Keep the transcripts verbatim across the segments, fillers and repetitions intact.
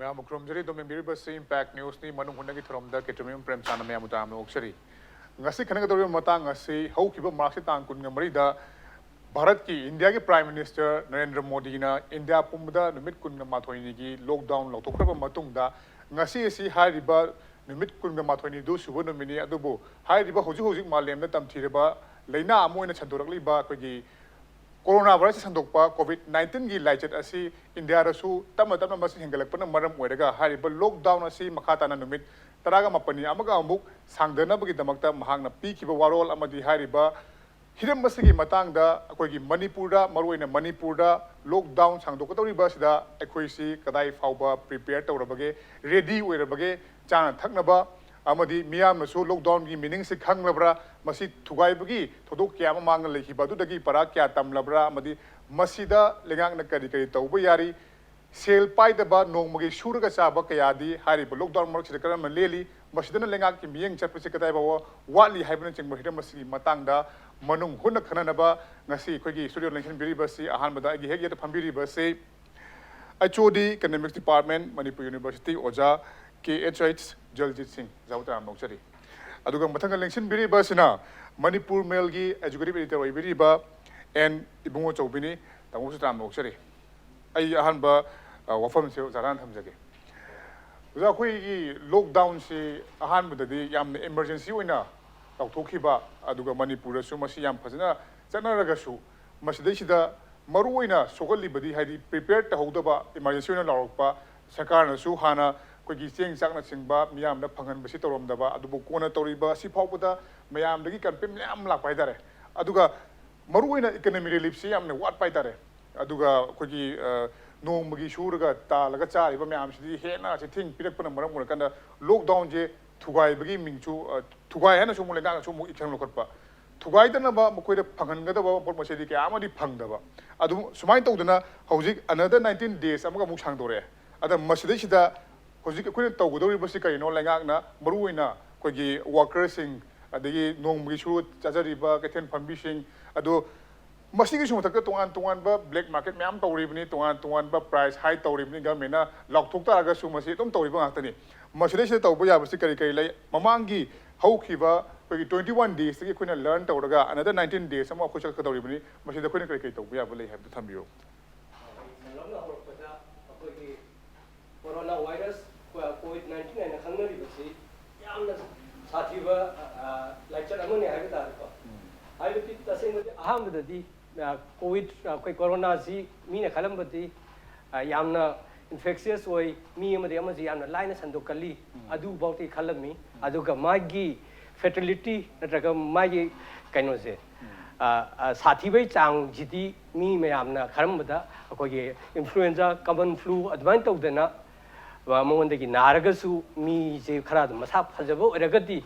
ꯃꯌꯥꯝꯕꯨ ꯈꯨꯔꯨꯝꯖꯔꯤ꯫ ꯑꯗꯨꯝ ꯌꯦꯡꯕꯤꯔꯤꯕꯁꯤ ꯏꯝꯄꯦꯛ ꯅ꯭ꯌꯨꯁꯅꯤ꯫ ꯃꯅꯨꯡ ꯍꯨꯠꯅꯒꯤ ꯊꯧꯔꯝꯗ ꯀꯦꯇ꯭ꯔꯤꯃꯌꯨꯝ ꯄ꯭ꯔꯦꯝꯆꯥꯟꯅ ꯃꯌꯥꯝꯕꯨ ꯇꯔꯥꯝꯅ ꯑꯣꯛꯆꯔꯤ꯫ ꯉꯁꯤ ꯈꯟꯅꯒꯗꯧꯔꯤꯕ ꯃꯇꯥꯡ ꯑꯁꯤ ꯍꯧꯈꯤꯕ ꯃꯥꯔꯆꯀꯤ ꯇꯥꯡ ꯀꯨꯟꯒ ꯃꯔꯤꯗ ꯚꯥꯔꯠꯀꯤ, ꯏꯟꯗꯤꯌꯥꯒꯤ ꯄ꯭ꯔꯥꯏꯝ ꯃꯤꯅꯤꯁꯇꯔ ꯅꯔꯦꯟꯗ꯭ꯔ ꯃꯣꯗꯤꯅ ꯏꯟꯗꯤꯌꯥ ꯄꯨꯝꯕꯗ ꯅꯨꯃꯤꯠ ꯀꯨꯟꯒ ꯃꯥꯊꯣꯏꯅꯤꯒꯤ ꯂꯣꯛꯗꯥꯎꯟ ꯂꯧꯊꯣꯛꯈ꯭ꯔꯕ ꯃꯇꯨꯡꯗ, ꯉꯁꯤ ꯑꯁꯤ ꯍꯥꯏꯔꯤꯕ ꯅꯨꯃꯤꯠ ꯀꯨꯟꯒ ꯃꯥꯊꯣꯏꯅꯤꯗꯨ ꯁꯨꯕ ꯅꯨꯃꯤꯠꯅꯤ꯫ ꯑꯗꯨꯕꯨ ꯍꯥꯏꯔꯤꯕ ꯍꯧꯖꯤꯛ ꯍꯧꯖꯤꯛ ꯃꯥꯂꯦꯝꯗ ꯇꯝꯊꯤꯔꯕ ꯂꯥꯏꯅꯥ ꯑꯃ ꯑꯣꯏꯅ ꯁꯟꯗꯣꯔꯛꯂꯤꯕ ꯑꯩꯈꯣꯏꯒꯤ ꯀꯣꯔꯣꯅꯥ ꯚꯥꯏꯔꯁ ꯁꯟꯗꯣꯛꯄ ꯀꯣꯚꯤꯗ ꯅꯥꯏꯟꯇꯤꯟꯒꯤ ꯂꯥꯏꯆꯠ ꯑꯁꯤ ꯏꯟꯗꯤꯌꯥꯗꯁꯨ ꯇꯞꯅ ꯇꯞꯅ ꯃꯁꯤꯡ ꯍꯦꯟꯒꯠꯂꯛꯄꯅ ꯃꯔꯝ ꯑꯣꯏꯔꯒ ꯍꯥꯏꯔꯤꯕ ꯂꯣꯛꯗꯥꯎꯟ ꯑꯁꯤ ꯃꯈꯥ ꯇꯥꯅ ꯅꯨꯃꯤꯠ ꯇꯔꯥꯒ ꯃꯥꯄꯟꯅꯤ ꯑꯃꯒ ꯑꯃꯨꯛ ꯁꯥꯡꯊꯅꯕꯒꯤꯗꯃꯛꯇ ꯃꯍꯥꯛꯅ ꯄꯤꯈꯤꯕ ꯋꯥꯔꯣꯜ ꯑꯃꯗꯤ ꯍꯥꯏꯔꯤꯕ ꯍꯤꯔꯝ ꯑꯁꯤꯒꯤ ꯃꯇꯥꯡꯗ ꯑꯩꯈꯣꯏꯒꯤ ꯃꯅꯤꯄꯨꯔꯗ, ꯃꯔꯨꯑꯣꯏꯅ ꯃꯅꯤꯄꯨꯔꯗ ꯂꯣꯛꯗꯥꯎꯟ ꯁꯥꯡꯗꯣꯛꯀꯗꯧꯔꯤꯕ ꯑꯁꯤꯗ ꯑꯩꯈꯣꯏꯁꯤ ꯀꯗꯥꯏ ꯐꯥꯎꯕ ꯄ꯭ꯔꯤꯄꯦꯌꯔ ꯇꯧꯔꯕꯒꯦ, ꯔꯦꯗꯤ ꯑꯣꯏꯔꯕꯒꯦ, ꯆꯥꯅ ꯊꯛꯅꯕ ꯑꯃꯗꯤ ꯃꯤꯌꯥꯝꯅꯁꯨ ꯂꯣꯛꯗꯥꯎꯟꯒꯤ ꯃꯤꯅꯤꯡꯁꯤ ꯈꯪꯂꯕ꯭ꯔꯥ, ꯃꯁꯤ ꯊꯨꯒꯥꯏꯕꯒꯤ ꯊꯧꯗꯣꯛ ꯀꯌꯥ ꯑꯃ ꯃꯥꯡꯗ ꯂꯩꯈꯤꯕ ꯑꯗꯨꯗꯒꯤ ꯄꯔꯥ ꯀꯌꯥ ꯇꯝꯂꯕ꯭ꯔꯥ, ꯑꯃꯗꯤ ꯃꯁꯤꯗ ꯂꯩꯉꯥꯛꯅ ꯀꯔꯤ ꯀꯔꯤ ꯇꯧꯕ ꯌꯥꯔꯤ, ꯁꯦꯜ ꯄꯥꯏꯗꯕ, ꯅꯣꯡꯃꯒꯤ ꯁꯨꯔꯒ ꯆꯥꯕ ꯀꯌꯥꯗꯤ ꯍꯥꯏꯔꯤꯕ ꯂꯣꯛꯗꯥꯎꯟ ꯃꯔꯛꯁꯤꯗ ꯀꯔꯝꯅ ꯂꯦꯜꯂꯤ, ꯃꯁꯤꯗꯅ ꯂꯩꯉꯥꯛꯀꯤ ꯃꯤꯠꯌꯦꯡ ꯆꯠꯄꯁꯤ ꯀꯗꯥꯏ ꯐꯥꯎꯕ ꯋꯥꯠꯂꯤ ꯍꯥꯏꯕꯅꯆꯤꯡꯕ ꯍꯤꯔꯝ ꯑꯁꯤꯒꯤ ꯃꯇꯥꯡꯗ ꯃꯅꯨꯡ ꯍꯨꯠꯅ ꯈꯟꯅꯅꯕ ꯉꯁꯤ ꯑꯩꯈꯣꯏꯒꯤ ꯁ꯭ꯇꯨꯗꯤꯑꯣ ꯂꯦꯡꯁꯤꯟꯕꯤꯔꯤꯕ ꯑꯁꯤ ꯑꯍꯥꯟꯕꯗ ꯑꯩꯒꯤ ꯍꯦꯛ ꯌꯦꯠꯇ ꯐꯝꯕꯤꯔꯤꯕ ꯑꯁꯤ ꯑꯩꯆ ꯑꯣ ꯗꯤ, ꯏꯀꯅꯣꯃꯤꯛꯁ ꯗꯤꯄꯥꯔꯠꯃꯦꯟ, ꯃꯅꯤꯄꯨꯔ ꯌꯨꯅꯤꯚꯔꯁꯤꯇꯤ, ꯑꯣꯖꯥ ꯀꯦ ꯑꯩꯆ ꯑꯩꯆ ꯖꯜꯖꯤꯠ ꯁꯤꯡ, ꯑꯣꯖꯥꯕꯨ ꯇꯔꯥꯝꯅ ꯑꯣꯛꯆꯔꯤ꯫ ꯑꯗꯨꯒ ꯃꯊꯪꯗ ꯂꯦꯡꯁꯤꯟꯕꯤꯔꯤꯕ ꯑꯁꯤꯅ ꯃꯅꯤꯄꯨꯔ ꯃꯦꯜꯒꯤ ꯑꯦꯖꯨꯀꯦꯇꯤꯚ ꯑꯦꯗꯤꯇꯔ ꯑꯣꯏꯕꯤꯔꯤꯕ ꯑꯦꯟ ꯏꯕꯨꯡꯉꯣ ꯆꯧꯕꯤꯅꯤ꯫ ꯇꯥꯃꯣꯕꯨꯁꯨ ꯇꯔꯥꯝꯅ ꯑꯣꯛꯆꯔꯤ꯫ ꯑꯩ ꯑꯍꯥꯟꯕ, ꯑ, ꯋꯥꯐꯝꯁꯦ ꯑꯣꯖꯥꯗ ꯍꯥꯟꯅ ꯊꯝꯖꯒꯦ꯫ ꯑꯣꯖꯥ, ꯑꯩꯈꯣꯏꯒꯤ ꯂꯣꯛꯗꯥꯎꯟꯁꯤ ꯑꯍꯥꯟꯕꯗꯗꯤ ꯌꯥꯝꯅ ꯏꯃꯔꯖꯦꯟꯁꯤ ꯑꯣꯏꯅ ꯂꯥꯎꯊꯣꯛꯈꯤꯕ, ꯑꯗꯨꯒ ꯃꯅꯤꯄꯨꯔꯗꯁꯨ ꯃꯁꯤ ꯌꯥꯝ ꯐꯖꯅ ꯆꯠꯅꯔꯒꯁꯨ, ꯃꯁꯤꯗꯩꯁꯤꯗ ꯃꯔꯨꯑꯣꯏꯅ ꯁꯣꯛꯍꯜꯂꯤꯕꯗꯤ, ꯍꯥꯏꯗꯤ, ꯄ꯭ꯔꯤꯄꯦꯌꯔ ꯇꯧꯍꯧꯗꯕ, ꯏꯃꯔꯖꯦꯟꯁꯤ ꯑꯣꯏꯅ ꯂꯥꯎꯔꯛꯄ, ꯁꯔꯀꯥꯔꯅꯁꯨ ꯍꯥꯟꯅ ꯑꯩꯈꯣꯏꯒꯤ ꯆꯦꯡ ꯆꯥꯛꯅꯆꯤꯡꯕ ꯃꯤꯌꯥꯝꯗ ꯐꯪꯍꯟꯕꯁꯤ ꯇꯧꯔꯝꯗꯕ, ꯑꯗꯨꯕꯨ ꯀꯣꯟꯅ ꯇꯧꯔꯤꯕ ꯑꯁꯤ ꯐꯥꯎꯕꯗ ꯃꯌꯥꯝꯗꯒꯤ ꯀꯝꯄ꯭ꯂꯦꯟ ꯃꯌꯥꯝ ꯑꯃ ꯂꯥꯛꯄ ꯍꯥꯏꯇꯥꯔꯦ꯫ ꯑꯗꯨꯒ ꯃꯔꯨꯑꯣꯏꯅ ꯏꯀꯅꯣꯃꯤ ꯔꯤꯂꯤꯐꯁꯤ ꯌꯥꯝꯅ ꯋꯥꯠꯄ ꯍꯥꯏꯇꯥꯔꯦ꯫ ꯑꯗꯨꯒ ꯑꯩꯈꯣꯏꯒꯤ, ꯑ, ꯅꯣꯡꯃꯒꯤ ꯁꯨꯔꯒ ꯇꯥꯜꯂꯒ ꯆꯥꯔꯤꯕ ꯃꯌꯥꯝꯁꯤꯗꯤ ꯍꯦꯟꯅ ꯆꯩꯊꯦꯡ ꯄꯤꯔꯛꯄꯅ ꯃꯔꯝ ꯑꯣꯏꯔꯀꯥꯟꯗ ꯂꯣꯛꯗꯥꯎꯟꯁꯦ ꯊꯨꯒꯥꯏꯕꯒꯤ ꯃꯤꯡꯁꯨ, ꯑ, ꯊꯨꯒꯥꯏ ꯍꯥꯏꯅꯁꯨ ꯑꯃꯨꯛ ꯂꯩꯉꯥꯛꯅꯁꯨ ꯑꯃꯨꯛ action ꯂꯧꯈꯠꯄ꯫ ꯊꯨꯒꯥꯏꯗꯅꯕ ꯃꯈꯣꯏꯗ ꯐꯪꯍꯟꯒꯗꯕ ꯄꯣꯠ ꯃꯆꯩꯗꯤ ꯀꯌꯥ ꯑꯃꯗꯤ ꯐꯪꯗꯕ꯫ ꯑꯗꯨ ꯁꯨꯃꯥꯏꯅ ꯇꯧꯗꯅ ꯍꯧꯖꯤꯛ another nineteen days ꯑꯃꯒ ꯑꯃꯨꯛ ꯁꯥꯡꯗꯣꯔꯛꯑꯦ꯫ ꯑꯗ ꯃꯁꯤꯗꯩꯁꯤꯗ ꯍꯧꯖꯤꯛ ꯑꯩꯈꯣꯏꯅ ꯇꯧꯒꯗꯧꯔꯤꯕꯁꯤ ꯀꯔꯤꯅꯣ? ꯂꯩꯉꯥꯛꯅ ꯃꯔꯨꯑꯣꯏꯅ ꯑꯩꯈꯣꯏꯒꯤ ꯋꯥꯔꯀꯔꯁꯤꯡ, ꯑꯗꯒꯤ ꯅꯣꯡꯃꯒꯤ ꯁꯨꯔ ꯆꯥꯖꯔꯤꯕ ꯀꯩꯊꯦꯜ ꯐꯝꯕꯤꯁꯤꯡ ꯑꯗꯨ ꯃꯁꯤꯒꯤꯁꯨ ꯃꯊꯛꯇ ꯇꯣꯉꯥꯟ ꯇꯣꯉꯥꯟꯕ black market ꯃꯌꯥꯝ ꯇꯧꯔꯤꯕꯅꯤ, ꯇꯣꯉꯥꯟ ꯇꯣꯉꯥꯟꯕ price high ꯇꯧꯔꯤꯕꯅꯤ, governmentꯅ ꯂꯥꯎꯊꯣꯛ ꯇꯥꯔꯒꯁꯨ ꯃꯁꯤ ꯑꯗꯨꯝ ꯇꯧꯔꯤꯕ ꯉꯥꯛꯇꯅꯤ꯫ ꯃꯁꯤꯗꯩꯁꯤꯗ ꯇꯧꯕ ꯌꯥꯕꯁꯤ ꯀꯔꯤ ꯀꯔꯤ ꯂꯩ? ꯃꯃꯥꯡꯒꯤ ꯍꯧꯈꯤꯕ ꯑꯩꯈꯣꯏꯒꯤ twenty one daysꯇꯒꯤ ꯑꯩꯈꯣꯏꯅ learn ꯇꯧꯔꯒ another nineteen days ꯑꯃ ꯑꯩꯈꯣꯏ ꯆꯠꯀꯗꯧꯔꯤꯕꯅꯤ꯫ ꯃꯁꯤꯗ ꯑꯩꯈꯣꯏꯅ ꯀꯔꯤ ꯀꯔꯤ ꯇꯧꯕ ꯌꯥꯕ ꯂꯩ ꯍꯥꯏꯕꯗꯨ ꯊꯝꯕꯤꯌꯨ꯫ ꯁꯝꯂꯞꯅ ꯍꯧꯔꯛꯄꯗ ꯑꯩꯈꯣꯏꯒꯤ corona virus, COVID nineteen ꯍꯥꯏꯅ ꯈꯪꯅꯔꯤꯕꯁꯤ ꯌꯥꯝꯅ ꯁꯥꯊꯤꯕ ꯂꯥꯏꯆꯠ ꯑꯃꯅꯤ ꯍꯥꯏꯕ ꯇꯥꯔꯦꯀꯣ꯫ ꯍꯥꯏꯕꯗꯤ ꯇꯁꯦꯡꯕꯗꯤ ꯑꯍꯥꯟꯕꯗꯗꯤ COVID, ꯑꯩꯈꯣꯏ coronaꯁꯤ ꯃꯤꯅ ꯈꯜꯂꯝꯕꯗꯤ ꯌꯥꯝꯅ infectious ꯑꯣꯏ, ꯃꯤ ꯑꯃꯗꯒꯤ ꯑꯃꯁꯤ ꯌꯥꯝꯅ ꯂꯥꯏꯅ ꯁꯟꯗꯣꯛꯀꯜꯂꯤ, ꯑꯗꯨꯐꯥꯎꯗꯤ ꯈꯜꯂꯝꯃꯤ꯫ ꯑꯗꯨꯒ ꯃꯥꯒꯤ fatality ꯅꯠꯇ꯭ꯔꯒ ꯃꯥꯒꯤ ꯀꯩꯅꯣꯁꯦ, ꯁꯥꯊꯤꯕꯩ ꯆꯥꯡꯁꯤꯗꯤ ꯃꯤ ꯃꯌꯥꯝꯅ ꯈꯔꯝꯕꯗ ꯑꯩꯈꯣꯏꯒꯤ influenza, common flu ꯑꯗꯨꯃꯥꯏꯅ ꯇꯧꯗꯅ ꯃꯉꯣꯟꯗꯒꯤ ꯅꯥꯔꯒꯁꯨ ꯃꯤꯁꯦ ꯈꯔ ꯑꯗꯨꯝ ꯃꯁꯥ ꯐꯖꯕ ꯑꯣꯏꯔꯒꯗꯤ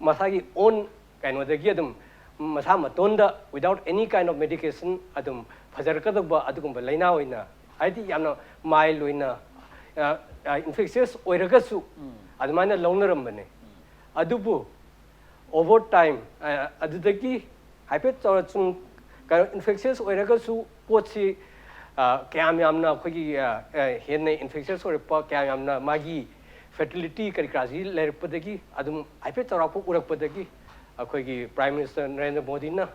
ꯃꯁꯥꯒꯤ own ꯀꯩꯅꯣꯗꯒꯤ ꯑꯗꯨꯝ ꯃꯁꯥ ꯃꯇꯣꯟꯗ without any kind of medication ꯑꯗꯨꯝ ꯐꯖꯔꯛꯀꯗꯧꯕ ꯑꯗꯨꯒꯨꯝꯕ ꯂꯥꯏꯅꯥ ꯑꯣꯏꯅ, ꯍꯥꯏꯗꯤ ꯌꯥꯝꯅ mild ꯑꯣꯏꯅ infectious ꯑꯣꯏꯔꯒꯁꯨ ꯑꯗꯨꯃꯥꯏꯅ ꯂꯧꯅꯔꯝꯕꯅꯦ꯫ ꯑꯗꯨꯕꯨ over time ꯑꯗꯨꯗꯒꯤ ꯍꯥꯏꯐꯦꯠ ꯆꯥꯎꯔ ꯁꯨꯝ ꯀꯩꯅꯣ infectious ꯑꯣꯏꯔꯒꯁꯨ ꯄꯣꯠꯁꯤ ꯀꯌꯥꯝ ꯌꯥꯝꯅ ꯑꯩꯈꯣꯏꯒꯤ ꯍꯦꯟꯅ infectious ꯑꯣꯏꯔꯛꯄ, ꯀꯌꯥꯝ ꯌꯥꯝꯅ ꯃꯥꯒꯤ fatality ꯀꯔꯤ ꯀꯔꯥꯁꯤ ꯂꯩꯔꯛꯄꯗꯒꯤ ꯑꯗꯨꯝ ꯍꯥꯏꯐꯦꯠ ꯆꯥꯎꯔꯥꯛꯄ ꯎꯔꯛꯄꯗꯒꯤ ꯑꯩꯈꯣꯏꯒꯤ Prime Minister ꯅꯔꯦꯟꯗ꯭ꯔ ꯃꯣꯗꯤꯅ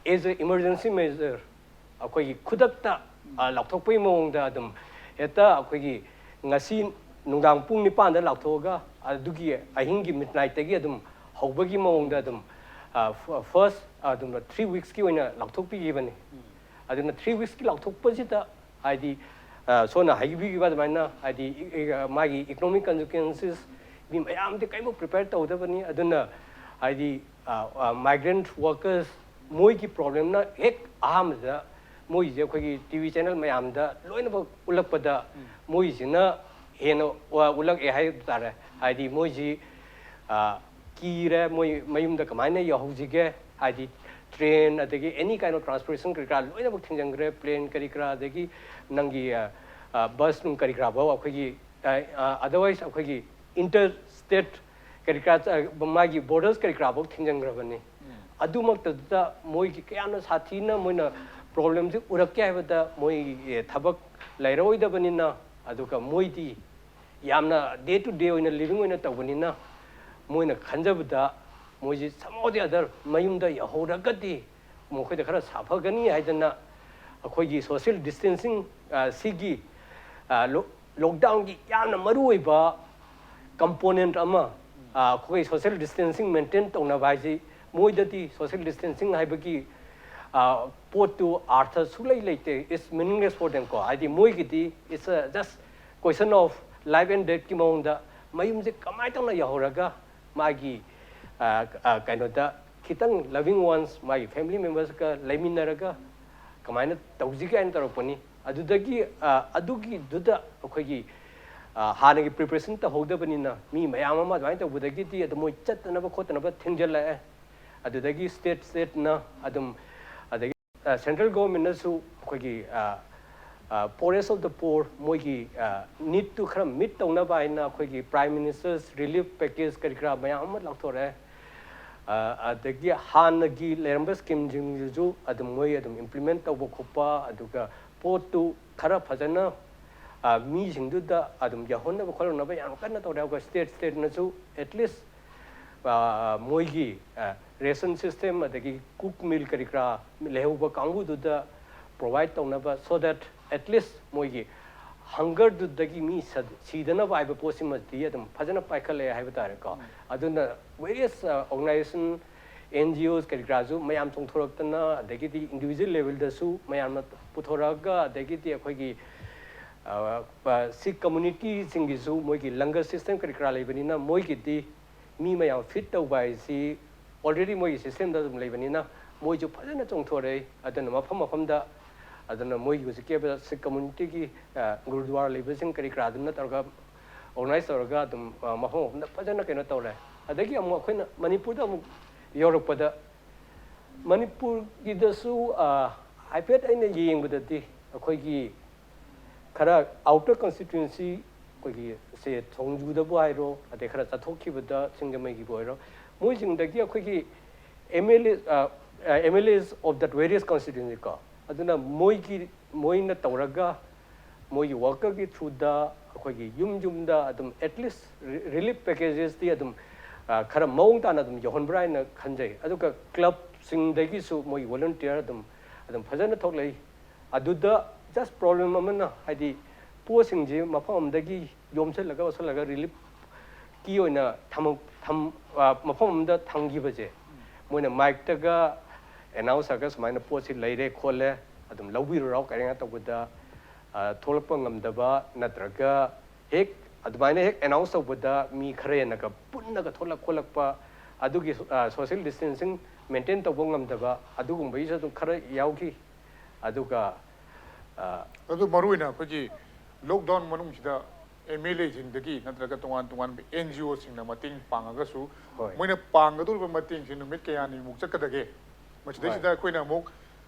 as a emergency measure ꯑꯩꯈꯣꯏꯒꯤ ꯈꯨꯗꯛꯇ ꯂꯥꯎꯊꯣꯛꯄꯒꯤ ꯃꯑꯣꯡꯗ ꯑꯗꯨꯝ ꯍꯦꯛꯇ ꯑꯩꯈꯣꯏꯒꯤ ꯉꯁꯤ ꯅꯨꯡꯗꯥꯡ ꯄꯨꯡ ꯅꯤꯄꯥꯟꯗ ꯂꯥꯎꯊꯣꯛꯑꯒ ꯑꯗꯨꯒꯤ ꯑꯍꯤꯡꯒꯤ midnightꯇꯒꯤ ꯑꯗꯨꯝ ꯍꯧꯕꯒꯤ ꯃꯑꯣꯡꯗ ꯑꯗꯨꯝ first ꯑꯗꯨꯝ three weeksꯀꯤ ꯑꯣꯏꯅ ꯂꯥꯎꯊꯣꯛꯄꯤꯈꯤꯕꯅꯤ꯫ ꯑꯗꯨꯅ three weeksꯀꯤ ꯂꯥꯎꯊꯣꯛꯄꯁꯤꯗ ꯍꯥꯏꯗꯤ ꯁꯣꯝꯅ ꯍꯥꯏꯕꯤꯈꯤꯕ ꯑꯗꯨꯃꯥꯏꯅ ꯍꯥꯏꯗꯤ ꯃꯥꯒꯤ economic consequences ꯃꯤ ꯃꯌꯥꯝꯗꯤ ꯀꯔꯤꯝꯐꯥꯎ prepare ꯇꯧꯗꯕꯅꯤ꯫ ꯑꯗꯨꯅ ꯍꯥꯏꯗꯤ migrant workers ꯃꯣꯏꯒꯤ problemꯅ ꯍꯦꯛ ꯑꯍꯥꯟꯕꯗ ꯃꯣꯏꯁꯦ ꯑꯩꯈꯣꯏꯒꯤ TV channel ꯃꯌꯥꯝꯗ ꯂꯣꯏꯅꯃꯛ ꯎꯠꯂꯛꯄꯗ ꯃꯣꯏꯁꯤꯅ ꯍꯦꯟꯅ ꯎꯠꯂꯛꯑꯦ ꯍꯥꯏꯕ ꯇꯥꯔꯦ꯫ ꯍꯥꯏꯗꯤ ꯃꯣꯏꯁꯤ ꯀꯤꯔꯦ, ꯃꯣꯏ ꯃꯌꯨꯝꯗ ꯀꯃꯥꯏꯅ ꯌꯧꯍꯧꯁꯤꯒꯦ, ꯍꯥꯏꯗꯤ train ꯑꯗꯒꯤ any kind of transportation ꯀꯔꯤ ꯀꯔꯥ ꯂꯣꯏꯅꯃꯛ ꯊꯤꯡꯖꯤꯟꯈ꯭ꯔꯦ, plane ꯀꯔꯤ ꯀꯔꯥ ꯑꯗꯒꯤ ꯅꯪꯒꯤ bus ꯅꯨꯡ ꯀꯔꯤ ꯀꯔꯥꯐꯥꯎ ꯑꯩꯈꯣꯏꯒꯤ otherwise ꯑꯩꯈꯣꯏꯒꯤ interstate ꯀꯔꯤ ꯀꯔꯥ ꯃꯥꯒꯤ borders ꯀꯔꯤ ꯀꯔꯥꯐꯥꯎ ꯊꯤꯡꯖꯤꯟꯈ꯭ꯔꯕꯅꯤ꯫ ꯑꯗꯨꯃꯛꯇꯗ ꯃꯣꯏꯒꯤ ꯀꯌꯥꯝꯅ ꯁꯥꯊꯤꯅ ꯃꯣꯏꯅ problemꯁꯤ ꯎꯔꯛꯀꯦ ꯍꯥꯏꯕꯗ, ꯃꯣꯏꯒꯤ ꯊꯕꯛ ꯂꯩꯔꯛꯑꯣꯏꯗꯕꯅꯤꯅ, ꯑꯗꯨꯒ ꯃꯣꯏꯗꯤ ꯌꯥꯝꯅ day to day ꯑꯣꯏꯅ living ꯑꯣꯏꯅ ꯇꯧꯕꯅꯤꯅ, ꯃꯣꯏꯅ ꯈꯟꯖꯕꯗ ꯃꯣꯏꯁꯤ somehow the other ꯃꯌꯨꯝꯗ ꯌꯧꯍꯧꯔꯒꯗꯤ ꯃꯈꯣꯏꯗ ꯈꯔ ꯁꯥꯐꯒꯅꯤ ꯍꯥꯏꯗꯅ, ꯑꯩꯈꯣꯏꯒꯤ social distancing, ꯑ, ꯁꯤꯒꯤ, ꯑ, ꯂꯣ-, lockdownꯒꯤ ꯌꯥꯝꯅ ꯃꯔꯨꯑꯣꯏꯕ component ꯑꯃ, ꯑ, ꯑꯩꯈꯣꯏ social distancing maintain ꯇꯧꯅꯕ ꯍꯥꯏꯁꯤ, ꯃꯣꯏꯗꯗꯤ social distancing ꯍꯥꯏꯕꯒꯤ, ꯑ, ꯄꯣꯠꯇꯨ ꯑꯥꯔꯊ ꯁꯨꯛꯂꯩ ꯂꯩꯇꯦ, it's meaningless for them ꯀꯣ꯫ ꯍꯥꯏꯗꯤ ꯃꯣꯏꯒꯤꯗꯤ it's a just question of life and deathꯀꯤ ꯃꯑꯣꯡꯗ ꯃꯌꯨꯝꯁꯦ ꯀꯃꯥꯏꯅ ꯇꯧꯅ ꯌꯧꯍꯧꯔꯒ ꯃꯥꯒꯤ, ꯑ, ꯑ, ꯀꯩꯅꯣꯗ ꯈꯤꯇꯪ loving ones, ꯃꯥꯒꯤ family membersꯀ ꯂꯩꯃꯤꯟꯅꯔꯒ ꯀꯃꯥꯏꯅ ꯇꯧꯁꯤꯒꯦ ꯍꯥꯏꯅ ꯇꯧꯔꯛꯄꯅꯤ꯫ ꯑꯗꯨꯗꯒꯤ, ꯑ, ꯑꯗꯨꯒꯤꯗꯨꯗ ꯑꯩꯈꯣꯏꯒꯤ, ꯑ, ꯍꯥꯟꯅꯒꯤ preparation ꯇꯧꯍꯧꯗꯕꯅꯤꯅ ꯃꯤ ꯃꯌꯥꯝ ꯑꯃ ꯑꯗꯨꯃꯥꯏꯅ ꯇꯧꯕꯗꯒꯤꯗꯤ ꯑꯗꯨꯝ ꯃꯣꯏ ꯆꯠꯇꯅꯕ ꯈꯣꯠꯇꯅꯕ ꯊꯤꯡꯖꯤꯜꯂꯛꯑꯦ꯫ ꯑꯗꯨꯗꯒꯤ state stateꯅ ꯑꯗꯨꯝ, ꯑꯗꯒꯤ, ꯑ, central governmentꯅꯁꯨ ꯑꯩꯈꯣꯏꯒꯤ, ꯑ, ꯑ, poorest of the poor ꯃꯣꯏꯒꯤ, ꯑ, needꯇꯨ ꯈꯔ meet ꯇꯧꯅꯕ ꯍꯥꯏꯅ ꯑꯩꯈꯣꯏꯒꯤ Prime Minister's relief package ꯀꯔꯤ ꯀꯔꯥ ꯃꯌꯥꯝ ꯑꯃ ꯂꯥꯎꯊꯣꯔꯛꯑꯦ꯫ ꯑ, ꯑꯗꯒꯤ ꯍꯥꯟꯅꯒꯤ ꯂꯩꯔꯝꯕ schemeꯁꯤꯡꯁꯤꯁꯨ ꯑꯗꯨꯝ ꯃꯣꯏ ꯑꯗꯨꯝ implement ꯇꯧꯕ ꯈꯣꯠꯄ, ꯑꯗꯨꯒ ꯄꯣꯠꯇꯨ ꯈꯔ ꯐꯖꯅ, ꯑ, ꯃꯤꯁꯤꯡꯗꯨꯗ ꯑꯗꯨꯝ ꯌꯧꯍꯟꯅꯕ ꯈꯣꯠꯍꯟꯅꯕ ꯌꯥꯝ ꯀꯟꯅ ꯇꯧꯔꯦ꯫ ꯑꯩꯈꯣꯏ state stateꯅꯁꯨ at least, ꯑ, ꯃꯣꯏꯒꯤ, ꯑ, ration system ꯑꯗꯒꯤ cook meal ꯀꯔꯤ ꯀꯔꯥ ꯂꯩꯍꯧꯕ ꯀꯥꯡꯕꯨꯗꯨꯗ provide ꯇꯧꯅꯕ, so that at least ꯃꯣꯏꯒꯤ hungerꯗꯨꯗꯒꯤ ꯃꯤ ꯁ-, ꯁꯤꯗꯅꯕ ꯍꯥꯏꯕ ꯄꯣꯠꯁꯤꯃꯗꯤ ꯑꯗꯨꯝ ꯐꯖꯅ ꯄꯥꯏꯈꯠꯂꯛꯑꯦ ꯍꯥꯏꯕ ꯇꯥꯔꯦꯀꯣ꯫ ꯑꯗꯨꯅ various, ꯑ, organization, NGOs ꯀꯔꯤ ꯀꯔꯥꯁꯨ ꯃꯌꯥꯝ ꯆꯣꯡꯊꯣꯔꯛꯇꯅ, ꯑꯗꯒꯤꯗꯤ individual levelꯗꯁꯨ ꯃꯌꯥꯝꯅ ꯄꯨꯊꯣꯔꯛꯑꯒ, ꯑꯗꯒꯤꯗꯤ ꯑꯩꯈꯣꯏꯒꯤ, ꯑ, ꯑ, Sikh communityꯁꯤꯡꯒꯤꯁꯨ ꯃꯣꯏꯒꯤ ꯂꯪꯒꯔ system ꯀꯔꯤ ꯀꯔꯥ ꯂꯩꯕꯅꯤꯅ, ꯃꯣꯏꯒꯤꯗꯤ ꯃꯤ ꯃꯌꯥꯝ feed ꯇꯧꯕ ꯍꯥꯏꯁꯤ already ꯃꯣꯏꯒꯤ systemꯗ ꯑꯗꯨꯝ ꯂꯩꯕꯅꯤꯅ, ꯃꯣꯏꯁꯨ ꯐꯖꯅ ꯆꯣꯡꯊꯣꯔꯛꯏ꯫ ꯑꯗꯨꯅ ꯃꯐꯝ ꯃꯐꯝꯗ, ꯑꯗꯨꯅ ꯃꯣꯏꯒꯤ ꯍꯧꯖꯤꯛꯀꯤ ꯑꯣꯏꯕ Sikh communityꯒꯤ, ꯑ, ꯒꯨꯔꯨꯗ꯭ꯋꯥꯔꯥ ꯂꯩꯕꯁꯤꯡ ꯀꯔꯤ ꯀꯔꯥ ꯑꯗꯨꯝꯅ ꯇꯧꯔꯒ, organize ꯇꯧꯔꯒ ꯑꯗꯨꯝ, ꯑ, ꯃꯐꯝ ꯃꯐꯝꯗ ꯐꯖꯅ ꯀꯩꯅꯣ ꯇꯧꯔꯦ꯫ ꯑꯗꯒꯤ ꯑꯃꯨꯛ ꯑꯩꯈꯣꯏꯅ ꯃꯅꯤꯄꯨꯔꯗ ꯑꯃꯨꯛ ꯌꯧꯔꯛꯄꯗ, ꯃꯅꯤꯄꯨꯔꯒꯤꯗꯁꯨ, ꯑ, ꯍꯥꯏꯐꯦꯠ ꯑꯩꯅ ꯌꯦꯡꯕꯗꯗꯤ ꯑꯩꯈꯣꯏꯒꯤ ꯈꯔ outer constituency, ꯑꯩꯈꯣꯏꯒꯤ ꯁꯦ ꯊꯣꯡꯖꯨꯗꯕꯨ ꯍꯥꯏꯔꯣ, ꯑꯗꯩ ꯈꯔ ꯆꯠꯊꯣꯛꯈꯤꯕꯗ ꯁꯤꯡꯖꯃꯩꯒꯤꯕꯨ ꯑꯣꯏꯔꯣ, ꯃꯣꯏꯁꯤꯡꯗꯒꯤ ꯑꯩꯈꯣꯏꯒꯤ M L A, uh, uh, M L As of that various constituency ꯀꯣ, ꯑꯗꯨꯅ ꯃꯣꯏꯒꯤ, ꯃꯣꯏꯅ ꯇꯧꯔꯒ ꯃꯣꯏꯒꯤ ꯋꯥꯀꯔꯒꯤ ꯊ꯭ꯔꯨꯗ ꯑꯩꯈꯣꯏꯒꯤ ꯌꯨꯝ ꯌꯨꯝꯗ ꯑꯗꯨꯝ at least relief packagesꯇꯤ ꯑꯗꯨꯝ, ꯑ, ꯈꯔ ꯃꯑꯣꯡ ꯇꯥꯅ ꯑꯗꯨꯝ ꯌꯧꯍꯟꯕ꯭ꯔꯥ ꯍꯥꯏꯅ ꯈꯟꯖꯩ꯫ ꯑꯗꯨꯒ ꯀ꯭ꯂꯕꯁꯤꯡꯗꯒꯤꯁꯨ ꯃꯣꯏ ꯚꯣꯂꯨꯟꯇꯤꯌꯔ ꯑꯗꯨꯝ, ꯑꯗꯨꯝ ꯐꯖꯅ ꯊꯣꯛꯂꯛꯏ꯫ ꯑꯗꯨꯗ just problem ꯑꯃꯅ, ꯍꯥꯏꯗꯤ ꯄꯣꯠꯁꯤꯡꯁꯤ ꯃꯐꯝ ꯑꯃꯗꯒꯤ ꯌꯣꯝꯁꯤꯜꯂꯒ ꯈꯣꯠꯆꯜꯂꯒ ꯔꯤꯂꯤꯐꯀꯤ ꯑꯣꯏꯅ ꯊꯝꯃꯛ-, ꯊꯝ-, ꯑ, ꯃꯐꯝ ꯑꯃꯗ ꯊꯝꯈꯤꯕꯁꯦ, ꯃꯣꯏꯅ ꯃꯥꯏꯛꯇꯒ ꯑꯦꯅꯥꯎꯟꯁ ꯇꯧꯔꯒ ꯁꯨꯃꯥꯏꯅ ꯄꯣꯠꯁꯤ ꯂꯩꯔꯦ ꯈꯣꯠꯂꯦ, ꯑꯗꯨꯝ ꯂꯧꯕꯤꯔꯨꯔꯣ ꯀꯥꯏꯅ ꯇꯧꯕꯗ, ꯑ, ꯊꯣꯛꯂꯛꯄ ꯉꯝꯗꯕ, ꯅꯠꯇ꯭ꯔꯒ ꯍꯦꯛ ꯑꯗꯨꯃꯥꯏꯅ ꯍꯦꯛ ꯑꯦꯅꯥꯎꯟꯁ ꯇꯧꯕꯗ ꯃꯤ ꯈꯔ ꯍꯦꯟꯅꯒ ꯄꯨꯟꯅꯒ ꯊꯣꯛꯂꯛ ꯈꯣꯠꯂꯛꯄ, ꯑꯗꯨꯒꯤ, ꯑ, social distancing maintain ꯇꯧꯕ ꯉꯝꯗꯕ, ꯑꯗꯨꯒꯨꯝꯕꯒꯤꯁꯨ ꯑꯗꯨꯝ ꯈꯔ ꯌꯥꯎꯈꯤ꯫ ꯑꯗꯨꯒ, ꯑ, ꯑꯗꯨ ꯃꯔꯨꯑꯣꯏꯅ ꯑꯩꯈꯣꯏꯒꯤ ꯂꯣꯛꯗꯥꯎꯟ ꯃꯅꯨꯡꯁꯤꯗ M L Aꯁꯤꯡꯗꯒꯤ ꯅꯠꯇ꯭ꯔꯒ ꯇꯣꯉꯥꯟ ꯇꯣꯉꯥꯟꯕ N G Oꯁꯤꯡꯅ ꯃꯇꯦꯡ ꯄꯥꯡꯉꯒꯁꯨ, ꯍꯣꯏ꯫ ꯃꯣꯏꯅ ꯄꯥꯡꯒꯗꯧꯔꯤꯕ ꯃꯇꯦꯡꯁꯤ ꯅꯨꯃꯤꯠ ꯀꯌꯥꯅꯤꯃꯨꯛ ꯆꯠꯀꯗꯒꯦ? ꯃꯁꯤꯗꯩꯁꯤꯗ ꯍꯣꯏ꯫ ꯑꯩꯈꯣꯏꯅ ꯑꯃꯨꯛ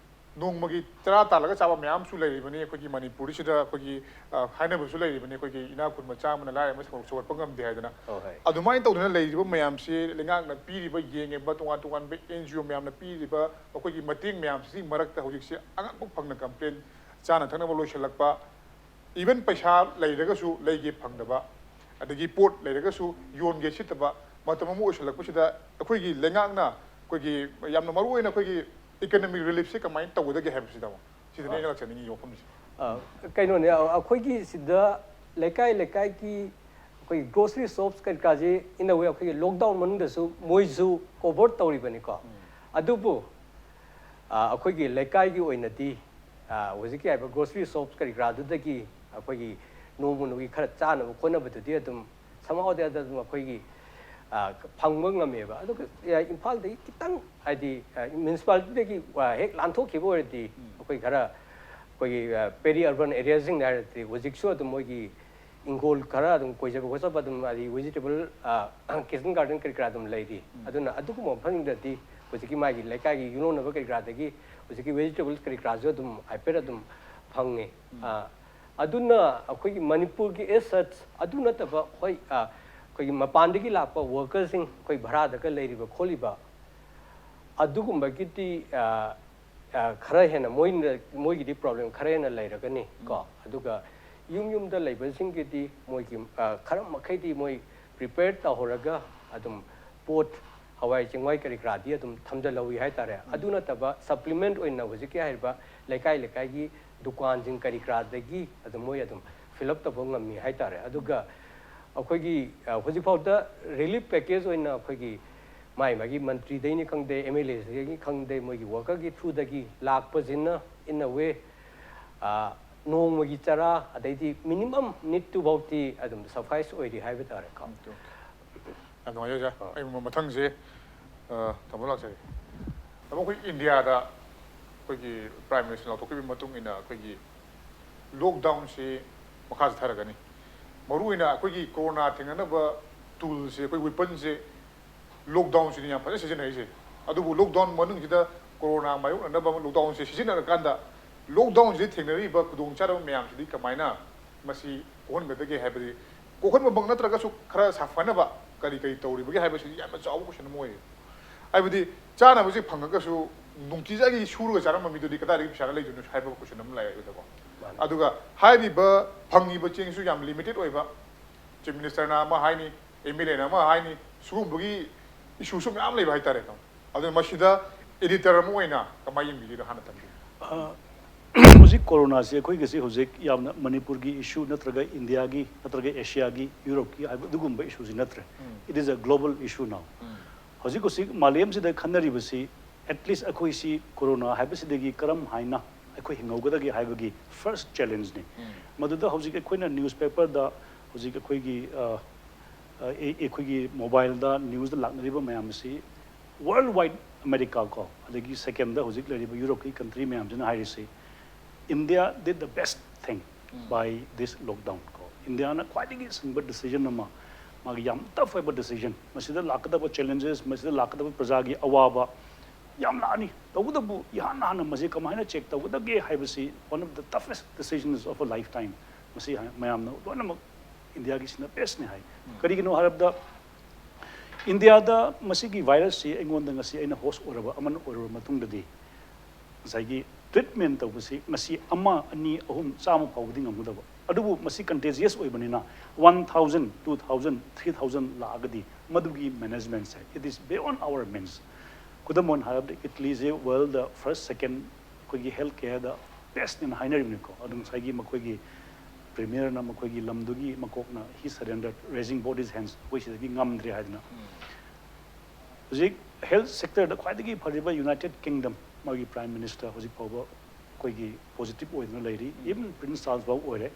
ꯅꯣꯡꯃꯒꯤ ꯆꯔꯥ ꯇꯥꯜꯂꯒ ꯆꯥꯕ ꯃꯌꯥꯝꯁꯨ ꯂꯩꯔꯤꯕꯅꯤ꯫ ꯑꯩꯈꯣꯏꯒꯤ ꯃꯅꯤꯄꯨꯔꯁꯤꯗ ꯑꯩꯈꯣꯏꯒꯤ, ꯑ, ꯍꯥꯏꯅꯕꯁꯨ ꯂꯩꯔꯤꯕꯅꯤ, ꯑꯩꯈꯣꯏꯒꯤ ꯏꯅꯥꯛ ꯈꯨꯟꯕ ꯆꯥꯝꯃꯅ ꯂꯥꯏꯔꯕ ꯑꯃ ꯁꯧ-, ꯁꯧꯒꯠꯄ ꯉꯝꯗꯦ ꯍꯥꯏꯗꯅ꯫ ꯍꯣꯏ, ꯍꯣꯏ꯫ ꯑꯗꯨꯃꯥꯏꯅ ꯇꯧꯗꯅ ꯂꯩꯔꯤꯕ ꯃꯌꯥꯝꯁꯤ ꯂꯩꯉꯥꯛꯅ ꯄꯤꯔꯤꯕ, ꯌꯦꯡꯉꯤꯕ, ꯇꯣꯉꯥꯟ ꯇꯣꯉꯥꯟꯕ N G O ꯃꯌꯥꯝꯅ ꯄꯤꯔꯤꯕ ꯃꯈꯣꯏꯒꯤ ꯃꯇꯦꯡ ꯃꯌꯥꯝꯁꯤꯒꯤ ꯃꯔꯛꯇ ꯍꯧꯖꯤꯛꯁꯦ ꯑꯉꯛꯄ ꯐꯪꯅ ꯀꯝꯄ꯭ꯂꯦꯟ, ꯆꯥꯅ ꯊꯛꯅꯕ ꯂꯣꯏꯁꯤꯜꯂꯛꯄ, even ꯄꯩꯁꯥ ꯂꯩꯔꯒꯁꯨ ꯂꯩꯒꯦ ꯐꯪꯗꯕ, ꯑꯗꯒꯤ ꯄꯣꯠ ꯂꯩꯔꯒꯁꯨ ꯌꯣꯟꯒꯦ ꯁꯤꯠꯇꯕ ꯃꯇꯝ ꯑꯃ ꯑꯣꯏꯁꯤꯜꯂꯛꯄꯁꯤꯗ ꯑꯩꯈꯣꯏꯒꯤ ꯂꯩꯉꯥꯛꯅ ꯑꯩꯈꯣꯏꯒꯤ ꯌꯥꯝꯅ ꯃꯔꯨ ꯑꯣꯏꯅ ꯑꯩꯈꯣꯏꯒꯤ economic reliefꯁꯦ ꯀꯃꯥꯏꯅ ꯇꯧꯒꯗꯒꯦ ꯍꯥꯏꯕꯁꯤꯗ ꯑꯃꯨꯛ, ꯁꯤꯗꯅꯤ ꯑꯩꯅ ꯂꯥꯛꯆꯅꯤꯡꯉꯤ ꯋꯥꯐꯝꯁꯦ꯫ ꯑ, ꯀꯩꯅꯣꯅꯦ, ꯑ, ꯑꯩꯈꯣꯏꯒꯤ ꯁꯤꯗ ꯂꯩꯀꯥꯏ ꯂꯩꯀꯥꯏꯒꯤ ꯑꯩꯈꯣꯏꯒꯤ grocery shops ꯀꯩꯀꯥꯁꯤ in a way ꯑꯩꯈꯣꯏꯒꯤ ꯂꯣꯛꯗꯥꯎꯟ ꯃꯅꯨꯡꯗꯁꯨ ꯃꯣꯏꯁꯨ ꯀꯣꯚꯔ ꯇꯧꯔꯤꯕꯅꯤꯀꯣ꯫ ꯎꯝ꯫ ꯑꯗꯨꯕꯨ, ꯑ, ꯑꯩꯈꯣꯏꯒꯤ ꯂꯩꯀꯥꯏꯒꯤ ꯑꯣꯏꯅꯗꯤ, ꯑ, ꯍꯧꯖꯤꯛꯀꯤ ꯍꯥꯏꯕ grocery shops ꯀꯔꯤ ꯀꯔꯥꯗꯨꯗꯒꯤ ꯑꯩꯈꯣꯏꯒꯤ ꯅꯣꯡꯃ ꯅꯣꯡꯃꯒꯤ ꯈꯔ ꯆꯥꯅꯕ ꯈꯣꯠꯅꯕꯗꯨꯗꯤ ꯑꯗꯨꯝ somehow or the other ꯑꯗꯨꯝ ꯑꯩꯈꯣꯏꯒꯤ, ꯑ, ꯐꯪꯕ ꯉꯝꯃꯦꯕ꯫ ꯑꯗꯨꯒ, ꯑ, ꯏꯝꯐꯥꯜꯗꯒꯤ ꯈꯤꯇꯪ, ꯍꯥꯏꯗꯤ, ꯑ, municipalityꯗꯒꯤ, ꯑ, ꯍꯦꯛ ꯂꯥꯟꯊꯣꯛꯈꯤꯕ ꯑꯣꯏꯔꯗꯤ ꯎꯝ꯫ ꯑꯩꯈꯣꯏ ꯈꯔ ꯑꯩꯈꯣꯏꯒꯤ, ꯑ, peri-urban areaꯁꯤꯡꯗ ꯍꯥꯏꯔꯗꯤ ꯍꯧꯖꯤꯛꯁꯨ ꯑꯗꯨꯝ ꯃꯣꯏꯒꯤ ꯏꯪꯈꯣꯜ ꯈꯔ ꯑꯗꯨꯝ ꯀꯣꯏꯖꯕ ꯈꯣꯠꯆꯕ ꯑꯗꯨꯝ, ꯍꯥꯏꯗꯤ vegetable, ꯑ, kitchen garden ꯀꯔꯤ ꯀꯔꯥ ꯑꯗꯨꯝ ꯂꯩꯔꯤ꯫ ꯎꯝ꯫ ꯑꯗꯨꯅ ꯑꯗꯨꯒꯨꯝꯕ ꯃꯐꯝꯁꯤꯡꯗꯗꯤ ꯍꯧꯖꯤꯛꯀꯤ ꯃꯥꯒꯤ ꯂꯩꯀꯥꯏꯒꯤ ꯌꯨꯝꯂꯣꯟꯅꯕ ꯀꯔꯤ ꯀꯔꯥꯗꯒꯤ ꯍꯧꯖꯤꯛꯀꯤ vegetables ꯀꯔꯤ ꯀꯔꯥꯁꯨ ꯑꯗꯨꯝ ꯍꯥꯏꯐꯦꯠ ꯑꯗꯨꯝ ꯐꯪꯉꯦ꯫ ꯎꯝ꯫ ꯑ, ꯑꯗꯨꯅ ꯑꯩꯈꯣꯏꯒꯤ ꯃꯅꯤꯄꯨꯔꯒꯤ as such ꯑꯗꯨ ꯅꯠꯇꯕ, ꯍꯣꯏ, ꯑ, ꯑꯩꯈꯣꯏꯒꯤ ꯃꯄꯥꯟꯗꯒꯤ ꯂꯥꯛꯄ workerꯁꯤꯡ, ꯑꯩꯈꯣꯏ ꯚꯔꯥꯗꯒ ꯂꯩꯔꯤꯕ ꯈꯣꯠꯂꯤꯕ, ꯑꯗꯨꯒꯨꯝꯕꯒꯤꯗꯤ ꯑ, ꯑ, ꯈꯔ ꯍꯦꯟꯅ ꯃꯣꯏꯅ, ꯃꯣꯏꯒꯤꯗꯤ ꯄ꯭ꯔꯣꯕ꯭ꯂꯦꯝ ꯈꯔ ꯍꯦꯟꯅ ꯂꯩꯔꯒꯅꯤ ꯀꯣ꯫ ꯑꯗꯨꯒ ꯌꯨꯝ ꯌꯨꯝꯗ ꯂꯩꯕꯁꯤꯡꯒꯤꯗꯤ ꯃꯣꯏꯒꯤ, ꯑ, ꯈꯔ ꯃꯈꯩꯗꯤ ꯃꯣꯏ ꯄ꯭ꯔꯤꯄꯦꯌꯔ ꯇꯧꯍꯧꯔꯒ ꯑꯗꯨꯝ ꯄꯣꯠ, ꯍꯋꯥꯏ ꯆꯦꯡꯋꯥꯏ ꯀꯔꯤ ꯀꯔꯥꯗꯤ ꯑꯗꯨꯝ ꯊꯝꯖꯤꯜꯍꯧꯋꯤ ꯍꯥꯏꯇꯥꯔꯦ꯫ ꯑꯗꯨ ꯅꯠꯇꯕ ꯁꯄ꯭ꯂꯤꯃꯦꯟꯠ ꯑꯣꯏꯅ ꯍꯧꯖꯤꯛꯀꯤ ꯍꯥꯏꯔꯤꯕ ꯂꯩꯀꯥꯏ ꯂꯩꯀꯥꯏꯒꯤ ꯗꯨꯀꯥꯟꯁꯤꯡ ꯀꯔꯤ ꯀꯔꯥꯗꯒꯤ ꯑꯗꯨꯝ ꯃꯣꯏ ꯑꯗꯨꯝ ꯐꯤꯜ ꯑꯞ ꯇꯧꯕ ꯉꯝꯃꯤ ꯍꯥꯏꯇꯥꯔꯦ꯫ ꯑꯗꯨꯒ ꯑꯩꯈꯣꯏꯒꯤ, ꯑ, ꯍꯧꯖꯤꯛꯐꯥꯎꯗ ꯔꯤꯂꯤꯐ ꯄꯦꯀꯦꯖ ꯑꯣꯏꯅ ꯑꯩꯈꯣꯏꯒꯤ ꯃꯥꯏ ꯃꯥꯒꯤ ꯃꯟꯇ꯭ꯔꯤꯗꯩꯅꯤ ꯈꯪꯗꯦ, ꯑꯦꯝ ꯑꯦꯜ ꯑꯦꯗꯒꯤ ꯈꯪꯗꯦ, ꯃꯣꯏꯒꯤ ꯋꯥꯀꯔꯒꯤ ꯊ꯭ꯔꯨꯗꯒꯤ ꯂꯥꯛꯄꯁꯤꯅ in a way, ꯑ, ꯅꯣꯡꯃꯒꯤ ꯆꯔꯥ ꯑꯗꯩꯗꯤ ꯃꯤꯅꯤꯃꯝ ꯅꯤꯠꯇꯨꯐꯥꯎꯗꯤ ꯑꯗꯨꯝ ꯁꯐꯥꯏꯁ ꯑꯣꯏꯔꯤ ꯍꯥꯏꯕ ꯇꯥꯔꯦꯀꯣ꯫ ꯌꯥꯝ ꯅꯨꯡꯉꯥꯏꯖꯩ ꯑꯣꯖꯥ꯫ ꯑꯩ ꯃ-, ꯃꯊꯪꯁꯦ, ꯑ, ꯇꯥꯃꯣ ꯂꯥꯛꯆꯒꯦ꯫ ꯇꯥꯃꯣ, ꯑꯩꯈꯣꯏ ꯏꯟꯗꯤꯌꯥꯗ ꯑꯩꯈꯣꯏꯒꯤ ꯄ꯭ꯔꯥꯏꯝ ꯃꯤꯅꯤꯁꯇꯔ ꯂꯥꯎꯊꯣꯛꯈꯤꯕꯒꯤ ꯃꯇꯨꯡ ꯏꯟꯅ ꯑꯩꯈꯣꯏꯒꯤ ꯂꯣꯛꯗꯥꯎꯟꯁꯤ ꯃꯈꯥ ꯆꯠꯊꯔꯒꯅꯤ꯫ ꯃꯔꯨꯑꯣꯏꯅ ꯑꯩꯈꯣꯏꯒꯤ ꯀꯣꯔꯣꯅꯥ ꯊꯦꯡꯅꯅꯕ ꯇꯨꯜꯁꯦ, ꯑꯩꯈꯣꯏ ꯋꯦꯄꯟꯁꯦ ꯂꯣꯛꯗꯥꯎꯟꯁꯤꯅꯤ ꯌꯥꯝ ꯐꯖꯅ ꯁꯤꯖꯤꯟꯅꯔꯤꯁꯦ꯫ ꯑꯗꯨꯕꯨ ꯂꯣꯛꯗꯥꯎꯟ ꯃꯅꯨꯡꯁꯤꯗ ꯀꯣꯔꯣꯅꯥ ꯃꯥꯌꯣꯛꯅꯅꯕ ꯂꯣꯛꯗꯥꯎꯟꯁꯦ ꯁꯤꯖꯤꯟꯅꯔꯀꯥꯟꯗ ꯂꯣꯛꯗꯥꯎꯟꯁꯤꯗ ꯊꯦꯡꯅꯔꯤꯕ ꯈꯨꯗꯣꯡꯆꯥꯗꯕ ꯃꯌꯥꯝꯁꯤꯗꯤ ꯀꯃꯥꯏꯅ ꯃꯁꯤ ꯀꯣꯛꯍꯟꯒꯗꯒꯦ ꯍꯥꯏꯕꯗꯤ, ꯀꯣꯛꯍꯟꯕꯃꯛ ꯅꯠꯇ꯭ꯔꯒꯁꯨ ꯈꯔ ꯁꯥꯐꯅꯕ ꯀꯔꯤ ꯀꯔꯤ ꯇꯧꯔꯤꯕꯒꯦ ꯍꯥꯏꯕꯁꯤꯗꯤ ꯌꯥꯝꯅ ꯆꯥꯎꯕ ꯀꯣꯏꯁꯟ ꯑꯃ ꯑꯣꯏꯌꯦ꯫ ꯍꯥꯏꯕꯗꯤ ꯆꯥꯅꯕꯁꯤ ꯐꯪꯉꯒꯁꯨ ꯅꯨꯡꯇꯤꯖꯥꯒꯤ ꯁꯨꯔꯒ ꯆꯥꯔꯝꯕ ꯃꯤꯗꯨꯗꯤ ꯀꯗꯥꯏꯗꯒꯤ ꯄꯩꯁꯥꯅ ꯂꯩꯗꯣꯏꯅꯣ ꯍꯥꯏꯕ ꯀꯣꯏꯁꯟ ꯑꯃ ꯂꯥꯛꯑꯦꯕꯀꯣ꯫ ꯑꯗꯨꯒ ꯍꯥꯏꯔꯤꯕ ꯐꯪꯉꯤꯕ ꯆꯦꯡꯁꯨ ꯌꯥꯝ ꯂꯤꯃꯤꯇꯦꯠ ꯑꯣꯏꯕ, ꯆꯤꯐ ꯃꯤꯅꯤꯁꯇꯔꯅ ꯑꯃ ꯍꯥꯏꯅꯤ, ꯑꯦꯝ ꯑꯦꯜ ꯑꯦꯅ ꯑꯃ ꯍꯥꯏꯅꯤ, ꯁꯤꯒꯨꯝꯕꯒꯤ ꯏꯁꯨꯁꯨ ꯃꯌꯥꯝ ꯂꯩꯕ ꯍꯥꯏꯇꯥꯔꯦꯀꯣ꯫ ꯑꯗꯨꯅ ꯃꯁꯤꯗ ꯑꯦꯗꯤꯇꯔ ꯑꯃ ꯑꯣꯏꯅ ꯀꯃꯥꯏꯅ ꯌꯦꯡꯕꯤꯒꯦꯗꯣ ꯍꯥꯟꯅ ꯊꯝꯕꯤꯌꯨ꯫ ꯑ, ꯍꯧꯖꯤꯛ ꯀꯣꯔꯣꯅꯥꯁꯤ ꯑꯩꯈꯣꯏꯒꯤꯁꯤ ꯍꯧꯖꯤꯛ ꯌꯥꯝꯅ ꯃꯅꯤꯄꯨꯔꯒꯤ ꯏꯁꯨ ꯅꯠꯇ꯭ꯔꯒ ꯏꯟꯗꯤꯌꯥꯒꯤ ꯅꯠꯇ꯭ꯔꯒ ꯑꯦꯁꯤꯌꯥꯒꯤ, ꯌꯨꯔꯣꯞꯀꯤ ꯍꯥꯏꯕ ꯑꯗꯨꯒꯨꯝꯕ ꯏꯁꯨꯁꯤ ꯅꯠꯇ꯭ꯔꯦ꯫ It is a global issue now. ꯍꯧꯖꯤꯛ ꯍꯧꯖꯤꯛ ꯃꯥꯂꯦꯝꯁꯤꯗ ꯈꯟꯅꯔꯤꯕꯁꯤ at least ꯑꯩꯈꯣꯏꯁꯤ ꯀꯣꯔꯣꯅꯥ ꯍꯥꯏꯕꯁꯤꯗꯒꯤ ꯀꯔꯝ ꯍꯥꯏꯅ ꯑꯩꯈꯣꯏ ꯍꯤꯡꯍꯧꯒꯗꯒꯦ ꯍꯥꯏꯕꯒꯤ ꯐꯥꯔꯁ ꯆꯦꯂꯦꯟꯖꯅꯤ꯫ ꯃꯗꯨꯗ ꯍꯧꯖꯤꯛ ꯑꯩꯈꯣꯏꯅ ꯅ꯭ꯌꯨꯁꯄꯦꯄꯔꯗ ꯍꯧꯖꯤꯛ ꯑꯩꯈꯣꯏꯒꯤ, ꯑ, ꯑ, ꯑꯩ-, ꯑꯩꯈꯣꯏꯒꯤ ꯃꯣꯕꯥꯏꯜꯗ ꯅ꯭ꯌꯨꯁꯇ ꯂꯥꯛꯅꯔꯤꯕ ꯃꯌꯥꯝ ꯑꯁꯤ ꯋꯥꯔꯜ ꯋꯥꯏꯗ ꯑꯃꯦꯔꯤꯀꯥ ꯀꯣ, ꯑꯗꯒꯤ ꯁꯦꯀꯦꯟꯗ ꯍꯧꯖꯤꯛ ꯂꯩꯔꯤꯕ ꯌꯨꯔꯣꯞꯀꯤ ꯀꯟꯇ꯭ꯔꯤ ꯃꯌꯥꯝꯁꯤꯅ ꯍꯥꯏꯔꯤꯁꯤ, India did the best thing by this lockdown ꯀꯣ꯫ ꯏꯟꯗꯤꯌꯥꯅ ꯈ꯭ꯋꯥꯏꯗꯒꯤ ꯁꯤꯡꯕ ꯗꯤꯁꯤꯖꯟ ꯑꯃ, ꯃꯥꯒꯤ ꯌꯥꯝ ꯇꯐ ꯑꯣꯏꯕ ꯗꯤꯁꯤꯖꯟ, ꯃꯁꯤꯗ ꯂꯥꯛꯀꯗꯕ ꯆꯦꯂꯦꯟꯖꯦꯁ, ꯃꯁꯤꯗ ꯂꯥꯛꯀꯗꯕ ꯄ꯭ꯔꯖꯥꯒꯤ ꯑꯋꯥꯕ ꯌꯥꯝ ꯂꯥꯛꯑꯅꯤ꯫ ꯇꯧꯕꯇꯕꯨ ꯏꯍꯥꯟ ꯍꯥꯟꯅ ꯃꯁꯤ ꯀꯃꯥꯏꯅ ꯆꯦꯛ ꯇꯧꯒꯗꯒꯦ ꯍꯥꯏꯕꯁꯤ one of the toughest decisions of a lifetime꯫ ꯃꯁꯤ ꯃꯌꯥꯝꯅ ꯂꯣꯏꯅꯃꯛ ꯏꯟꯗꯤꯌꯥꯒꯤꯁꯤꯅ ꯕꯦꯁꯅꯤ ꯍꯥꯏ꯫ ꯀꯔꯤꯒꯤꯅꯣ ꯍꯥꯏꯔꯕꯗ ꯏꯟꯗꯤꯌꯥꯗ ꯃꯁꯤꯒꯤ ꯚꯥꯏꯔꯁꯁꯤ ꯑꯩꯉꯣꯟꯗ ꯉꯁꯤ ꯑꯩꯅ ꯍꯣꯁ ꯑꯣꯏꯔꯕ ꯑꯃꯅ ꯑꯣꯏꯔꯨꯔꯕ ꯃꯇꯨꯡꯗꯗꯤ ꯉꯁꯥꯏꯒꯤ ꯇ꯭ꯔꯤꯠꯃꯦꯟ ꯇꯧꯕꯁꯤ ꯉꯁꯤ ꯑꯃ, ꯑꯅꯤ, ꯑꯍꯨꯝ, ꯆꯥꯝꯃ ꯐꯥꯎꯕꯗꯤ ꯉꯝꯒꯗꯕ, ꯑꯗꯨꯕꯨ ꯃꯁꯤ ꯀꯟꯇꯦꯖꯤꯌꯁ ꯑꯣꯏꯕꯅꯤꯅ one thousand, two thousand, three thousand ꯂꯥꯛꯑꯒꯗꯤ ꯃꯗꯨꯒꯤ ꯃꯦꯅꯦꯖꯃꯦꯟꯁꯦ, it is beyond our means. ꯈꯨꯗꯝ ꯑꯣꯏꯅ ꯍꯥꯏꯔꯕꯗ ꯏꯇꯂꯤꯁꯦ ꯋꯥꯔꯜꯗ ꯐꯥꯔꯁ, ꯁꯦꯀꯦꯟ ꯑꯩꯈꯣꯏꯒꯤ ꯍꯦꯜꯊ ꯀꯦꯌꯔꯗ ꯕꯦꯁꯅꯦꯅ ꯍꯥꯏꯅꯔꯤꯕꯅꯤꯀꯣ꯫ ꯑꯗꯨ ꯉꯁꯥꯏꯒꯤ ꯃꯈꯣꯏꯒꯤ ꯄ꯭ꯔꯤꯃꯤꯌꯔꯅ ꯃꯈꯣꯏꯒꯤ ꯂꯝꯗꯨꯒꯤ ꯃꯀꯣꯛꯅ he surrendered, raising body's hands, ꯑꯩꯈꯣꯏ ꯁꯤꯗꯒꯤ ꯉꯝꯗ꯭ꯔꯦ ꯍꯥꯏꯗꯅ꯫ ꯍꯧꯖꯤꯛ ꯍꯦꯜꯊ ꯁꯦꯛꯇꯔꯗ ꯈ꯭ꯋꯥꯏꯗꯒꯤ ꯐꯔꯤꯕ ꯌꯨꯅꯥꯏꯇꯦꯗ ꯀꯤꯡꯗꯝ, ꯃꯥꯒꯤ ꯄ꯭ꯔꯥꯏꯝ ꯃꯤꯅꯤꯁꯇꯔ ꯍꯧꯖꯤꯛ ꯐꯥꯎꯕ ꯑꯩꯈꯣꯏꯒꯤ ꯄꯣꯖꯤꯇꯤꯚ ꯑꯣꯏꯗꯨꯅ ꯂꯩꯔꯤ꯫ ꯏꯚꯟ ꯄ꯭ꯔꯤꯟꯁ ꯆꯥꯔꯜꯁ ꯐꯥꯎ ꯑꯣꯏꯔꯦ꯫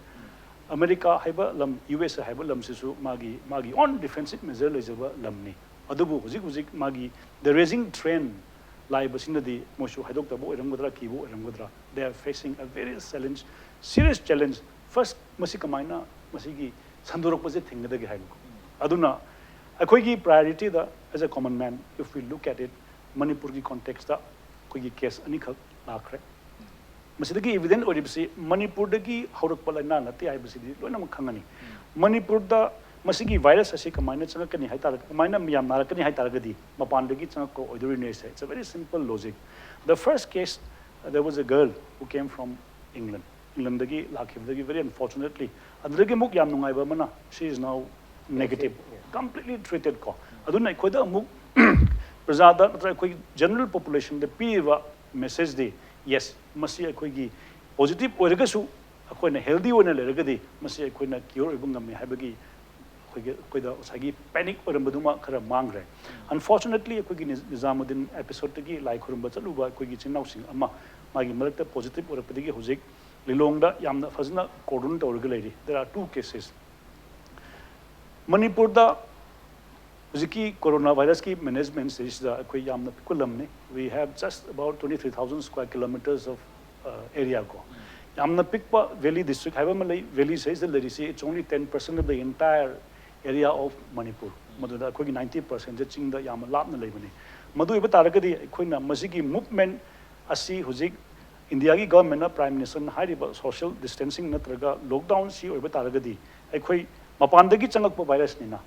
ꯑꯃꯦꯔꯤꯀꯥ ꯍꯥꯏꯕ ꯂꯝ, ꯌꯨ ꯑꯦꯁ ꯑꯦ ꯍꯥꯏꯕ ꯂꯝꯁꯤꯁꯨ ꯃꯥꯒꯤ ꯃꯥꯒꯤ ꯑꯣꯟ ꯗꯤꯐꯦꯟꯁꯤꯞ ꯃꯦꯖꯔ ꯂꯩꯖꯕ ꯂꯝꯅꯤ꯫ ꯑꯗꯨꯕꯨ ꯍꯧꯖꯤꯛ ꯍꯧꯖꯤꯛ ꯃꯥꯒꯤ the raising trend ꯂꯥꯛꯏꯕꯁꯤꯅꯗꯤ ꯃꯣꯏꯁꯨ ꯍꯥꯏꯗꯣꯛꯇꯕ ꯑꯣꯏꯔꯝꯒꯗ꯭ꯔꯥ, ꯀꯤꯕ ꯑꯣꯏꯔꯝꯒꯗ꯭ꯔꯥ, they are facing a very challenge, serious challenge. First, ꯃꯁꯤ ꯀꯃꯥꯏꯅ ꯃꯁꯤꯒꯤ ꯁꯟꯗꯣꯔꯛꯄꯁꯦ ꯊꯤꯡꯒꯗꯒꯦ ꯍꯥꯏꯕꯀꯣ꯫ ꯑꯗꯨꯅ ꯑꯩꯈꯣꯏꯒꯤ ꯄ꯭ꯔꯥꯏꯑꯣꯔꯤꯇꯤꯗ, as a common man, if we look at it, ꯃꯅꯤꯄꯨꯔꯒꯤ ꯀꯣꯟꯇꯦꯛꯁꯇ ꯑꯩꯈꯣꯏꯒꯤ ꯀꯦꯁ ꯑꯅꯤꯈꯛ ꯂꯥꯛꯈ꯭ꯔꯦ꯫ ꯃꯁꯤꯗꯒꯤ ꯏꯚꯤꯗꯦꯟ ꯑꯣꯏꯔꯤꯕꯁꯤ ꯃꯅꯤꯄꯨꯔꯗꯒꯤ ꯍꯧꯔꯛꯄ ꯂꯥꯏꯅꯥ ꯅꯠꯇꯦ ꯍꯥꯏꯕꯁꯤꯗꯤ ꯂꯣꯏꯅꯃꯛ ꯈꯪꯉꯅꯤ꯫ ꯃꯅꯤꯄꯨꯔꯗ ꯃꯁꯤꯒꯤ ꯚꯥꯏꯔꯁ ꯑꯁꯤ ꯀꯃꯥꯏꯅ ꯆꯪꯉꯛꯀꯅꯤ ꯍꯥꯏ ꯇꯥꯔꯒ, ꯀꯃꯥꯏꯅ ꯃꯤꯌꯥꯝ ꯅꯥꯔꯛꯀꯅꯤ ꯍꯥꯏ ꯇꯥꯔꯒꯗꯤ ꯃꯄꯥꯟꯗꯒꯤ ꯆꯪꯉꯛꯄ ꯑꯣꯏꯗꯣꯔꯤꯅꯦ ꯁꯦ꯫ It's a very simple logic. The first case, uh, there was a girl who came from England. ꯏꯪꯂꯟꯗꯒꯤ ꯂꯥꯛꯈꯤꯕꯗꯒꯤ, very unfortunately, ꯑꯗꯨꯗꯒꯤ ꯑꯃꯨꯛ ꯌꯥꯝ ꯅꯨꯡꯉꯥꯏꯕ ꯑꯃꯅ, she is now negative, completely treated ꯀꯣ꯫ ꯑꯗꯨꯅ ꯑꯩꯈꯣꯏꯗ ꯑꯃꯨꯛ ꯄ꯭ꯔꯖꯥꯗ ꯅꯠꯇ꯭ꯔꯒ ꯑꯩꯈꯣꯏꯒꯤ ꯖꯦꯅꯔꯦꯜ ꯄꯣꯄꯨꯂꯦꯁꯟꯗ ꯄꯤꯔꯤꯕ ꯃꯦꯁꯦꯖꯇꯤ, ꯌꯦꯁ, ꯃꯁꯤ ꯑꯩꯈꯣꯏꯒꯤ ꯄꯣꯖꯤꯇꯤꯚ ꯑꯣꯏꯔꯒꯁꯨ ꯑꯩꯈꯣꯏꯅ ꯍꯦꯜꯗꯤ ꯑꯣꯏꯅ ꯂꯩꯔꯒꯗꯤ ꯃꯁꯤ ꯑꯩꯈꯣꯏꯅ ꯀ꯭ꯌꯣꯔ ꯑꯣꯏꯕ ꯉꯝꯃꯤ ꯍꯥꯏꯕꯒꯤ ꯑꯩꯈꯣꯏꯒꯤ, ꯑꯩꯈꯣꯏꯗ ꯉꯁꯥꯏꯒꯤ ꯄꯦꯅꯤꯛ ꯑꯣꯏꯔꯝꯕꯗꯨꯃ ꯈꯔ ꯃꯥꯡꯈ꯭ꯔꯦ꯫ ꯑꯟꯐꯣꯔꯆꯨꯅꯦꯠꯂꯤ, ꯑꯩꯈꯣꯏꯒꯤ ꯅꯤꯖ-, ꯅꯤꯖꯥꯃꯨꯗꯤꯟ ꯑꯦꯄꯤꯁꯣꯗꯇꯒꯤ ꯂꯥꯏ ꯈꯨꯔꯨꯝꯕ ꯆꯠꯂꯨꯕ ꯑꯩꯈꯣꯏꯒꯤ ꯏꯆꯤꯟ ꯏꯅꯥꯎꯁꯤꯡ ꯑꯃ ꯃꯥꯒꯤ ꯃꯔꯛꯇ ꯄꯣꯖꯤꯇꯤꯚ ꯑꯣꯏꯔꯛꯄꯗꯒꯤ ꯍꯧꯖꯤꯛ ꯂꯤꯂꯣꯡꯗ ꯌꯥꯝꯅ ꯐꯖꯅ ꯀꯣꯔꯗꯣꯟ ꯇꯧꯔꯒ ꯂꯩꯔꯤ꯫ There are two cases. ꯃꯅꯤꯄꯨꯔꯗ ꯍꯧꯖꯤꯛꯀꯤ ꯀꯣꯔꯣꯅꯥ ꯚꯥꯏꯔꯁꯀꯤ ꯃꯦꯅꯦꯖꯃꯦꯟꯁꯤꯗ ꯑꯩꯈꯣꯏ ꯌꯥꯝꯅ ꯄꯤꯛꯄ ꯂꯝꯅꯤ꯫ We have just about twenty three thousand square kilometers of, uh, area ꯀꯣ꯫ ꯌꯥꯝꯅ ꯄꯤꯛꯄ ꯚꯦꯂꯤ ꯗꯤꯁꯇ꯭ꯔꯤꯛ ꯍꯥꯏꯕ ꯑꯃ ꯂꯩ꯫ ꯚꯦꯂꯤꯁꯤꯗ ꯂꯩꯔꯤꯁꯤ, it's only ten percent of the entire area of Manipur. ꯃꯗꯨꯗ ꯑꯩꯈꯣꯏꯒꯤ ninety percentꯁꯦ ꯆꯤꯡꯗ ꯌꯥꯝꯅ ꯂꯥꯞꯅ ꯂꯩꯕꯅꯤ꯫ ꯃꯗꯨ ꯑꯣꯏꯕ ꯇꯥꯔꯒꯗꯤ ꯑꯩꯈꯣꯏꯅ ꯃꯁꯤꯒꯤ ꯃꯨꯚꯃꯦꯟ ꯑꯁꯤ ꯍꯧꯖꯤꯛ ꯏꯟꯗꯤꯌꯥꯒꯤ ꯒꯚꯔꯟꯃꯦꯟꯅ, ꯄ꯭ꯔꯥꯏꯝ ꯃꯤꯅꯤꯁꯇꯔꯅ ꯍꯥꯏꯔꯤꯕ ꯁꯣꯁꯤꯌꯦꯜ ꯗꯤꯁꯇꯦꯟꯁꯤꯡ ꯅꯠꯇ꯭ꯔꯒ ꯂꯣꯛꯗꯥꯎꯟꯁꯤ ꯑꯣꯏꯕ ꯇꯥꯔꯒꯗꯤ ꯑꯩꯈꯣꯏ ꯃꯄꯥꯟꯗꯒꯤ ꯆꯪꯂꯛꯄ ꯚꯥꯏꯔꯁꯅꯤꯅ,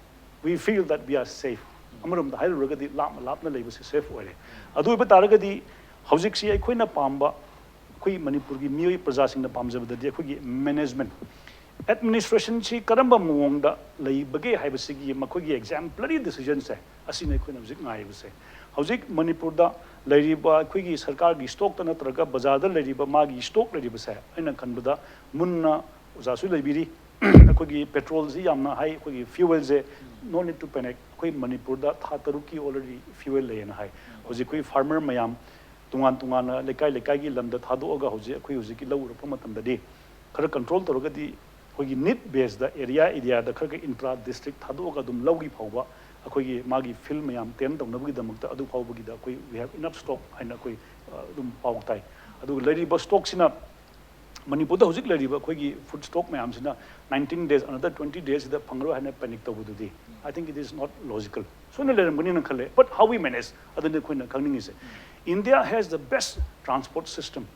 we feel that we are safe. ꯑꯃꯔꯣꯝꯗ ꯍꯥꯏꯔꯨꯔꯒꯗꯤ ꯂꯥꯞꯅ ꯂꯥꯞꯅ ꯂꯩꯕꯁꯤ ꯁꯦꯐ ꯑꯣꯏꯔꯦ꯫ ꯑꯗꯨ ꯑꯣꯏꯕ ꯇꯥꯔꯒꯗꯤ ꯍꯧꯖꯤꯛꯁꯤ ꯑꯩꯈꯣꯏꯅ ꯄꯥꯝꯕ, ꯑꯩꯈꯣꯏ ꯃꯅꯤꯄꯨꯔꯒꯤ ꯃꯤꯑꯣꯏ ꯄ꯭ꯔꯖꯥꯁꯤꯡꯅ ꯄꯥꯝꯖꯕꯗꯗꯤ ꯑꯩꯈꯣꯏꯒꯤ ꯃꯦꯅꯦꯖꯃꯦꯟ, ꯑꯦꯗꯃꯤꯅꯤꯁꯇ꯭ꯔꯦꯁꯟꯁꯤ ꯀꯔꯝꯕ ꯃꯑꯣꯡꯗ ꯂꯩꯕꯒꯦ ꯍꯥꯏꯕꯁꯤꯒꯤ ꯃꯈꯣꯏꯒꯤ ꯑꯦꯛꯖꯥꯝꯄ꯭ꯂꯔꯤ ꯗꯤꯁꯤꯖꯟꯁꯦ, ꯑꯁꯤꯅ ꯑꯩꯈꯣꯏꯅ ꯍꯧꯖꯤꯛ ꯉꯥꯏꯔꯤꯕꯁꯦ꯫ ꯍꯧꯖꯤꯛ ꯃꯅꯤꯄꯨꯔꯗ ꯂꯩꯔꯤꯕ ꯑꯩꯈꯣꯏꯒꯤ ꯁꯔꯀꯥꯔꯒꯤ ꯁ꯭ꯇꯣꯛꯇ ꯅꯠꯇ꯭ꯔꯒ ꯕꯖꯥꯔꯗ ꯂꯩꯔꯤꯕ ꯃꯥꯒꯤ ꯁ꯭ꯇꯣꯛ ꯂꯩꯔꯤꯕꯁꯦ, ꯑꯩꯅ ꯈꯟꯕꯗ ꯃꯨꯟꯅ ꯑꯣꯖꯥꯁꯨ ꯂꯩꯕꯤꯔꯤ꯫ ꯑꯩꯈꯣꯏꯒꯤ ꯄꯦꯇ꯭ꯔꯣꯜꯁꯤ ꯌꯥꯝꯅ ꯍꯥꯏ, ꯑꯩꯈꯣꯏꯒꯤ ꯐ꯭ꯌꯨꯋꯦꯜꯁꯦ, no need to panic, ꯑꯩꯈꯣꯏ ꯃꯅꯤꯄꯨꯔꯗ ꯊꯥ ꯇꯔꯨꯛꯀꯤ ꯑꯣꯜꯔꯦꯗꯤ ꯐ꯭ꯌꯨꯋꯦꯜ ꯂꯩꯌꯦꯅ ꯍꯥꯏ꯫ ꯍꯧꯖꯤꯛ ꯑꯩꯈꯣꯏ ꯐꯥꯔꯃꯔ ꯃꯌꯥꯝ ꯇꯣꯉꯥꯟ ꯇꯣꯉꯥꯟꯅ ꯂꯩꯀꯥꯏ ꯂꯩꯀꯥꯏꯒꯤ ꯂꯝꯗ ꯊꯥꯗꯣꯛꯑꯒ ꯍꯧꯖꯤꯛ ꯑꯩꯈꯣꯏ ꯍꯧꯖꯤꯛꯀꯤ ꯂꯧ ꯎꯔꯛꯄ ꯃꯇꯝꯗꯗꯤ ꯈꯔ ꯀꯟꯇ꯭ꯔꯣꯜ ꯇꯧꯔꯒꯗꯤ ꯑꯩꯈꯣꯏꯒꯤ ꯅꯤꯠ ꯕꯦꯁꯇ ꯑꯦꯔꯤꯌꯥ ꯑꯦꯔꯤꯌꯥꯗ ꯈꯔ ꯈꯔ ꯏꯟꯇ꯭ꯔꯥ ꯗꯤꯁꯇ꯭ꯔꯤꯛ ꯊꯥꯗꯣꯛꯑꯒ ꯑꯗꯨꯝ ꯂꯧꯒꯤ ꯐꯥꯎꯕ ꯑꯩꯈꯣꯏꯒꯤ ꯃꯥꯒꯤ ꯐꯤꯜ ꯃꯌꯥꯝ ꯇꯦꯟ ꯇꯧꯅꯕꯒꯤꯗꯃꯛꯇ ꯑꯗꯨ ꯐꯥꯎꯕꯒꯤꯗ ꯑꯩꯈꯣꯏ we have enough stock ꯍꯥꯏꯅ ꯑꯩꯈꯣꯏ ꯑ, ꯑꯗꯨꯝ ꯄꯥꯎ ꯇꯥꯏ꯫ ꯑꯗꯨꯒ ꯂꯩꯔꯤꯕ ꯁ꯭ꯇꯣꯛꯁꯤꯅ ꯃꯅꯤꯄꯨꯔꯗ ꯍꯧꯖꯤꯛ ꯂꯩꯔꯤꯕ ꯑꯩꯈꯣꯏꯒꯤ ꯐꯨꯗ ꯁ꯭ꯇꯣꯛ ꯃꯌꯥꯝꯁꯤꯅ nineteen days, another twenty days ꯁꯤꯗ ꯐꯪꯉꯔꯣꯏ ꯍꯥꯏꯅ ꯄꯦꯅꯤꯛ ꯇꯧꯕꯗꯨꯗꯤ I think it is not logical. ꯁꯣꯏꯅ ꯂꯩꯔꯝꯒꯅꯤꯅ ꯈꯜꯂꯦ, but how we manage ꯑꯗꯨꯅꯤ ꯑꯩꯈꯣꯏꯅ ꯈꯪꯅꯤꯡꯉꯤꯁꯦ꯫ India has the best transport system.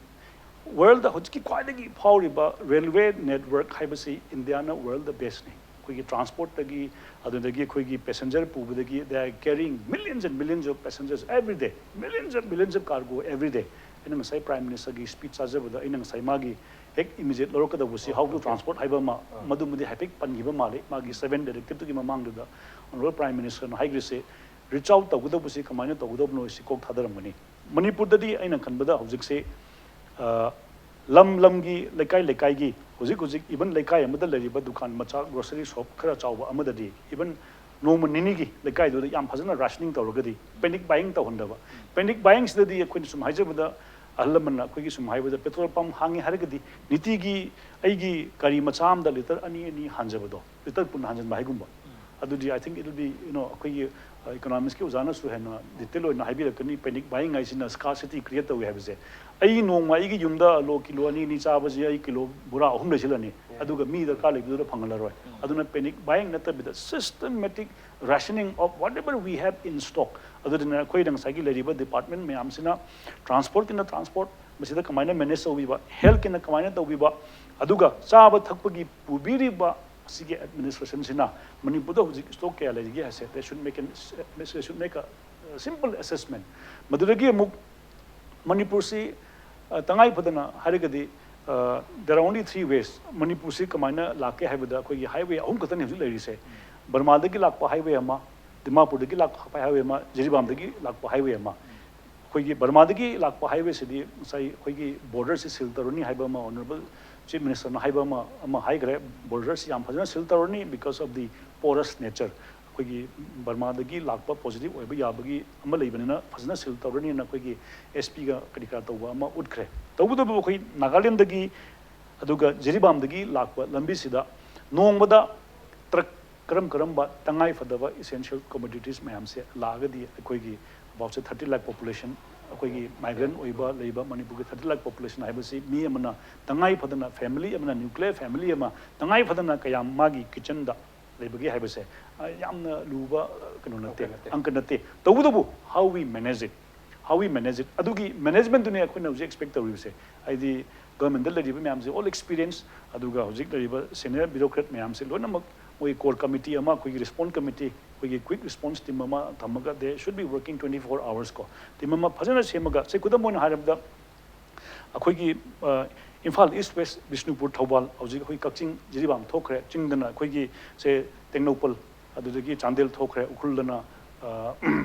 World ꯍꯧꯖꯤꯛꯀꯤ ꯈ꯭ꯋꯥꯏꯗꯒꯤ ꯐꯥꯎꯔꯤꯕ ꯔꯦꯜꯋꯦ ꯅꯦꯠꯋꯔꯛ ꯍꯥꯏꯕꯁꯤ ꯏꯟꯗꯤꯌꯥꯅ ꯋꯥꯔꯜꯗ ꯕꯦꯁꯅꯤ꯫ ꯑꯩꯈꯣꯏꯒꯤ ꯇ꯭ꯔꯥꯟꯁꯄꯣꯔꯠꯇꯒꯤ, ꯑꯗꯨꯗꯒꯤ ꯑꯩꯈꯣꯏꯒꯤ passenger ꯄꯨꯕꯗꯒꯤ, they are carrying millions and millions of passengers every day, millions and millions of cargo every day. ꯑꯩꯅ ꯉꯁꯥꯏ ꯄ꯭ꯔꯥꯏꯝ ꯃꯤꯅꯤꯁꯇꯔꯒꯤ ꯁ꯭ꯄꯤꯆ ꯇꯥꯖꯕꯗ ꯑꯩꯅ ꯉꯁꯥꯏ ꯃꯥꯒꯤ ꯍꯦꯛ ꯏꯃꯤꯗꯤꯌꯦꯠ ꯂꯧꯔꯛꯀꯗꯧꯕꯁꯤ ꯍꯥꯎ ꯇꯨ ꯇ꯭ꯔꯥꯟꯁꯄꯣꯔꯠ ꯍꯥꯏꯕ ꯑꯃ, ꯃꯗꯨꯃꯗꯤ ꯍꯥꯏꯐꯦꯠ ꯄꯟꯈꯤꯕ ꯃꯥꯜꯂꯤ꯫ ꯃꯥꯒꯤ ꯁꯚꯦꯟ ꯗꯥꯏꯔꯦꯛꯇꯤꯞꯇꯨꯒꯤ ꯃꯃꯥꯡꯗꯨꯗ ꯑꯣꯅꯔꯦꯕꯜ ꯄ꯭ꯔꯥꯏꯝ ꯃꯤꯅꯤꯁꯇꯔꯅ ꯍꯥꯏꯈ꯭ꯔꯤꯁꯦ, ꯔꯤꯆ ꯑꯥꯎꯠ ꯇꯧꯒꯗꯧꯕꯁꯤ ꯀꯃꯥꯏꯅ ꯇꯧꯒꯗꯧꯕꯅꯣ ꯁꯤ ꯀꯣꯛ ꯊꯥꯗꯔꯝꯒꯅꯤ꯫ ꯃꯅꯤꯄꯨꯔꯗꯗꯤ ꯑꯩꯅ ꯈꯟꯕꯗ ꯍꯧꯖꯤꯛꯁꯦ, ꯑ, ꯂꯝ ꯂꯝꯒꯤ, ꯂꯩꯀꯥꯏ ꯂꯩꯀꯥꯏꯒꯤ, ꯍꯧꯖꯤꯛ ꯍꯧꯖꯤꯛ ꯏꯚꯟ ꯂꯩꯀꯥꯏ ꯑꯃꯗ ꯂꯩꯔꯤꯕ ꯗꯨꯀꯥꯟ ꯃꯆꯥ, ꯒ꯭ꯔꯣꯁꯔꯤ ꯁꯣꯞ ꯈꯔ ꯆꯥꯎꯕ ꯑꯃꯗꯗꯤ ꯏꯚꯟ ꯅꯣꯡꯃ ꯅꯤꯅꯤꯒꯤ ꯂꯩꯀꯥꯏꯗꯨꯗ ꯌꯥꯝ ꯐꯖꯅ ꯔꯥꯁꯅꯤꯡ ꯇꯧꯔꯒꯗꯤ ꯄꯦꯅꯤꯛ ꯕꯥꯏꯌꯤꯡ ꯇꯧꯍꯟꯗꯕ꯫ ꯄꯦꯅꯤꯛ ꯕꯥꯏꯌꯤꯡꯁꯤꯗꯗꯤ ꯑꯩꯈꯣꯏꯅ ꯁꯨꯝ ꯍꯥꯏꯖꯕꯗ ꯑꯍꯜ ꯂꯃꯟꯅ ꯑꯩꯈꯣꯏꯒꯤ ꯁꯨꯝ ꯍꯥꯏꯕꯗ ꯄꯦꯇ꯭ꯔꯣꯜ ꯄꯝ ꯍꯥꯡꯉꯦ ꯍꯥꯏꯔꯒꯗꯤ ꯅꯤꯇꯤꯒꯤ ꯑꯩꯒꯤ ꯒꯥꯔꯤ ꯃꯆꯥ ꯑꯃꯗ ꯂꯤꯇꯔ ꯑꯅꯤ ꯑꯅꯤ ꯍꯥꯟꯖꯕꯗꯣ, ꯂꯤꯇꯔ ꯀꯨꯟ ꯍꯥꯟꯖꯟꯕ ꯍꯥꯏꯒꯨꯝꯕ꯫ ꯑꯗꯨꯗꯤ I think it will be, you know, ꯑꯩꯈꯣꯏꯒꯤ ꯏꯀꯣꯅꯣꯃꯤꯛꯁꯀꯤ ꯑꯣꯖꯥꯅꯁꯨ ꯍꯦꯟꯅ ꯗꯤꯇꯦꯜ ꯑꯣꯏꯅ ꯍꯥꯏꯕꯤꯔꯛꯀꯅꯤ꯫ ꯄꯦꯅꯤꯛ ꯕꯥꯏꯌꯤꯡ ꯍꯥꯏꯁꯤꯅ ꯁ꯭ꯀꯥꯔꯁꯤꯇꯤ ꯀ꯭ꯔꯤꯌꯦꯠ ꯇꯧꯏ ꯍꯥꯏꯕꯁꯦ꯫ ꯑꯩ ꯅꯣꯡꯃ ꯑꯩꯒꯤ ꯌꯨꯝꯗ ꯑꯂꯨ ꯀꯤꯂꯣ ꯑꯅꯤ ꯑꯅꯤ ꯆꯥꯕꯁꯤ ꯑꯩ ꯀꯤꯂꯣ ꯕꯣꯔꯥ ꯑꯍꯨꯝ ꯂꯩꯁꯤꯜꯂꯅꯤ, ꯑꯗꯨꯒ ꯃꯤ ꯗꯔꯀꯥꯔ ꯂꯩꯕꯗꯨꯗ ꯐꯪꯍꯜꯂꯔꯣꯏ꯫ ꯑꯗꯨꯅ ꯄꯦꯅꯤꯛ ꯕꯥꯏꯌꯤꯡ ꯅꯠꯇꯕꯤꯗ systematic rationing of whatever we have in stock꯫ ꯑꯗꯨꯗꯨꯅ ꯑꯩꯈꯣꯏꯅ ꯉꯁꯥꯏꯒꯤ ꯂꯩꯔꯤꯕ ꯗꯤꯄꯥꯔꯠꯃꯦꯟ ꯃꯌꯥꯝꯁꯤꯅ ꯇ꯭ꯔꯥꯟꯁꯄꯣꯔꯠꯀꯤꯅ ꯇ꯭ꯔꯥꯟꯁꯄꯣꯔꯠ, ꯃꯁꯤꯗ ꯀꯃꯥꯏꯅ ꯃꯦꯅꯦꯖ ꯇꯧꯕꯤꯕ, ꯍꯦꯜꯠꯀꯤꯅ ꯀꯃꯥꯏꯅ ꯇꯧꯕꯤꯕ, ꯑꯗꯨꯒ ꯆꯥꯕ ꯊꯛꯄꯒꯤ ꯄꯨꯕꯤꯔꯤꯕ ꯁꯤꯒꯤ ꯑꯦꯗꯃꯤꯅꯤꯁꯇ꯭ꯔꯦꯁꯟꯁꯤꯅ ꯃꯅꯤꯄꯨꯔꯗ ꯍꯧꯖꯤꯛ ꯁ꯭ꯇꯣꯛ ꯀꯌꯥ ꯂꯩꯔꯤꯒꯦ ꯍꯥꯏꯁꯦ, they should make an, they should make a simple assessment. ꯃꯗꯨꯗꯒꯤ ꯑꯃꯨꯛ ꯃꯅꯤꯄꯨꯔꯁꯤ ꯇꯉꯥꯏ ꯐꯗꯅ ꯍꯥꯏꯔꯒꯗꯤ, there are only three ways. ꯃꯅꯤꯄꯨꯔꯁꯤ ꯀꯃꯥꯏꯅ ꯂꯥꯛꯀꯦ ꯍꯥꯏꯕꯗ ꯑꯩꯈꯣꯏꯒꯤ ꯍꯥꯏꯋꯦ ꯑꯍꯨꯝ ꯈꯛꯇꯅꯤ ꯍꯧꯖꯤꯛ ꯂꯩꯔꯤꯁꯦ. ꯕꯔꯃꯥꯗꯒꯤ ꯂꯥꯛꯄ ꯍꯥꯏꯋꯦ ꯑꯃ, ꯗꯤꯃꯥꯄꯨꯔꯗꯒꯤ ꯂꯥꯛꯄ ꯍꯥꯏꯋꯦ ꯑꯃ, ꯖꯤꯔꯤꯕꯥꯝꯗꯒꯤ ꯂꯥꯛꯄ ꯍꯥꯏꯋꯦ ꯑꯃ. ꯑꯩꯈꯣꯏꯒꯤ ꯕꯔꯃꯥꯗꯒꯤ ꯂꯥꯛꯄ ꯍꯥꯏꯋꯦꯁꯤꯗꯤ ꯉꯁꯥꯏ ꯑꯩꯈꯣꯏꯒꯤ ꯕꯣꯔꯗꯔꯁꯤ ꯁꯤꯜ ꯇꯧꯔꯅꯤ ꯍꯥꯏꯕ ꯑꯃ ꯑꯣꯅꯔꯦꯕꯜ ꯆꯤꯐ ꯃꯤꯅꯤꯁꯇꯔꯅ ꯍꯥꯏꯕ ꯑꯃ, ꯑꯃ ꯍꯥꯏꯈ꯭ꯔꯦ. ꯕꯣꯔꯗꯔꯁꯤ ꯌꯥꯝ ꯐꯖꯅ ꯁꯤꯜ ꯇꯧꯔꯅꯤ because of the porous nature. ꯑꯩꯈꯣꯏꯒꯤ ꯕꯔꯃꯥꯗꯒꯤ ꯂꯥꯛꯄ ꯄꯣꯖꯤꯇꯤꯚ ꯑꯣꯏꯕ ꯌꯥꯕꯒꯤ ꯑꯃ ꯂꯩꯕꯅꯤꯅ ꯐꯖꯅ ꯁꯤꯜ ꯇꯧꯔꯅꯤꯅ ꯑꯩꯈꯣꯏꯒꯤ ꯑꯦꯁ ꯄꯤꯒ ꯀꯔꯤ ꯀꯔꯥ ꯇꯧꯕ ꯑꯃ ꯎꯠꯈ꯭ꯔꯦ. ꯇꯧꯕꯇꯕꯨ ꯑꯩꯈꯣꯏ ꯅꯥꯒꯥꯂꯦꯟꯗꯒꯤ ꯑꯗꯨꯒ ꯖꯤꯔꯤꯕꯥꯝꯗꯒꯤ ꯂꯥꯛꯄ ꯂꯝꯕꯤꯁꯤꯗ ꯅꯣꯡꯃꯗ ꯇ꯭ꯔꯛ ꯀꯔꯝ ꯀꯔꯝꯕ ꯇꯉꯥꯏ ꯐꯗꯕ essential commodities ꯃꯌꯥꯝꯁꯦ ꯂꯥꯛꯑꯒꯗꯤ ꯑꯩꯈꯣꯏꯒꯤ about thirty lakh population, ꯑꯩꯈꯣꯏꯒꯤ migrant ꯑꯣꯏꯕ ꯂꯩꯕ ꯃꯅꯤꯄꯨꯔꯒꯤ thirty lakh population ꯍꯥꯏꯕꯁꯤ ꯃꯤ ꯑꯃꯅ ꯇꯉꯥꯏ ꯐꯗꯅ family ꯑꯃꯅ nuclear family ꯑꯃ ꯇꯉꯥꯏ ꯐꯗꯅ ꯀꯌꯥꯝ ꯃꯥꯒꯤ ꯀꯤꯠꯆꯟꯗ ꯂꯩꯕꯒꯦ ꯍꯥꯏꯕꯁꯦ, ꯑ, ꯌꯥꯝꯅ ꯂꯨꯕ, ꯑ, ꯀꯩꯅꯣ ꯅꯠꯇꯦ, ꯑꯪꯀ ꯅꯠꯇꯦ. ꯑꯪꯀ ꯅꯠꯇꯦ. ꯇꯧꯕꯇꯕꯨ, how we manage it, how we manage it, ꯑꯗꯨꯒꯤ ꯃꯦꯅꯦꯖꯃꯦꯟꯠꯇꯨꯅꯦ ꯑꯩꯈꯣꯏꯅ ꯍꯧꯖꯤꯛ ꯑꯦꯛꯁꯄꯦꯛ ꯇꯧꯔꯤꯕꯁꯦ. ꯍꯥꯏꯗꯤ ꯒꯚꯔꯟꯃꯦꯟꯠꯇ ꯂꯩꯔꯤꯕ ꯃꯌꯥꯝꯁꯦ all experience, ꯑꯗꯨꯒ ꯍꯧꯖꯤꯛ ꯂꯩꯔꯤꯕ senior bureaucrat ꯃꯌꯥꯝꯁꯦ ꯂꯣꯏꯅꯃꯛ ꯃꯣꯏ core committee ꯑꯃ, ꯑꯩꯈꯣꯏꯒꯤ response committee, ꯑꯩꯈꯣꯏꯒꯤ quick response team ꯑꯃ ꯊꯝꯃꯒ they should be working twenty four hours ꯀꯣ, team ꯑꯃ ꯐꯖꯅ ꯁꯦꯝꯃꯒ, ꯁꯦ ꯈꯨꯗꯝ ꯑꯣꯏꯅ ꯍꯥꯏꯔꯕꯗ ꯑꯩꯈꯣꯏꯒꯤ, ꯑ, ꯏꯝꯐꯥꯜ ꯏꯁ, ꯋꯦꯁ, ꯕꯤꯁꯅꯨꯄꯨꯔ, ꯊꯧꯕꯥꯜ, ꯍꯧꯖꯤꯛ ꯑꯩꯈꯣꯏ ꯀꯛꯆꯤꯡ, ꯖꯤꯔꯤꯕꯥꯝ ꯊꯣꯛꯈ꯭ꯔꯦ, ꯆꯤꯡꯗꯅ ꯑꯩꯈꯣꯏꯒꯤ ꯁꯦ ꯇꯦꯡꯅꯧꯄꯜ, ꯑꯗꯨꯗꯒꯤ ꯆꯥꯟꯗꯦꯜ ꯊꯣꯛꯈ꯭ꯔꯦ, ꯎꯈ꯭ꯔꯨꯜꯗꯅ, ꯑ,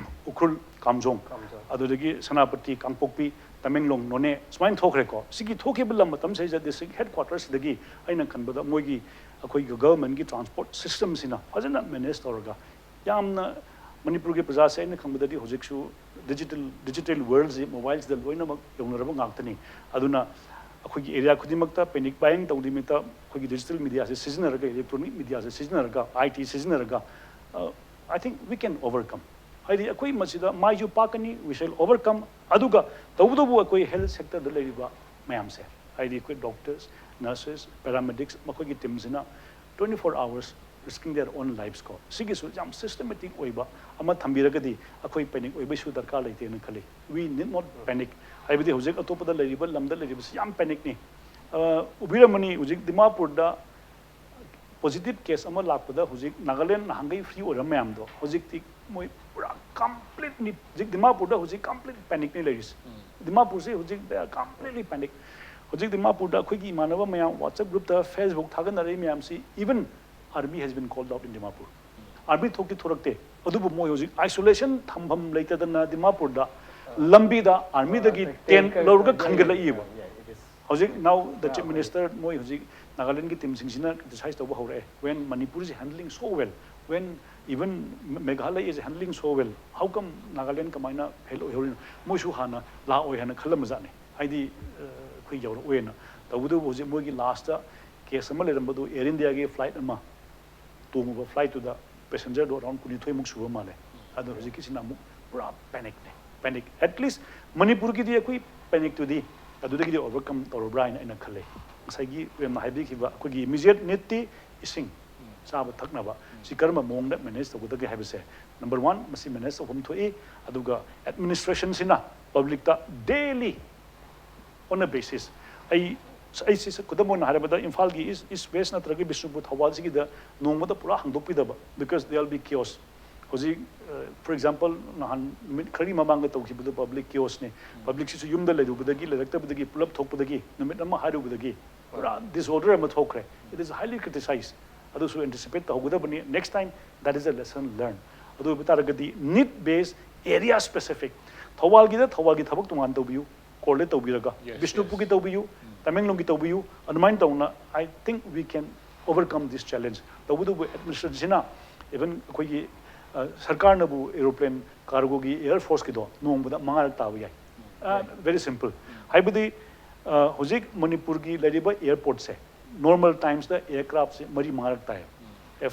ꯎꯈ꯭ꯔꯨꯜ, ꯀꯥꯝꯖꯣꯡ, ꯀꯥꯝꯖꯣꯡ. ꯑꯗꯨꯗꯒꯤ ꯁꯦꯅꯥꯄꯇꯤ, ꯀꯥꯡꯄꯣꯛꯄꯤ, ꯇꯃꯦꯡꯂꯣꯡ, ꯅꯣꯅꯦ, ꯁꯨꯃꯥꯏꯅ ꯊꯣꯛꯈ꯭ꯔꯦꯀꯣ. ꯁꯤꯒꯤ ꯊꯣꯛꯈꯤꯕ ꯂꯝ ꯃꯇꯝꯁꯤꯗ district headquarters ꯁꯤꯗꯒꯤ ꯑꯩꯅ ꯈꯟꯕꯗ ꯃꯣꯏꯒꯤ ꯑꯩꯈꯣꯏꯒꯤ government ꯀꯤ transport system ꯁꯤꯅ ꯐꯖꯅ manage ꯇꯧꯔꯒ ꯌꯥꯝꯅ ꯃꯅꯤꯄꯨꯔꯒꯤ ꯄ꯭ꯔꯖꯥꯁꯦ ꯑꯩꯅ ꯈꯪꯕꯗꯗꯤ ꯍꯧꯖꯤꯛꯁꯨ digital, digital world ꯁꯤ mobile ꯁꯤꯗ ꯂꯣꯏꯅꯃꯛ ꯌꯧꯅꯔꯕ ꯉꯥꯛꯇꯅꯤ. ꯑꯗꯨꯅ ꯑꯩꯈꯣꯏꯒꯤ area ꯈꯨꯗꯤꯡꯃꯛꯇ panic buying ꯇꯧꯗ꯭ꯔꯤꯉꯩꯗ ꯑꯩꯈꯣꯏꯒꯤ digital media ꯁꯦ ꯁꯤꯖꯤꯟꯅꯔꯒ, electronic media ꯁꯦ ꯁꯤꯖꯤꯟꯅꯔꯒ, I T ꯁꯤꯖꯤꯟꯅꯔꯒ, ꯑ, I think we can overcome. ꯍꯥꯏꯗꯤ ꯑꯩꯈꯣꯏ ꯃꯁꯤꯗ ꯃꯥꯏꯁꯨ ꯄꯥꯛꯀꯅꯤ, we shall overcome. ꯑꯗꯨꯒ ꯇꯧꯕꯇꯕꯨ ꯑꯩꯈꯣꯏ health sector ꯗ ꯂꯩꯔꯤꯕ ꯃꯌꯥꯝꯁꯦ, ꯍꯥꯏꯗꯤ ꯑꯩꯈꯣꯏ doctors, nurses, paramedics, ꯃꯈꯣꯏꯒꯤ team ꯁꯤꯅ twenty four hours risking their own lives ꯀꯣ, ꯁꯤꯒꯤꯁꯨ ꯌꯥꯝ systematic ꯑꯣꯏꯕ ꯑꯃ ꯊꯝꯕꯤꯔꯒꯗꯤ ꯑꯩꯈꯣꯏ panic ꯑꯣꯏꯕꯩꯁꯨ ꯗꯔꯀꯥꯔ ꯂꯩꯇꯦꯅ ꯈꯜꯂꯤ. We need not panic. ꯍꯥꯏꯕꯗꯤ ꯍꯧꯖꯤꯛ ꯑꯇꯣꯞꯄꯗ ꯂꯩꯔꯤꯕ ꯂꯝꯗ ꯂꯩꯔꯤꯕꯁꯤ ꯌꯥꯝ panic ꯅꯤ. ꯑ, ꯎꯕꯤꯔꯝꯃꯅꯤ, ꯍꯧꯖꯤꯛ ꯗꯤꯃꯥꯄꯨꯔꯗ positive case ꯑꯃ ꯂꯥꯛꯄꯗ ꯍꯧꯖꯤꯛ ꯅꯥꯒꯥꯂꯦꯟ ꯅꯍꯥꯟꯈꯩ free ꯑꯣꯏꯔꯝꯕ ꯃꯌꯥꯝꯗꯣ ꯍꯧꯖꯤꯛꯇꯤ ꯃꯣꯏ ꯄꯨꯔꯥ completely, ꯍꯧꯖꯤꯛ ꯗꯤꯃꯥꯄꯨꯔꯗ ꯍꯧꯖꯤꯛ complete panicꯅꯤ ꯂꯩꯔꯤꯁꯦ꯫ ꯗꯤꯃꯥꯄꯨꯔꯁꯤ ꯍꯧꯖꯤꯛ they are completely panic꯫ ꯍꯧꯖꯤꯛ ꯗꯤꯃꯥꯄꯨꯔꯗ ꯑꯩꯈꯣꯏꯒꯤ ꯏꯃꯥꯟꯅꯕ ꯃꯌꯥꯝ WhatsApp groupꯇ, Facebook ꯊꯥꯒꯠꯅꯔꯛꯏ ꯃꯌꯥꯝꯁꯤ, even army has been called out in Dimapur꯫ Army ꯊꯣꯛꯇꯤ ꯊꯣꯔꯛꯇꯦ, ꯑꯗꯨꯕꯨ ꯃꯣꯏ ꯍꯧꯖꯤꯛ isolation ꯊꯝꯐꯝ ꯂꯩꯇꯗꯅ ꯗꯤꯃꯥꯄꯨꯔꯗ ꯂꯝꯕꯤꯗ armyꯗꯒꯤ tent ꯂꯧꯔꯒ ꯈꯟꯒꯠꯂꯛꯏꯕ꯫ ꯍꯧꯖꯤꯛ now the chief minister, ꯃꯣꯏ ꯍꯧꯖꯤꯛ ꯅꯥꯒꯥꯂꯦꯟꯒꯤ teamꯁꯤꯡꯁꯤꯅ criticize ꯇꯧꯕ ꯍꯧꯔꯛꯑꯦ, when Manipur is handling so well, when even Meghalaya is handling so well, how come Nagaland ꯀꯃꯥꯏꯅ fail ꯑꯣꯏꯍꯧꯔꯤꯅꯣ? ꯃꯣꯏꯁꯨ ꯍꯥꯟꯅ ꯂꯥꯛꯑꯣꯏ ꯍꯥꯏꯅ ꯈꯜꯂꯝꯕꯖꯥꯠꯅꯤ, ꯍꯥꯏꯗꯤ ꯑꯩꯈꯣꯏ ꯌꯧꯔꯛꯑꯣꯏꯅ꯫ ꯇꯧꯕꯇꯕꯨ ꯍꯧꯖꯤꯛ ꯃꯣꯏꯒꯤ lastꯇ case ꯑꯃ ꯂꯩꯔꯝꯕꯗꯨ, Air Indiaꯒꯤ flight ꯑꯃ ꯇꯣꯡꯉꯨꯕ flightꯇꯨꯗ passengerꯗꯣ around ꯀꯨꯟꯅꯤꯊꯣꯏꯃꯨꯛ ꯁꯨꯕ ꯃꯥꯜꯂꯦ꯫ ꯑꯗꯣ ꯍꯧꯖꯤꯛꯀꯤꯁꯤꯅ ꯑꯃꯨꯛ ꯄꯨꯔꯥ panicꯅꯦ, panic꯫ At least ꯃꯅꯤꯄꯨꯔꯒꯤꯗꯤ ꯑꯩꯈꯣꯏ panicꯇꯨꯗꯤ ꯑꯗꯨꯗꯒꯤꯗꯤ overcome ꯇꯧꯔꯕ꯭ꯔꯥ ꯍꯥꯏꯅ ꯑꯩꯅ ꯈꯜꯂꯦ꯫ ꯉꯁꯥꯏꯒꯤ ꯃꯦꯝꯅ ꯍꯥꯏꯕꯤꯈꯤꯕ ꯑꯩꯈꯣꯏꯒꯤ immediate needꯇꯤ ꯏꯁꯤꯡ, ꯆꯥꯕ ꯊꯛꯅꯕ, ꯁꯤ ꯀꯔꯝꯕ ꯃꯑꯣꯡꯗ manage ꯇꯧꯒꯗꯒꯦ ꯍꯥꯏꯕꯁꯦ, number one, ꯃꯁꯤ manage ꯇꯧꯐꯝ ꯊꯣꯛꯏ꯫ ꯑꯗꯨꯒ administrationꯁꯤꯅ publicꯇ daily on a basis, ꯑꯩ ꯑꯩꯁꯤ ꯈꯨꯗꯝ ꯑꯣꯏꯅ ꯍꯥꯏꯔꯕꯗ ꯏꯝꯐꯥꯜꯒꯤ East, East West ꯅꯠꯇ꯭ꯔꯒ ꯕꯤꯁꯅꯨꯄꯨꯔ, ꯊꯧꯕꯥꯜꯁꯤꯒꯤꯗ ꯅꯣꯡꯃꯗ ꯄꯨꯔꯥ ꯍꯥꯡꯗꯣꯛꯄꯤꯗꯕ, because there will be chaos꯫ ꯍꯧꯖꯤꯛ, for example, ꯅꯍꯥꯟ ꯅꯨꯃꯤꯠ ꯈꯔꯒꯤ ꯃꯃꯥꯡꯗ ꯇꯧꯈꯤꯕꯗꯨ public chaosꯅꯤ꯫ Publicꯁꯤꯁꯨ ꯌꯨꯝꯗ ꯂꯩꯔꯨꯕꯗꯒꯤ, ꯂꯩꯔꯛꯇꯕꯗꯒꯤ, ꯄꯨꯂꯞ ꯊꯣꯛꯄꯗꯒꯤ, ꯅꯨꯃꯤꯠ ꯑꯃ ꯍꯥꯏꯔꯨꯕꯗꯒꯤ ꯄꯨꯔꯥ disorder ꯑꯃ ꯊꯣꯛꯈ꯭ꯔꯦ꯫ It is highly criticized꯫ ꯑꯗꯨꯁꯨ anticipate ꯇꯧꯍꯧꯒꯗꯕꯅꯤ꯫ Next time, that is a lesson learned꯫ ꯑꯗꯨ ꯑꯣꯏꯕ ꯇꯥꯔꯒꯗꯤ need based, area specific, ꯊꯧꯕꯥꯜꯒꯤꯗ ꯊꯧꯕꯥꯜꯒꯤ ꯊꯕꯛ ꯇꯣꯉꯥꯟ ꯇꯧꯕꯤꯌꯨ, coordinate ꯇꯧꯕꯤꯔꯒ, ꯕꯤꯁꯅꯨꯄꯨꯔꯒꯤ ꯇꯧꯕꯤꯌꯨ, ꯇꯃꯦꯡꯂꯣꯡꯒꯤ ꯇꯧꯕꯤꯌꯨ, ꯑꯗꯨꯃꯥꯏꯅ ꯇꯧꯅ I think we can overcome this challenge꯫ ꯇꯧꯕꯇꯕꯨ administrationꯁꯤꯅ, even ꯑꯩꯈꯣꯏꯒꯤ ꯁꯔꯀꯥꯔꯅꯕꯨ aeroplane, cargoꯒꯤ, air forceꯀꯤꯗꯣ ꯅꯣꯡꯃꯗ ꯃꯉꯥꯔꯛ ꯇꯥꯕ ꯌꯥꯏ꯫ Very simple꯫ ꯍꯥꯏꯕꯗꯤ ꯍꯧꯖꯤꯛ ꯃꯅꯤꯄꯨꯔꯒꯤ ꯂꯩꯔꯤꯕ airportꯁꯦ normal timesꯇ aircraftꯁꯦ ꯃꯔꯤ ꯃꯉꯥꯔꯛ ꯇꯥꯏ꯫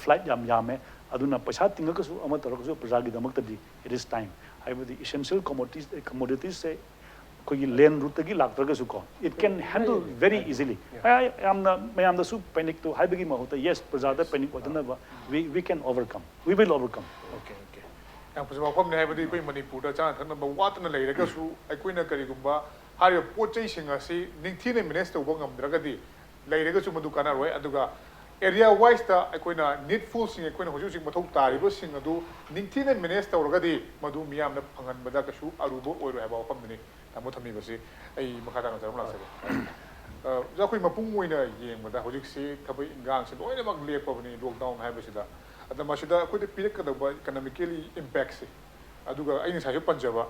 Flight ꯌꯥꯝ ꯌꯥꯝꯃꯦ꯫ ꯑꯗꯨꯅ ꯄꯩꯁꯥ ꯇꯤꯡꯉꯒꯁꯨ ꯑꯃ ꯇꯧꯔꯒꯁꯨ ꯄ꯭ꯔꯖꯥꯒꯤꯗꯃꯛꯇꯗꯤ it is time꯫ ꯍꯥꯏꯕꯗꯤ essential commodities, commoditiesꯁꯦ ꯑꯩꯈꯣꯏꯒꯤ land routeꯇꯒꯤ ꯂꯥꯛꯇ꯭ꯔꯒꯁꯨꯀꯣ, it can handle very easily꯫ ꯌꯥꯝꯅ ꯃꯌꯥꯝꯗꯁꯨ panicꯇꯨ ꯍꯥꯏꯕꯒꯤ ꯃꯍꯨꯠꯇ, yes, ꯄ꯭ꯔꯖꯥꯗ panic ꯑꯣꯏꯗꯅꯕ, we, we can overcome, we will overcome꯫ Okay, okay꯫ ꯌꯥꯝ ꯐꯖꯕ ꯋꯥꯐꯝꯅꯤ꯫ ꯍꯥꯏꯕꯗꯤ ꯑꯩꯈꯣꯏ ꯃꯅꯤꯄꯨꯔꯗ ꯆꯥꯅ ꯊꯛꯅꯕ ꯋꯥꯠꯇꯅ ꯂꯩꯔꯒꯁꯨ ꯑꯩꯈꯣꯏꯅ ꯀꯔꯤꯒꯨꯝꯕ ꯍꯥꯏꯔꯤꯕ ꯄꯣꯠ ꯆꯩꯁꯤꯡ ꯑꯁꯤ ꯅꯤꯡꯊꯤꯅ manage ꯇꯧꯕ ꯉꯝꯗ꯭ꯔꯒꯗꯤ ꯂꯩꯔꯒꯁꯨ ꯃꯗꯨ ꯀꯥꯟꯅꯔꯣꯏ꯫ ꯑꯗꯨꯒ ꯑꯦꯔꯤꯌꯥ ꯋꯥꯏꯁꯇ ꯑꯩꯈꯣꯏꯅ ꯅꯤꯗꯐꯨꯜꯁꯤꯡ, ꯑꯩꯈꯣꯏꯅ ꯍꯧꯖꯤꯛ ꯍꯧꯖꯤꯛ ꯃꯊꯧ ꯇꯥꯔꯤꯕꯁꯤꯡ ꯑꯗꯨ ꯅꯤꯡꯊꯤꯅ ꯃꯦꯅꯦꯖ ꯇꯧꯔꯒꯗꯤ ꯃꯗꯨ ꯃꯤꯌꯥꯝꯅ ꯐꯪꯍꯟꯕꯗ ꯀꯩꯁꯨ ꯑꯔꯨꯕ ꯑꯣꯏꯔꯣꯏ ꯍꯥꯏꯕ ꯋꯥꯐꯝꯗꯨꯅꯤ ꯇꯥꯃꯣ ꯊꯝꯕꯤꯕꯁꯤ꯫ ꯑꯩ ꯃꯈꯥ ꯇꯥꯅ ꯆꯠꯂꯝ ꯂꯥꯛꯆꯒꯦ꯫ ꯑ, ꯑꯣꯖꯥ, ꯑꯩꯈꯣꯏ ꯃꯄꯨꯡ ꯑꯣꯏꯅ ꯌꯦꯡꯕꯗ ꯍꯧꯖꯤꯛꯁꯤ ꯊꯕꯛ ꯏꯟꯈꯥꯡꯁꯤ ꯂꯣꯏꯅꯃꯛ ꯂꯦꯞꯄꯕꯅꯤ, ꯂꯣꯛꯗꯥꯎꯟ ꯍꯥꯏꯕꯁꯤꯗ꯫ ꯑꯗ ꯃꯁꯤꯗ ꯑꯩꯈꯣꯏꯗ ꯄꯤꯔꯛꯀꯗꯧꯕ ꯏꯀꯅꯣꯃꯤꯀꯦꯂꯤ ꯏꯝꯄꯦꯛꯁꯦ, ꯑꯗꯨꯒ ꯑꯩꯅ ꯉꯁꯥꯏꯁꯨ ꯄꯟꯖꯕ,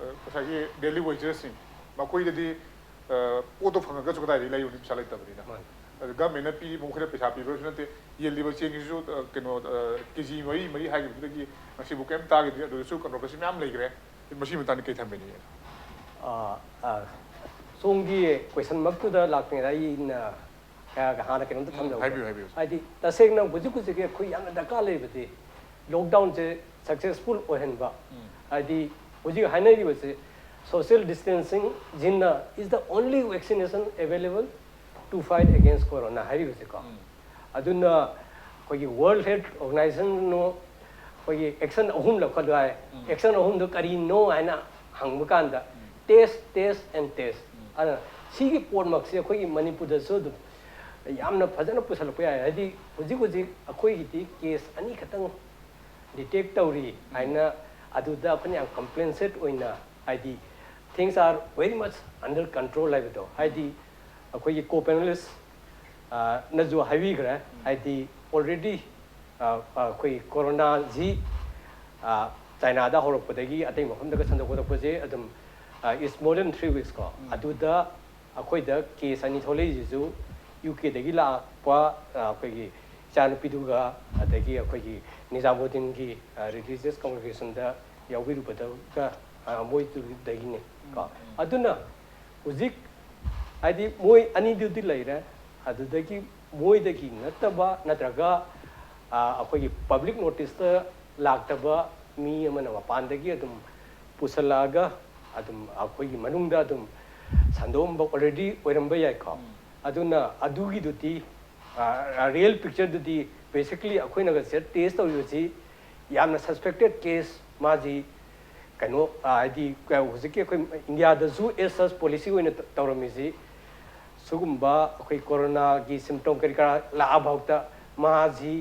ꯑ, ꯉꯁꯥꯏꯒꯤ ꯗꯦꯂꯤ ꯋꯦꯖꯔꯁꯤꯡ, ꯃꯈꯣꯏꯗꯗꯤ, ꯑ, ꯄꯣꯠꯇꯣ ꯐꯪꯉꯒꯁꯨ ꯀꯗꯥꯏꯗꯒꯤ ꯂꯩꯔꯨꯅꯤ, ꯄꯩꯁꯥ ꯂꯩꯇꯕꯅꯤꯅ꯫ ꯃꯥꯅꯤ꯫ ꯑꯗ ꯒꯃꯦꯟꯅ ꯄꯤꯔꯤꯕ ꯃꯈꯣꯏꯅ ꯄꯩꯁꯥ ꯄꯤꯕ꯭ꯔꯁꯨ ꯅꯠꯇꯦ, ꯌꯦꯜꯂꯤꯕ ꯆꯦꯡꯁꯤꯁꯨ, ꯑ, ꯀꯩꯅꯣ, ꯑ, ꯀꯦ ꯖꯤ ꯃꯔꯤ, ꯃꯔꯤ ꯍꯥꯏꯈꯤꯕꯗꯨꯗꯒꯤ ꯉꯁꯤꯕꯨ ꯀꯩꯝ ꯇꯥꯈꯤꯗ꯭ꯔꯤ꯫ ꯑꯗꯨꯗꯁꯨ ꯀꯟꯇ꯭ꯔꯣꯚꯔꯁꯤ ꯃꯌꯥꯝ ꯂꯩꯈ꯭ꯔꯦ꯫ ꯃꯁꯤꯒꯤ ꯃꯇꯥꯡꯗ ꯀꯩ ꯊꯝꯕꯤꯅꯤꯡꯉꯤ? ꯑꯥ, ꯑꯥ, ꯁꯣꯝꯒꯤ ꯀꯣꯏꯁꯟꯃꯛꯇꯨꯗ ꯂꯥꯛꯇ꯭ꯔꯤꯉꯩꯗ ꯑꯩꯅ ꯈꯔ ꯍꯥꯟꯅ ꯀꯩꯅꯣꯝꯇ ꯎꯝ, ꯊꯝꯖꯍꯧꯒꯦ꯫ ꯍꯥꯏꯕꯤꯌꯨ, ꯍꯥꯏꯕꯤꯌꯨ꯫ ꯍꯥꯏꯗꯤ, ꯇꯁꯦꯡꯅ ꯍꯧꯖꯤꯛ ꯍꯧꯖꯤꯛꯀꯤ ꯑꯩꯈꯣꯏ ꯌꯥꯝꯅ ꯗꯔꯀꯥꯔ ꯂꯩꯕꯗꯤ ꯂꯣꯛꯗꯥꯎꯟꯁꯦ ꯁꯛꯁꯦꯁꯐꯨꯜ ꯑꯣꯏꯍꯟꯕ꯫ ꯎꯝ꯫ ꯍꯥꯏꯗꯤ, ꯍꯧꯖꯤꯛ ꯍꯥꯏꯅꯔꯤꯕꯁꯦ social distancing ꯁꯤꯅ is the only vaccination available to fight against corona ꯍꯥꯏꯔꯤꯕꯁꯦꯀꯣ꯫ ꯎꯝ꯫ ꯑꯗꯨꯅ ꯑꯩꯈꯣꯏꯒꯤ World Health Organization ꯅꯣ ꯑꯩꯈꯣꯏꯒꯤ ꯑꯦꯛꯁꯟ ꯑꯍꯨꯝ ꯂꯧꯈꯠꯂꯨ ꯍꯥꯏ꯫ ꯎꯝ꯫ ꯑꯦꯛꯁꯟ ꯑꯍꯨꯝꯗꯣ ꯀꯔꯤꯅꯣ ꯍꯥꯏꯅ ꯍꯪꯕ ꯀꯥꯟꯗ, ꯎꯝ꯫ Test, test and test꯫ ꯎꯝ꯫ ꯑꯗꯨꯅ ꯁꯤꯒꯤ ꯄꯣꯠꯃꯛꯁꯦ ꯑꯩꯈꯣꯏꯒꯤ ꯃꯅꯤꯄꯨꯔꯗꯁꯨ ꯑꯗꯨꯝ ꯌꯥꯝꯅ ꯐꯖꯅ ꯄꯨꯁꯜꯂꯛꯄ ꯌꯥꯏ꯫ ꯍꯥꯏꯗꯤ ꯍꯧꯖꯤꯛ ꯍꯧꯖꯤꯛ ꯑꯩꯈꯣꯏꯒꯤꯗꯤ ꯀꯦꯁ ꯑꯅꯤꯈꯛꯇꯪ ꯗꯤꯇꯦꯛ ꯇꯧꯔꯤ ꯎꯝ꯫ ꯍꯥꯏꯅ, ꯑꯗꯨꯗ ꯑꯩꯈꯣꯏꯅ ꯌꯥꯝ ꯀꯝꯄ꯭ꯂꯦꯟꯁꯦꯠ ꯑꯣꯏꯅ, ꯍꯥꯏꯗꯤ, things are very much under control ꯍꯥꯏꯕꯗꯣ, ꯍꯥꯏꯗꯤ ꯑꯩꯈꯣꯏꯒꯤ ꯀꯣ ꯄꯦꯅꯦꯂꯤꯁ, ꯑ, ꯅꯁꯨ ꯍꯥꯏꯕꯤꯈ꯭ꯔꯦ꯫ ꯎꯝ꯫ ꯍꯥꯏꯗꯤ already, ꯑ, ꯑ, ꯑꯩꯈꯣꯏ ꯀꯣꯔꯣꯅꯥꯁꯤ, ꯑ, ꯆꯥꯏꯅꯥꯗ ꯍꯧꯔꯛꯄꯗꯒꯤ ꯑꯇꯩ ꯃꯐꯝꯗꯒ ꯁꯟꯗꯣꯛ ꯈꯣꯠꯇꯣꯛꯄꯁꯦ ꯑꯗꯨꯝ, ꯑ, it's more than three weeks ꯀꯣ꯫ ꯎꯝ꯫ ꯑꯗꯨꯗ ꯑꯩꯈꯣꯏꯗ ꯀꯦꯁ ꯑꯅꯤ ꯊꯣꯛꯂꯛꯏꯁꯤꯁꯨ ꯌꯨ ꯀꯦꯗꯒꯤ ꯂꯥꯛꯄ, ꯑ, ꯑꯩꯈꯣꯏꯒꯤ ꯏꯆꯥꯅꯨꯄꯤꯗꯨꯒ, ꯑꯗꯒꯤ ꯑꯩꯈꯣꯏꯒꯤ ꯅꯤꯖꯥꯃꯨꯗꯤꯟꯒꯤ, ꯑ, ꯔꯤꯂꯤꯖꯤꯌꯁ ꯀꯣꯡꯒ꯭ꯔꯦꯒꯦꯁꯟꯗ ꯌꯥꯎꯕꯤꯔꯨꯕꯗꯒ, ꯑ, ꯃꯣꯏꯗꯨꯗꯒꯤꯅꯤ ꯀꯣ꯫ ꯎꯝ, ꯎꯝ꯫ ꯑꯗꯨꯅ ꯍꯧꯖꯤꯛ, ꯍꯥꯏꯗꯤ, ꯃꯣꯏ ꯑꯅꯤꯗꯨꯗꯤ ꯂꯩꯔꯦ, ꯑꯗꯨꯗꯒꯤ ꯃꯣꯏꯗꯒꯤ ꯅꯠꯇꯕ ꯅꯠꯇ꯭ꯔꯒ, ꯑ, ꯑꯩꯈꯣꯏꯒꯤ ꯄꯕ꯭ꯂꯤꯛ ꯅꯣꯇꯤꯁꯇ ꯂꯥꯛꯇꯕ ꯃꯤ ꯑꯃꯅ ꯃꯄꯥꯟꯗꯒꯤ ꯑꯗꯨꯝ ꯄꯨꯁꯜꯂꯛꯑꯒ ꯑꯗꯨꯝ ꯑꯩꯈꯣꯏꯒꯤ ꯃꯅꯨꯡꯗ ꯑꯗꯨꯝ ꯁꯟꯗꯣꯛꯑꯝꯕ already ꯑꯣꯏꯔꯝꯕ ꯌꯥꯏꯀꯣ꯫ ꯎꯝ꯫ ꯑꯗꯨꯅ ꯑꯗꯨꯒꯤꯗꯨꯗꯤ, ꯑ, real picture ꯗꯨꯗꯤ basically ꯑꯩꯈꯣꯏꯅꯒ ꯁꯤꯗ ꯇꯦꯁ ꯇꯧꯔꯤꯕꯁꯤ ꯌꯥꯝꯅ suspected case, ꯃꯥꯁꯤ ꯀꯩꯅꯣ, ꯑ, ꯍꯥꯏꯗꯤ, ꯑ, ꯍꯧꯖꯤꯛꯀꯤ ꯑꯩꯈꯣꯏ ꯏꯟꯗꯤꯌꯥꯗꯁꯨ as such policy ꯑꯣꯏꯅ ꯇ-, ꯇꯧꯔꯝꯃꯤꯁꯤ ꯁꯤꯒꯨꯝꯕ ꯑꯩꯈꯣꯏ ꯀꯣꯔꯣꯅꯥꯒꯤ ꯁꯤꯝꯇꯣꯝ ꯀꯔꯤ ꯀꯔꯥ ꯂꯥꯛꯑꯐꯥꯎꯗ ꯃꯥꯁꯤ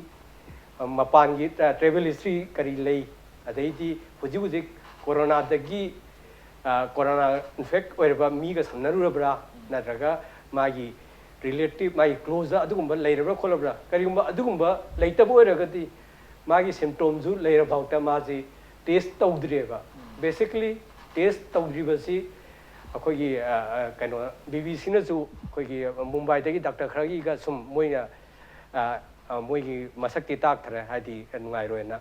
ꯃꯄꯥꯟꯒꯤ ꯇ꯭ꯔꯦꯚꯦꯜ ꯍꯤꯁꯇ꯭ꯔꯤ ꯀꯔꯤ ꯂꯩ, ꯑꯗꯩꯗꯤ ꯍꯧꯖꯤꯛ ꯍꯧꯖꯤꯛ ꯀꯣꯔꯣꯅꯥꯗꯒꯤ ꯀꯣꯔꯣꯅꯥ ꯏꯟꯐꯦꯛ ꯑꯣꯏꯔꯕ ꯃꯤꯒ ꯁꯝꯅꯔꯨꯔꯕ꯭ꯔꯥ, ꯅꯠꯇ꯭ꯔꯒ ꯃꯥꯒꯤ ꯔꯤꯂꯦꯇꯤꯚ, ꯃꯥꯒꯤ ꯀ꯭ꯂꯣꯖꯇ ꯑꯗꯨꯒꯨꯝꯕ ꯂꯩꯔꯕ꯭ꯔꯥ ꯈꯣꯠꯂꯕ꯭ꯔꯥ? ꯀꯔꯤꯒꯨꯝꯕ ꯑꯗꯨꯒꯨꯝꯕ ꯂꯩꯇꯕ ꯑꯣꯏꯔꯒꯗꯤ ꯃꯥꯒꯤ ꯁꯤꯝꯇꯣꯝꯁꯨ ꯂꯩꯔꯐꯥꯎꯗ ꯃꯥꯁꯤ ꯇꯦꯁ ꯇꯧꯗ꯭ꯔꯤꯑꯕ꯫ ꯕꯦꯁꯤꯀꯂꯤ ꯇꯦꯁ ꯇꯧꯗ꯭ꯔꯤꯕꯁꯤ ꯑꯩꯈꯣꯏꯒꯤ ꯀꯩꯅꯣ, ꯕꯤ ꯕꯤ ꯁꯤꯅꯁꯨ ꯑꯩꯈꯣꯏꯒꯤ ꯃꯨꯝꯕꯥꯏꯗꯒꯤ ꯗꯥꯛꯇꯔ ꯈꯔꯒꯤꯒ ꯁꯨꯝ ꯃꯣꯏꯅ ꯃꯣꯏꯒꯤ ꯃꯁꯛꯇꯤ ꯇꯥꯛꯊꯔꯦ, ꯍꯥꯏꯗꯤ ꯅꯨꯡꯉꯥꯏꯔꯣꯏꯅ꯫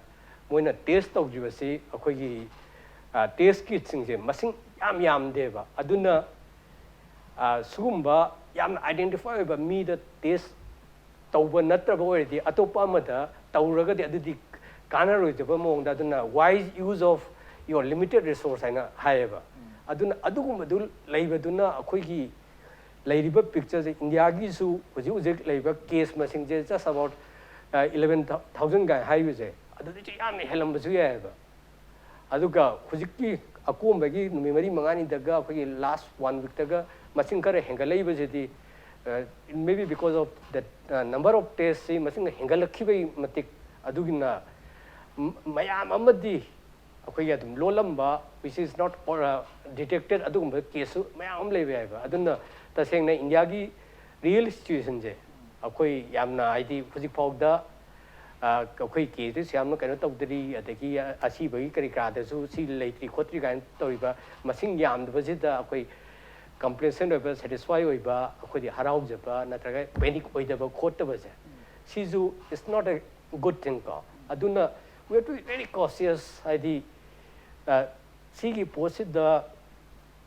ꯃꯣꯏꯅ ꯇꯦꯁ ꯇꯧꯗ꯭ꯔꯤꯕꯁꯤ ꯑꯩꯈꯣꯏꯒꯤ ꯇꯦꯁ ꯀꯤꯠꯁꯤꯡꯁꯦ ꯃꯁꯤꯡ ꯌꯥꯝ ꯌꯥꯝꯗꯦꯕ꯫ ꯑꯗꯨꯅ ꯁꯤꯒꯨꯝꯕ ꯌꯥꯝꯅ ꯑꯥꯏꯗꯦꯟꯇꯤꯐꯥꯏ ꯑꯣꯏꯕ ꯃꯤꯗ ꯇꯦꯁ ꯇꯧꯕ ꯅꯠꯇ꯭ꯔꯕ ꯑꯣꯏꯔꯗꯤ ꯑꯇꯣꯞꯄ ꯑꯃꯗ ꯇꯧꯔꯒꯗꯤ ꯑꯗꯨꯗꯤ ꯀꯥꯟꯅꯔꯣꯏꯗꯕ ꯃꯑꯣꯡꯗ, ꯑꯗꯨꯅ wise use of your limited resource ꯍꯥꯏꯅ ꯍꯥꯏꯌꯦꯕ꯫ ꯑꯗꯨꯅ ꯑꯗꯨꯒꯨꯝꯕꯗꯨ ꯂꯩꯕꯗꯨꯅ ꯑꯩꯈꯣꯏꯒꯤ ꯂꯩꯔꯤꯕ ꯄꯤꯛꯆꯔꯁꯦ, ꯏꯟꯗꯤꯌꯥꯒꯤꯁꯨ ꯍꯧꯖꯤꯛ ꯍꯧꯖꯤꯛ ꯂꯩꯕ ꯀꯦꯁ ꯃꯁꯤꯡꯁꯦ just about eleven thousand ꯀꯥꯏꯅ ꯍꯥꯏꯔꯤꯕꯁꯦ, ꯑꯗꯨꯗꯒꯤꯁꯨ ꯌꯥꯝꯅ ꯍꯦꯜꯂꯝꯕꯁꯨ ꯌꯥꯏꯑꯕ꯫ ꯑꯗꯨꯒ ꯍꯧꯖꯤꯛꯀꯤ ꯑꯀꯣꯝꯕꯒꯤ ꯅꯨꯃꯤꯠ ꯃꯔꯤ ꯃꯉꯥꯅꯤꯗꯒ ꯑꯩꯈꯣꯏꯒꯤ ꯂꯥꯁ ꯋꯥꯟ ꯋꯤꯛꯇꯒ ꯃꯁꯤꯡ ꯈꯔ ꯍꯦꯟꯒꯠꯂꯛꯏꯕꯁꯤꯗꯤ, maybe because of the number of testꯁꯤ ꯃꯁꯤꯡ ꯍꯦꯟꯒꯠꯂꯛꯈꯤꯕꯒꯤ ꯃꯇꯤꯛ, ꯑꯗꯨꯒꯤꯅ ꯃꯌꯥꯝ ꯑꯃꯗꯤ ꯑꯩꯈꯣꯏꯒꯤ ꯑꯗꯨꯝ ꯂꯣꯜꯂꯝꯕ, which is not detected, ꯑꯗꯨꯒꯨꯝꯕ ꯀꯦꯁꯁꯨ ꯃꯌꯥꯝ ꯑꯃ ꯂꯩꯕ ꯌꯥꯏꯕ꯫ ꯑꯗꯨꯅ ꯇꯁꯦꯡꯅ ꯏꯟꯗꯤꯌꯥꯒꯤ ꯔꯤꯌꯦꯜ ꯁꯤꯆꯨꯋꯦꯁꯟꯁꯦ ꯑꯩꯈꯣꯏ ꯌꯥꯝꯅ, ꯍꯥꯏꯗꯤ, ꯍꯧꯖꯤꯛ ꯐꯥꯎꯗ ꯑꯩꯈꯣꯏ ꯀꯦꯁꯇꯁꯨ ꯌꯥꯝꯅ ꯀꯩꯅꯣ ꯇꯧꯗ꯭ꯔꯤ, ꯑꯗꯒꯤ ꯑꯁꯤꯕꯒꯤ ꯀꯔꯤ ꯀꯔꯥꯗꯁꯨ ꯁꯤ ꯂꯩꯇ꯭ꯔꯤ ꯈꯣꯠꯇ꯭ꯔꯤ ꯀꯥꯏꯅ ꯇꯧꯔꯤꯕ ꯃꯁꯤꯡ ꯌꯥꯝꯗꯕꯁꯤꯗ ꯑꯩꯈꯣꯏ ꯀꯝꯄ꯭ꯂꯦꯁꯦꯟ ꯑꯣꯏꯕ, ꯁꯦꯇꯤꯁꯐꯥꯏ ꯑꯣꯏꯕ, ꯑꯩꯈꯣꯏꯗꯤ ꯍꯔꯥꯎꯖꯕ ꯅꯠꯇ꯭ꯔꯒ ꯄꯦꯅꯤꯛ ꯑꯣꯏꯗꯕ ꯈꯣꯠꯇꯕꯁꯦ, ꯁꯤꯁꯨ is not a good thing ꯀꯣ꯫ ꯑꯗꯨꯅ we have to be very cautious, ꯍꯥꯏꯗꯤ ꯁꯤꯒꯤ ꯄꯣꯠꯁꯤꯗ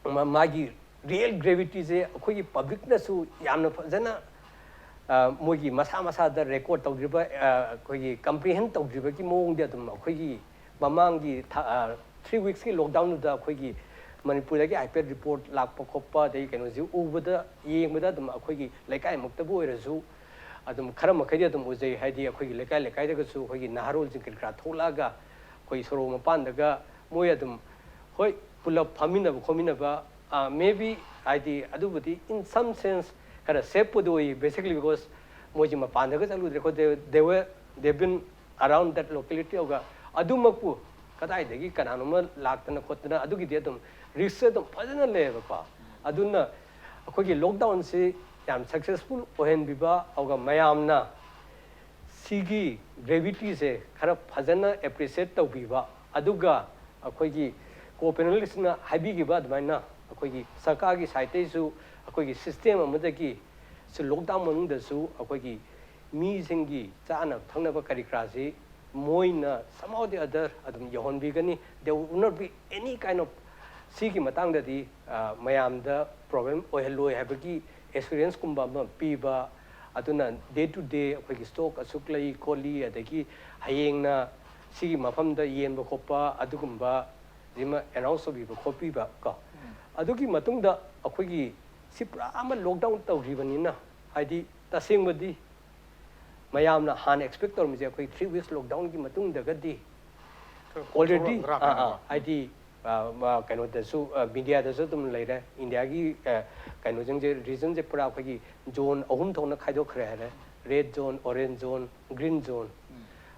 ꯃꯥꯒꯤ ꯔꯤꯌꯦꯜ ꯒ꯭ꯔꯦꯚꯤꯇꯤꯁꯦ ꯑꯩꯈꯣꯏꯒꯤ ꯄꯕ꯭ꯂꯤꯛꯅꯁꯨ ꯌꯥꯝꯅ ꯐꯖꯅ ꯃꯣꯏꯒꯤ ꯃꯁꯥ ꯃꯁꯥꯗ ꯔꯦꯀꯣꯔꯠ ꯇꯧꯗ꯭ꯔꯤꯕ, ꯑꯩꯈꯣꯏꯒꯤ ꯀꯝꯄ꯭ꯔꯤꯍꯦꯟ ꯇꯧꯗ꯭ꯔꯤꯕꯒꯤ ꯃꯑꯣꯡꯗ ꯑꯗꯨꯝ ꯑꯩꯈꯣꯏꯒꯤ ꯃꯃꯥꯡꯒꯤ ꯊ꯭ꯔꯤ ꯋꯤꯛꯁꯀꯤ ꯂꯣꯛꯗꯥꯎꯟꯗꯨꯗ ꯑꯩꯈꯣꯏꯒꯤ ꯃꯅꯤꯄꯨꯔꯗꯒꯤ ꯍꯥꯏꯐꯦꯠ ꯔꯤꯄꯣꯔꯠ ꯂꯥꯛꯄ ꯈꯣꯠꯄ, ꯑꯗꯒꯤ ꯀꯩꯅꯣꯁꯤ ꯎꯕꯗ, ꯌꯦꯡꯕꯗ ꯑꯗꯨꯝ ꯑꯩꯈꯣꯏꯒꯤ ꯂꯩꯀꯥꯏꯃꯛꯇꯕꯨ ꯑꯣꯏꯔꯁꯨ ꯑꯗꯨꯝ ꯈꯔ ꯃꯈꯩꯗꯤ ꯑꯗꯨꯝ ꯎꯖꯩ꯫ ꯍꯥꯏꯗꯤ ꯑꯩꯈꯣꯏꯒꯤ ꯂꯩꯀꯥꯏ ꯂꯩꯀꯥꯏꯗꯒꯁꯨ ꯑꯩꯈꯣꯏꯒꯤ ꯅꯍꯥꯔꯣꯜꯁꯤꯡ ꯀꯔꯤ ꯀꯔꯥ ꯊꯣꯛꯂꯛꯑꯒ ꯑꯩꯈꯣꯏ ꯁꯣꯔꯣꯛ ꯃꯄꯥꯟꯗꯒ ꯃꯣꯏ ꯑꯗꯨꯝ, ꯍꯣꯏ, ꯄꯨꯂꯞ ꯐꯝꯃꯤꯟꯅꯕ ꯈꯣꯠꯃꯤꯟꯅꯕ, maybe, ꯍꯥꯏꯗꯤ ꯑꯗꯨꯕꯨꯗꯤ in some sense ꯈꯔ ꯁꯦꯐꯄꯨꯗꯤ ꯑꯣꯏ, basically because ꯃꯣꯏꯁꯤ ꯃꯄꯥꯟꯗꯒ ꯆꯠꯂꯨꯗ꯭ꯔꯦ ꯈꯣꯠꯇꯦ, they were, they've been around that locality ꯑꯗꯨꯒ ꯑꯗꯨꯃꯛꯄꯨ ꯀꯗꯥꯏꯗꯒꯤ ꯀꯅꯥꯅꯣꯝꯃ ꯂꯥꯛꯇꯅ ꯈꯣꯠꯇꯅ ꯑꯗꯨꯒꯤꯗꯤ ꯑꯗꯨꯝ ꯔꯤꯛꯁꯁꯦ ꯑꯗꯨꯝ ꯐꯖꯅ ꯂꯩꯌꯦꯕꯀꯣ꯫ ꯑꯗꯨꯅ ꯑꯩꯈꯣꯏꯒꯤ ꯂꯣꯛꯗꯥꯎꯟꯁꯤ ꯌꯥꯝ ꯁꯛꯁꯦꯁꯐꯨꯜ ꯑꯣꯏꯍꯟꯕꯤꯕ, ꯑꯗꯨꯒ ꯃꯌꯥꯝꯅ ꯁꯤꯒꯤ ꯒ꯭ꯔꯦꯚꯤꯇꯤꯁꯦ ꯈꯔ ꯐꯖꯅ ꯑꯦꯄ꯭ꯔꯤꯁꯤꯌꯦꯠ ꯇꯧꯕꯤꯕ, ꯑꯗꯨꯒ ꯑꯩꯈꯣꯏꯒꯤ ꯀꯣ ꯄꯦꯅꯦꯂꯤꯁꯅ ꯍꯥꯏꯕꯤꯈꯤꯕ ꯑꯗꯨꯃꯥꯏꯅ ꯑꯩꯈꯣꯏꯒꯤ ꯁꯔꯀꯥꯔꯒꯤ ꯁꯥꯏꯠꯇꯩꯁꯨ ꯑꯩꯈꯣꯏꯒꯤ ꯁꯤꯁꯇꯦꯝ ꯑꯃꯗꯒꯤ ꯁꯤ ꯂꯣꯛꯗꯥꯎꯟ ꯃꯅꯨꯡꯗꯁꯨ ꯑꯩꯈꯣꯏꯒꯤ ꯃꯤꯁꯤꯡꯒꯤ ꯆꯥꯅ ꯊꯛꯅꯕ ꯀꯔꯤ ꯀꯔꯥꯁꯤ ꯃꯣꯏꯅ somehow the other ꯑꯗꯨꯝ ꯌꯧꯍꯟꯕꯤꯒꯅꯤ꯫ There will not be any kind of ꯁꯤꯒꯤ ꯃꯇꯥꯡꯗꯗꯤ, ꯑ, ꯃꯌꯥꯝꯗ ꯄ꯭ꯔꯣꯕ꯭ꯂꯦꯝ ꯑꯣꯏꯍꯜꯂꯣꯏ ꯍꯥꯏꯕꯒꯤ ꯑꯦꯁꯨꯔꯦꯟꯁꯀꯨꯝꯕ ꯑꯃ ꯄꯤꯕ, ꯑꯗꯨꯅ ꯗꯦ ꯇꯨ ꯗꯦ ꯑꯩꯈꯣꯏꯒꯤ ꯁ꯭ꯇꯣꯛ ꯑꯁꯨꯛ ꯂꯩ ꯈꯣꯠꯂꯤ, ꯑꯗꯒꯤ ꯍꯌꯦꯡꯅ ꯁꯤꯒꯤ ꯃꯐꯝꯗ ꯌꯦꯟꯕ ꯈꯣꯠꯄ ꯑꯗꯨꯒꯨꯝꯕ ꯁꯤꯃ ꯑꯦꯅꯥꯎꯟꯁ ꯇꯧꯕꯤꯕ ꯈꯣꯠꯄꯤꯕ ꯀꯣ꯫ ꯑꯗꯨꯒꯤ ꯃꯇꯨꯡꯗ ꯑꯩꯈꯣꯏꯒꯤ ꯁꯤ ꯄꯨꯔꯥ ꯑꯃ ꯂꯣꯛꯗꯥꯎꯟ ꯇꯧꯈꯤꯕꯅꯤꯅ, ꯍꯥꯏꯗꯤ ꯇꯁꯦꯡꯕꯗꯤ ꯃꯌꯥꯝꯅ ꯍꯥꯟꯅ ꯑꯦꯛꯁꯄꯦꯛ ꯇꯧꯔꯝꯃꯤꯁꯦ ꯑꯩꯈꯣꯏ ꯊ꯭ꯔꯤ ꯋꯤꯛꯁ ꯂꯣꯛꯗꯥꯎꯟꯒꯤ ꯃꯇꯨꯡꯗꯒꯗꯤ already, ꯀꯣꯝꯊꯣꯔꯛꯑꯗ꯭ꯔꯥ ꯑꯥ, ꯑꯥ, ꯀꯥꯏꯅꯀꯣ꯫ ꯍꯥꯏꯗꯤ, ꯑ, ꯃ-, ꯀꯩꯅꯣꯗꯁꯨ, ꯑ, ꯃꯤꯗꯤꯌꯥꯗꯁꯨ ꯑꯗꯨꯝ ꯂꯩꯔꯦ, ꯏꯟꯗꯤꯌꯥꯒꯤ, ꯑ, ꯀꯩꯅꯣꯁꯤꯡꯁꯦ, ꯔꯤꯖꯟꯁꯦ ꯄꯨꯔꯥ ꯑꯩꯈꯣꯏꯒꯤ ꯖꯣꯟ ꯑꯍꯨꯝ ꯊꯣꯛꯅ ꯈꯥꯏꯗꯣꯛꯈ꯭ꯔꯦ ꯍꯥꯏꯔꯦ: red zone, orange zone, green zone.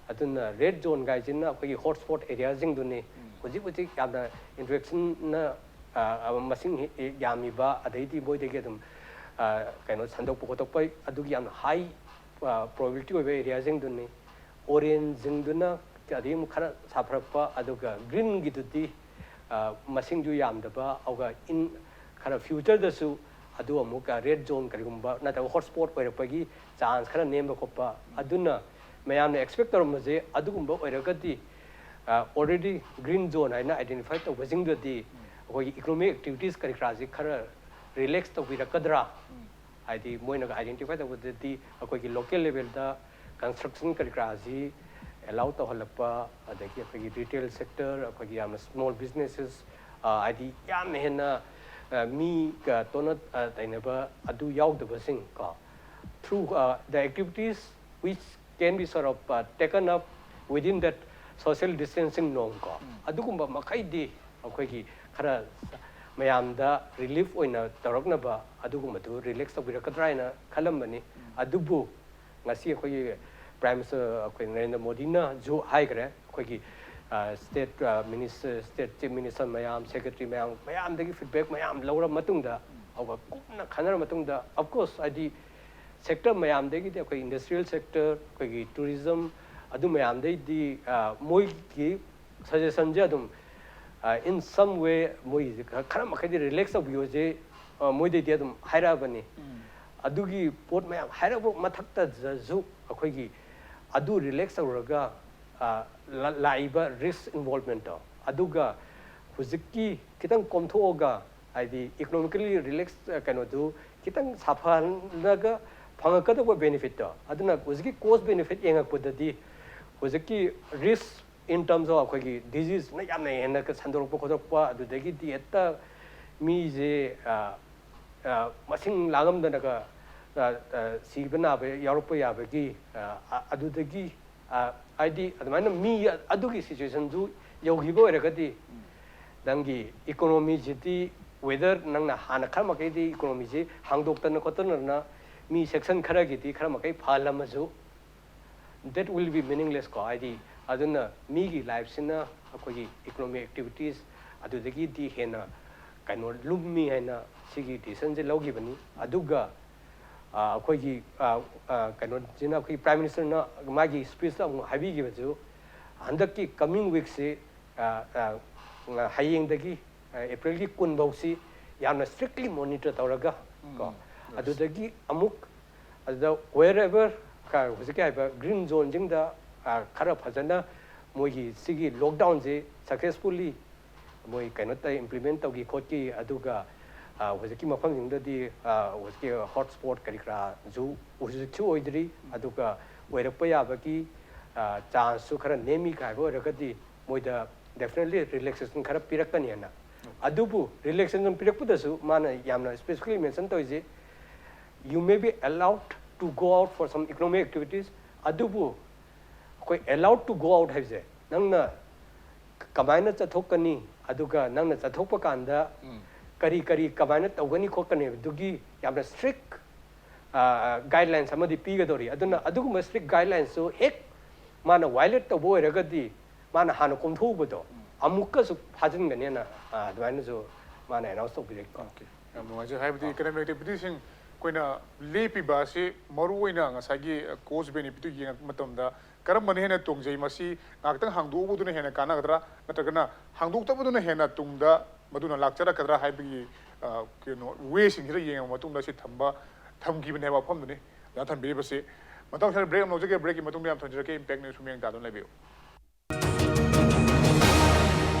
ꯑꯗꯨꯅ ꯔꯦꯗ ꯖꯣꯟ ꯀꯥꯏꯁꯤꯅ ꯑꯩꯈꯣꯏꯒꯤ ꯍꯣꯠ ꯁ꯭ꯄꯣꯠ ꯑꯦꯔꯤꯌꯥꯁꯤꯡꯗꯨꯅꯤ꯫ ꯍꯧꯖꯤꯛ ꯍꯧꯖꯤꯛ ꯌꯥꯝꯅ ꯏꯟꯐꯦꯛꯁꯟꯅ, ꯑ, ꯑ, ꯃꯁꯤꯡ ꯍꯦ-, ꯍꯦ-, ꯌꯥꯝꯃꯤꯕ, ꯑꯗꯩꯗꯤ ꯃꯣꯏꯗꯒꯤ ꯑꯗꯨꯝ, ꯑ, ꯀꯩꯅꯣ, ꯁꯟꯗꯣꯛꯄ ꯈꯣꯠꯇꯣꯛꯄ ꯑꯗꯨꯒꯤ ꯌꯥꯝꯅ ꯍꯥꯏ, ꯑ, ꯄ꯭ꯔꯣꯕꯦꯕꯤꯂꯤꯇꯤ ꯑꯣꯏꯕ ꯑꯦꯔꯤꯌꯥꯁꯤꯡꯗꯨꯅꯤ꯫ ꯑꯣꯔꯦꯟꯖꯁꯤꯡꯗꯨꯅ ꯑꯗꯩ ꯑꯃꯨꯛ ꯈꯔ ꯁꯥꯐꯔꯛꯄ, ꯑꯗꯨꯒ ꯒ꯭ꯔꯤꯟꯒꯤꯗꯨꯗꯤ, ꯑ, ꯃꯁꯤꯡꯁꯨ ꯌꯥꯝꯗꯕ, ꯑꯗꯨꯒ ꯏꯟ ꯈꯔ ꯐ꯭ꯌꯨꯆꯔꯗꯁꯨ ꯑꯗꯨ ꯑꯃꯨꯛ, ꯑ, ꯔꯦꯗ ꯖꯣꯟ ꯀꯔꯤꯒꯨꯝꯕ ꯅꯠꯇ꯭ꯔꯒ ꯍꯣꯠ ꯁ꯭ꯄꯣꯠ ꯑꯣꯏꯔꯛꯄꯒꯤ ꯆꯥꯟꯁ ꯈꯔ ꯅꯦꯝꯕ ꯈꯣꯠꯄ꯫ ꯑꯗꯨꯅ ꯃꯌꯥꯝꯅ ꯑꯦꯛꯁꯄꯦꯛ ꯇꯧꯔꯝꯕꯁꯦ ꯑꯗꯨꯒꯨꯝꯕ ꯑꯣꯏꯔꯒꯗꯤ, ꯑ, already ꯒ꯭ꯔꯤꯟ ꯖꯣꯟ ꯍꯥꯏꯅ ꯑꯥꯏꯗꯦꯟꯇꯤꯐꯥꯏ ꯇꯧꯕꯁꯤꯡꯗꯨꯗꯤ ꯑꯩꯈꯣꯏꯒꯤ ꯏꯀꯣꯅꯣꯃꯤꯛ ꯑꯦꯛꯇꯤꯚꯤꯇꯤꯁ ꯀꯔꯤ ꯀꯔꯥꯁꯤ ꯈꯔ ꯔꯤꯂꯦꯛꯁ ꯇꯧꯕꯤꯔꯛꯀꯗ꯭ꯔꯥ? ꯍꯥꯏꯗꯤ ꯃꯣꯏꯅꯒ ꯑꯥꯏꯗꯦꯟꯇꯤꯐꯥꯏ ꯇꯧꯕꯗꯗꯤ ꯑꯩꯈꯣꯏꯒꯤ ꯂꯣꯀꯦꯜ ꯂꯦꯚꯦꯜꯗ ꯀꯟꯁꯇ꯭ꯔꯛꯁꯟ ꯀꯔꯤ ꯀꯔꯥꯁꯤ ꯑꯦꯂꯥꯎ ꯇꯧꯍꯜꯂꯛꯄ, ꯑꯗꯒꯤ ꯑꯩꯈꯣꯏꯒꯤ ꯔꯤꯇꯦꯜ ꯁꯦꯛꯇꯔ, ꯑꯩꯈꯣꯏꯒꯤ ꯌꯥꯝꯅ ꯁ꯭ꯃꯣꯜ ꯕꯤꯖꯤꯅꯦꯁꯦꯁ, ꯍꯥꯏꯗꯤ ꯌꯥꯝꯅ ꯍꯦꯟꯅ, ꯑ, ꯃꯤꯒ ꯇꯣꯠꯅ, ꯑ, ꯇꯩꯅꯕ ꯑꯗꯨ ꯌꯥꯎꯗꯕꯁꯤꯡ ꯀꯣ, through, uh, the activities which can be sort of, uh, taken up within that social distancing norm ꯀꯣ, ꯑꯗꯨꯒꯨꯝꯕ ꯃꯈꯩꯗꯤ ꯑꯩꯈꯣꯏꯒꯤ ꯈꯔ ꯃꯌꯥꯝꯗ ꯔꯤꯂꯤꯐ ꯑꯣꯏꯅ ꯇꯧꯔꯛꯅꯕ ꯑꯗꯨꯒꯨꯝꯕꯗꯨ ꯔꯤꯂꯦꯛꯁ ꯇꯧꯕꯤꯔꯛꯀꯗ꯭ꯔꯥ ꯍꯥꯏꯅ ꯈꯜꯂꯝꯕꯅꯤ꯫ ꯑꯗꯨꯕꯨ ꯉꯁꯤ ꯑꯩꯈꯣꯏꯒꯤ ꯄ꯭ꯔꯥꯏꯝ ꯃꯤꯅꯤꯁꯇꯔ ꯑꯩꯈꯣꯏ ꯅꯔꯦꯟꯗ꯭ꯔ ꯃꯣꯗꯤꯅꯁꯨ ꯍꯥꯏꯈ꯭ꯔꯦ, ꯑꯩꯈꯣꯏꯒꯤ state minister, state chief minister ꯃꯌꯥꯝ, ꯁꯦꯀ꯭ꯔꯦꯇꯔꯤ ꯃꯌꯥꯝ, ꯃꯌꯥꯝꯗꯒꯤ ꯐꯤꯗꯕꯦꯛ ꯃꯌꯥꯝ ꯂꯧꯔ ꯃꯇꯨꯡꯗ, ꯑꯗꯨꯒ ꯀꯨꯞꯅ ꯈꯟꯅꯔ ꯃꯇꯨꯡꯗ, ꯑꯣꯐꯀꯣꯔꯁ, ꯍꯥꯏꯗꯤ ꯁꯦꯛꯇꯔ ꯃꯌꯥꯝꯗꯒꯤꯗꯤ ꯑꯩꯈꯣꯏ ꯏꯟꯗꯁꯇ꯭ꯔꯤꯌꯦꯜ ꯁꯦꯛꯇꯔ, ꯑꯩꯈꯣꯏꯒꯤ ꯇꯨꯔꯤꯖꯝ, ꯑꯗꯨ ꯃꯌꯥꯝꯗꯩꯗꯤ ꯃꯣꯏꯒꯤ ꯁꯖꯦꯁꯟꯁꯦ ꯑꯗꯨꯝ in some way ꯃꯣꯏ ꯈꯔ ꯃꯈꯩꯗꯤ ꯔꯤꯂꯦꯛꯁ ꯇꯧꯕꯤꯌꯣꯁꯦ ꯃꯣꯏꯗꯩꯗꯤ ꯑꯗꯨꯝ ꯍꯥꯏꯔꯛꯑꯕꯅꯤ꯫ ꯑꯗꯨꯒꯤ ꯄꯣꯠ ꯃꯌꯥꯝ ꯍꯥꯏꯔꯛꯄ ꯃꯊꯛꯇꯁꯨ ꯑꯩꯈꯣꯏꯒꯤ ꯑꯗꯨ ꯔꯤꯂꯦꯛꯁ ꯇꯧꯔꯒ ꯂꯥꯛꯏꯕ ꯔꯤꯁꯛ ꯏꯟꯚꯣꯜꯚꯃꯦꯟꯠꯇꯣ, ꯑꯗꯨꯒ ꯍꯧꯖꯤꯛꯀꯤ ꯈꯤꯇꯪ ꯀꯣꯝꯊꯣꯛꯑꯒ, ꯍꯥꯏꯗꯤ ꯏꯀꯣꯅꯣꯃꯤꯀꯦꯜꯂꯤ ꯔꯤꯂꯦꯛꯁ ꯀꯩꯅꯣꯗꯨ ꯈꯤꯇꯪ ꯁꯥꯐꯍꯜꯂꯒ ꯐꯪꯉꯛꯀꯗꯧꯕ ꯕꯦꯅꯤꯐꯤꯠꯇꯣ, ꯑꯗꯨꯅ ꯍꯧꯖꯤꯛꯀꯤ ꯀꯣꯁ ꯕꯦꯅꯤꯐꯤꯠ ꯌꯦꯡꯉꯛꯄꯗꯗꯤ ꯍꯧꯖꯤꯛꯀꯤ ꯔꯤꯁꯛ in terms of ꯑꯩꯈꯣꯏꯒꯤ ꯗꯤꯖꯤꯖꯅ ꯌꯥꯝꯅ ꯍꯦꯟꯅ ꯁꯟꯗꯣꯔꯛꯄ ꯈꯣꯠꯇꯣꯔꯛꯄ, ꯑꯗꯨꯗꯒꯤꯗꯤ ꯍꯦꯛꯇ ꯃꯤꯁꯦ ꯃꯁꯤꯡ ꯂꯥꯡꯉꯝꯗꯅꯒ ꯁꯤꯕ ꯅꯥꯕ ꯌꯥꯎꯔꯛꯄ ꯌꯥꯕꯒꯤ, ꯑꯗꯨꯗꯒꯤ ꯍꯥꯏꯗꯤ ꯑꯗꯨꯃꯥꯏꯅ ꯃꯤ ꯑꯗꯨꯒꯤ ꯁꯤꯆꯨꯋꯦꯁꯟꯗꯨ ꯌꯧꯈꯤꯕ ꯑꯣꯏꯔꯒꯗꯤ, ꯅꯪꯒꯤ ꯏꯀꯣꯅꯣꯃꯤꯁꯤꯗꯤ, ꯋꯦꯗꯔ ꯅꯪꯅ ꯍꯥꯟꯅ ꯈꯔ ꯃꯈꯩꯗꯤ ꯏꯀꯣꯅꯣꯃꯤꯁꯤ ꯍꯥꯡꯗꯣꯛꯇꯅ ꯈꯣꯠꯇꯅ ꯃꯤ ꯁꯦꯛꯁꯟ ꯈꯔꯒꯤꯗꯤ ꯈꯔ ꯃꯈꯩ ꯐꯍꯜꯂꯝꯃꯁꯨ, that will be meaningless ꯀꯣ꯫ ꯍꯥꯏꯗꯤ ꯑꯗꯨꯅ ꯃꯤꯒꯤ ꯂꯥꯏꯐꯁꯤꯅ ꯑꯩꯈꯣꯏꯒꯤ ꯏꯀꯣꯅꯣꯃꯤꯛ ꯑꯦꯛꯇꯤꯚꯤꯇꯤꯁ ꯑꯗꯨꯗꯒꯤꯗꯤ ꯍꯦꯟꯅ ꯀꯩꯅꯣ ꯂꯨꯝꯃꯤ ꯍꯥꯏꯅ ꯁꯤꯒꯤ ꯗꯤꯁꯤꯖꯟꯁꯦ ꯂꯧꯈꯤꯕꯅꯤ꯫ ꯑꯗꯨꯒ ꯑꯩꯈꯣꯏꯒꯤ ꯀꯩꯅꯣꯁꯤꯅ, ꯑꯩꯈꯣꯏꯒꯤ ꯄ꯭ꯔꯥꯏꯝ ꯃꯤꯅꯤꯁꯇꯔꯅ ꯃꯥꯒꯤ ꯁ꯭ꯄꯤꯆꯇ ꯑꯃꯨꯛ ꯍꯥꯏꯕꯤꯈꯤꯕꯁꯨ, ꯍꯟꯗꯛꯀꯤ ꯀꯃꯤꯡ ꯋꯤꯛꯁꯤ, ꯍꯌꯦꯡꯗꯒꯤ ꯑꯦꯄ꯭ꯔꯤꯜꯒꯤ ꯀꯨꯟ ꯐꯥꯎꯁꯤ ꯌꯥꯝꯅ ꯁ꯭ꯇꯔꯤꯛꯂꯤ ꯃꯣꯅꯤꯇꯔ ꯇꯧꯔꯒ ꯀꯣ, ꯑꯗꯨꯗꯒꯤ ꯑꯃꯨꯛ ꯑꯗꯨꯗ wherever ꯍꯧꯖꯤꯛꯀꯤ ꯍꯥꯏꯕ ꯒ꯭ꯔꯤꯟ ꯖꯣꯟꯁꯤꯡꯗ ꯈꯔ ꯐꯖꯅ ꯃꯣꯏꯒꯤ ꯁꯤꯒꯤ ꯂꯣꯛꯗꯥꯎꯟꯁꯤ ꯁꯛꯁꯦꯁꯐꯨꯜꯂꯤ ꯃꯣꯏ ꯀꯩꯅꯣ ꯇꯧ, ꯏꯝꯄ꯭ꯂꯤꯃꯦꯟ ꯇꯧꯈꯤ ꯈꯣꯠꯈꯤ, ꯑꯗꯨꯒ ꯍꯧꯖꯤꯛꯀꯤ ꯃꯐꯝꯁꯤꯡꯗꯗꯤ ꯍꯧꯖꯤꯛꯀꯤ ꯍꯣꯠ ꯁ꯭ꯄꯣꯠ ꯀꯔꯤ ꯀꯔꯥꯁꯨ ꯍꯧꯖꯤꯛꯁꯨ ꯑꯣꯏꯗ꯭ꯔꯤ, ꯑꯗꯨꯒ ꯑꯣꯏꯔꯛꯄ ꯌꯥꯕꯒꯤ ꯆꯥꯟꯁꯁꯨ ꯈꯔ ꯅꯦꯝꯃꯤ ꯍꯥꯏꯕ ꯑꯣꯏꯔꯒꯗꯤ ꯃꯣꯏꯗ ꯗꯦꯐꯤꯅꯦꯠꯂꯤ ꯔꯤꯂꯦꯛꯁꯦꯁꯟ ꯈꯔ ꯄꯤꯔꯛꯀꯅꯤ ꯍꯥꯏꯅ꯫ ꯑꯗꯨꯕꯨ ꯔꯤꯂꯦꯛꯁꯦꯁꯟ ꯄꯤꯔꯛꯄꯗꯁꯨ ꯃꯥꯅ ꯌꯥꯝꯅ ꯁ꯭ꯄꯦꯁꯤꯐꯤꯀꯂꯤ ꯃꯦꯟꯁꯟ ꯇꯧꯔꯤꯁꯦ, you may be allowed to go out for some economic activities, ꯑꯗꯨꯕꯨ ꯑꯩꯈꯣꯏ allowed to go out ꯍꯥꯏꯕꯁꯦ, ꯅꯪꯅ ꯀꯃꯥꯏꯅ ꯆꯠꯊꯣꯛꯀꯅꯤ, ꯑꯗꯨꯒ ꯅꯪꯅ ꯆꯠꯊꯣꯛꯄ ꯀꯥꯟꯗ ꯀꯔꯤ ꯀꯔꯤ ꯀꯃꯥꯏꯅ ꯇꯧꯒꯅꯤ ꯈꯣꯠꯀꯅꯤ ꯍꯥꯏꯕꯗꯨꯒꯤ ꯌꯥꯝꯅ ꯏꯁꯇ꯭ꯔꯤꯛ ꯒꯥꯏꯗꯂꯥꯏꯟꯁ ꯑꯃꯗꯤ ꯄꯤꯒꯗꯧꯔꯤ꯫ ꯑꯗꯨꯅ ꯑꯗꯨꯒꯨꯝꯕ ꯏꯁꯇ꯭ꯔꯤꯛ ꯒꯥꯏꯗꯂꯥꯏꯟꯁꯇꯨ ꯍꯦꯛ ꯃꯥꯅ ꯋꯥꯏꯂꯦꯠ ꯇꯧꯕ ꯑꯣꯏꯔꯒꯗꯤ, ꯃꯥꯅ ꯍꯥꯟꯅ ꯀꯣꯝꯊꯣꯛꯎꯕꯗꯣ ꯑꯃꯨꯛꯀꯁꯨ ꯐꯥꯖꯤꯟꯒꯅꯦꯅ, ꯑ, ꯑꯗꯨꯃꯥꯏꯅꯁꯨ ꯃꯥꯅ ꯑꯦꯅꯥꯎꯟꯁ ꯇꯧꯕꯤꯔꯛꯏꯀꯣ꯫ ꯑꯣꯀꯦ, ꯌꯥꯝ ꯅꯨꯡꯉꯥꯏꯖꯩ꯫ ꯍꯥꯏꯕꯗꯤ ꯏꯀꯅꯣꯃꯤꯛ ꯑꯦꯛꯇꯤꯚꯤꯇꯤꯁꯤꯡ ꯑꯩꯈꯣꯏꯅ ꯂꯦꯞꯄꯤꯕ ꯑꯁꯤ ꯃꯔꯨ ꯑꯣꯏꯅ ꯉꯁꯥꯏꯒꯤ ꯀꯣꯁ ꯕꯦꯅꯤꯐꯤꯠꯇꯨ ꯌꯦꯡꯉꯛꯄ ꯃꯇꯝꯗ ꯀꯔꯝꯕꯅ ꯍꯦꯟꯅ ꯇꯣꯡꯖꯩ, ꯃꯁꯤ ꯉꯥꯏꯍꯥꯛꯇꯪ ꯍꯥꯡꯗꯣꯛꯎꯕꯗꯨꯅ ꯍꯦꯟꯅ ꯀꯥꯟꯅꯒꯗ꯭ꯔꯥ, ꯅꯠꯇ꯭ꯔꯒꯅ ꯍꯥꯡꯗꯣꯛꯇꯕꯗꯨꯅ ꯍꯦꯟꯅ ꯇꯨꯡꯗ ꯃꯗꯨꯅ ꯂꯥꯛꯆꯔꯛꯀꯗ꯭ꯔꯥ ꯍꯥꯏꯕꯒꯤ, ꯑ, ꯀꯩꯅꯣ, ꯋꯦꯁꯤꯡꯁꯤꯗ ꯌꯦꯡꯉꯕ ꯃꯇꯨꯡꯗ ꯁꯤ ꯊꯝꯕ, ꯊꯝꯈꯤꯕꯅꯦ ꯍꯥꯏꯕ ꯋꯥꯐꯝꯗꯨꯅꯤ ꯑꯣꯖꯥ ꯊꯝꯕꯤꯔꯤꯕꯁꯤ꯫ ꯃꯇꯥꯡ ꯑꯁꯤꯗ ꯕ꯭ꯔꯦꯛ ꯑꯃ ꯂꯧꯖꯒꯦ꯫ ꯕ꯭ꯔꯦꯛꯀꯤ ꯃꯇꯨꯡꯗ ꯌꯥꯝ ꯊꯝꯖꯔꯛꯀꯦ꯫ ꯏꯝꯄꯦꯛ ꯅ꯭ꯌꯨꯁ ꯃꯤꯠꯌꯦꯡ ꯇꯥꯗꯨꯅ ꯂꯩꯕꯤꯌꯨ꯫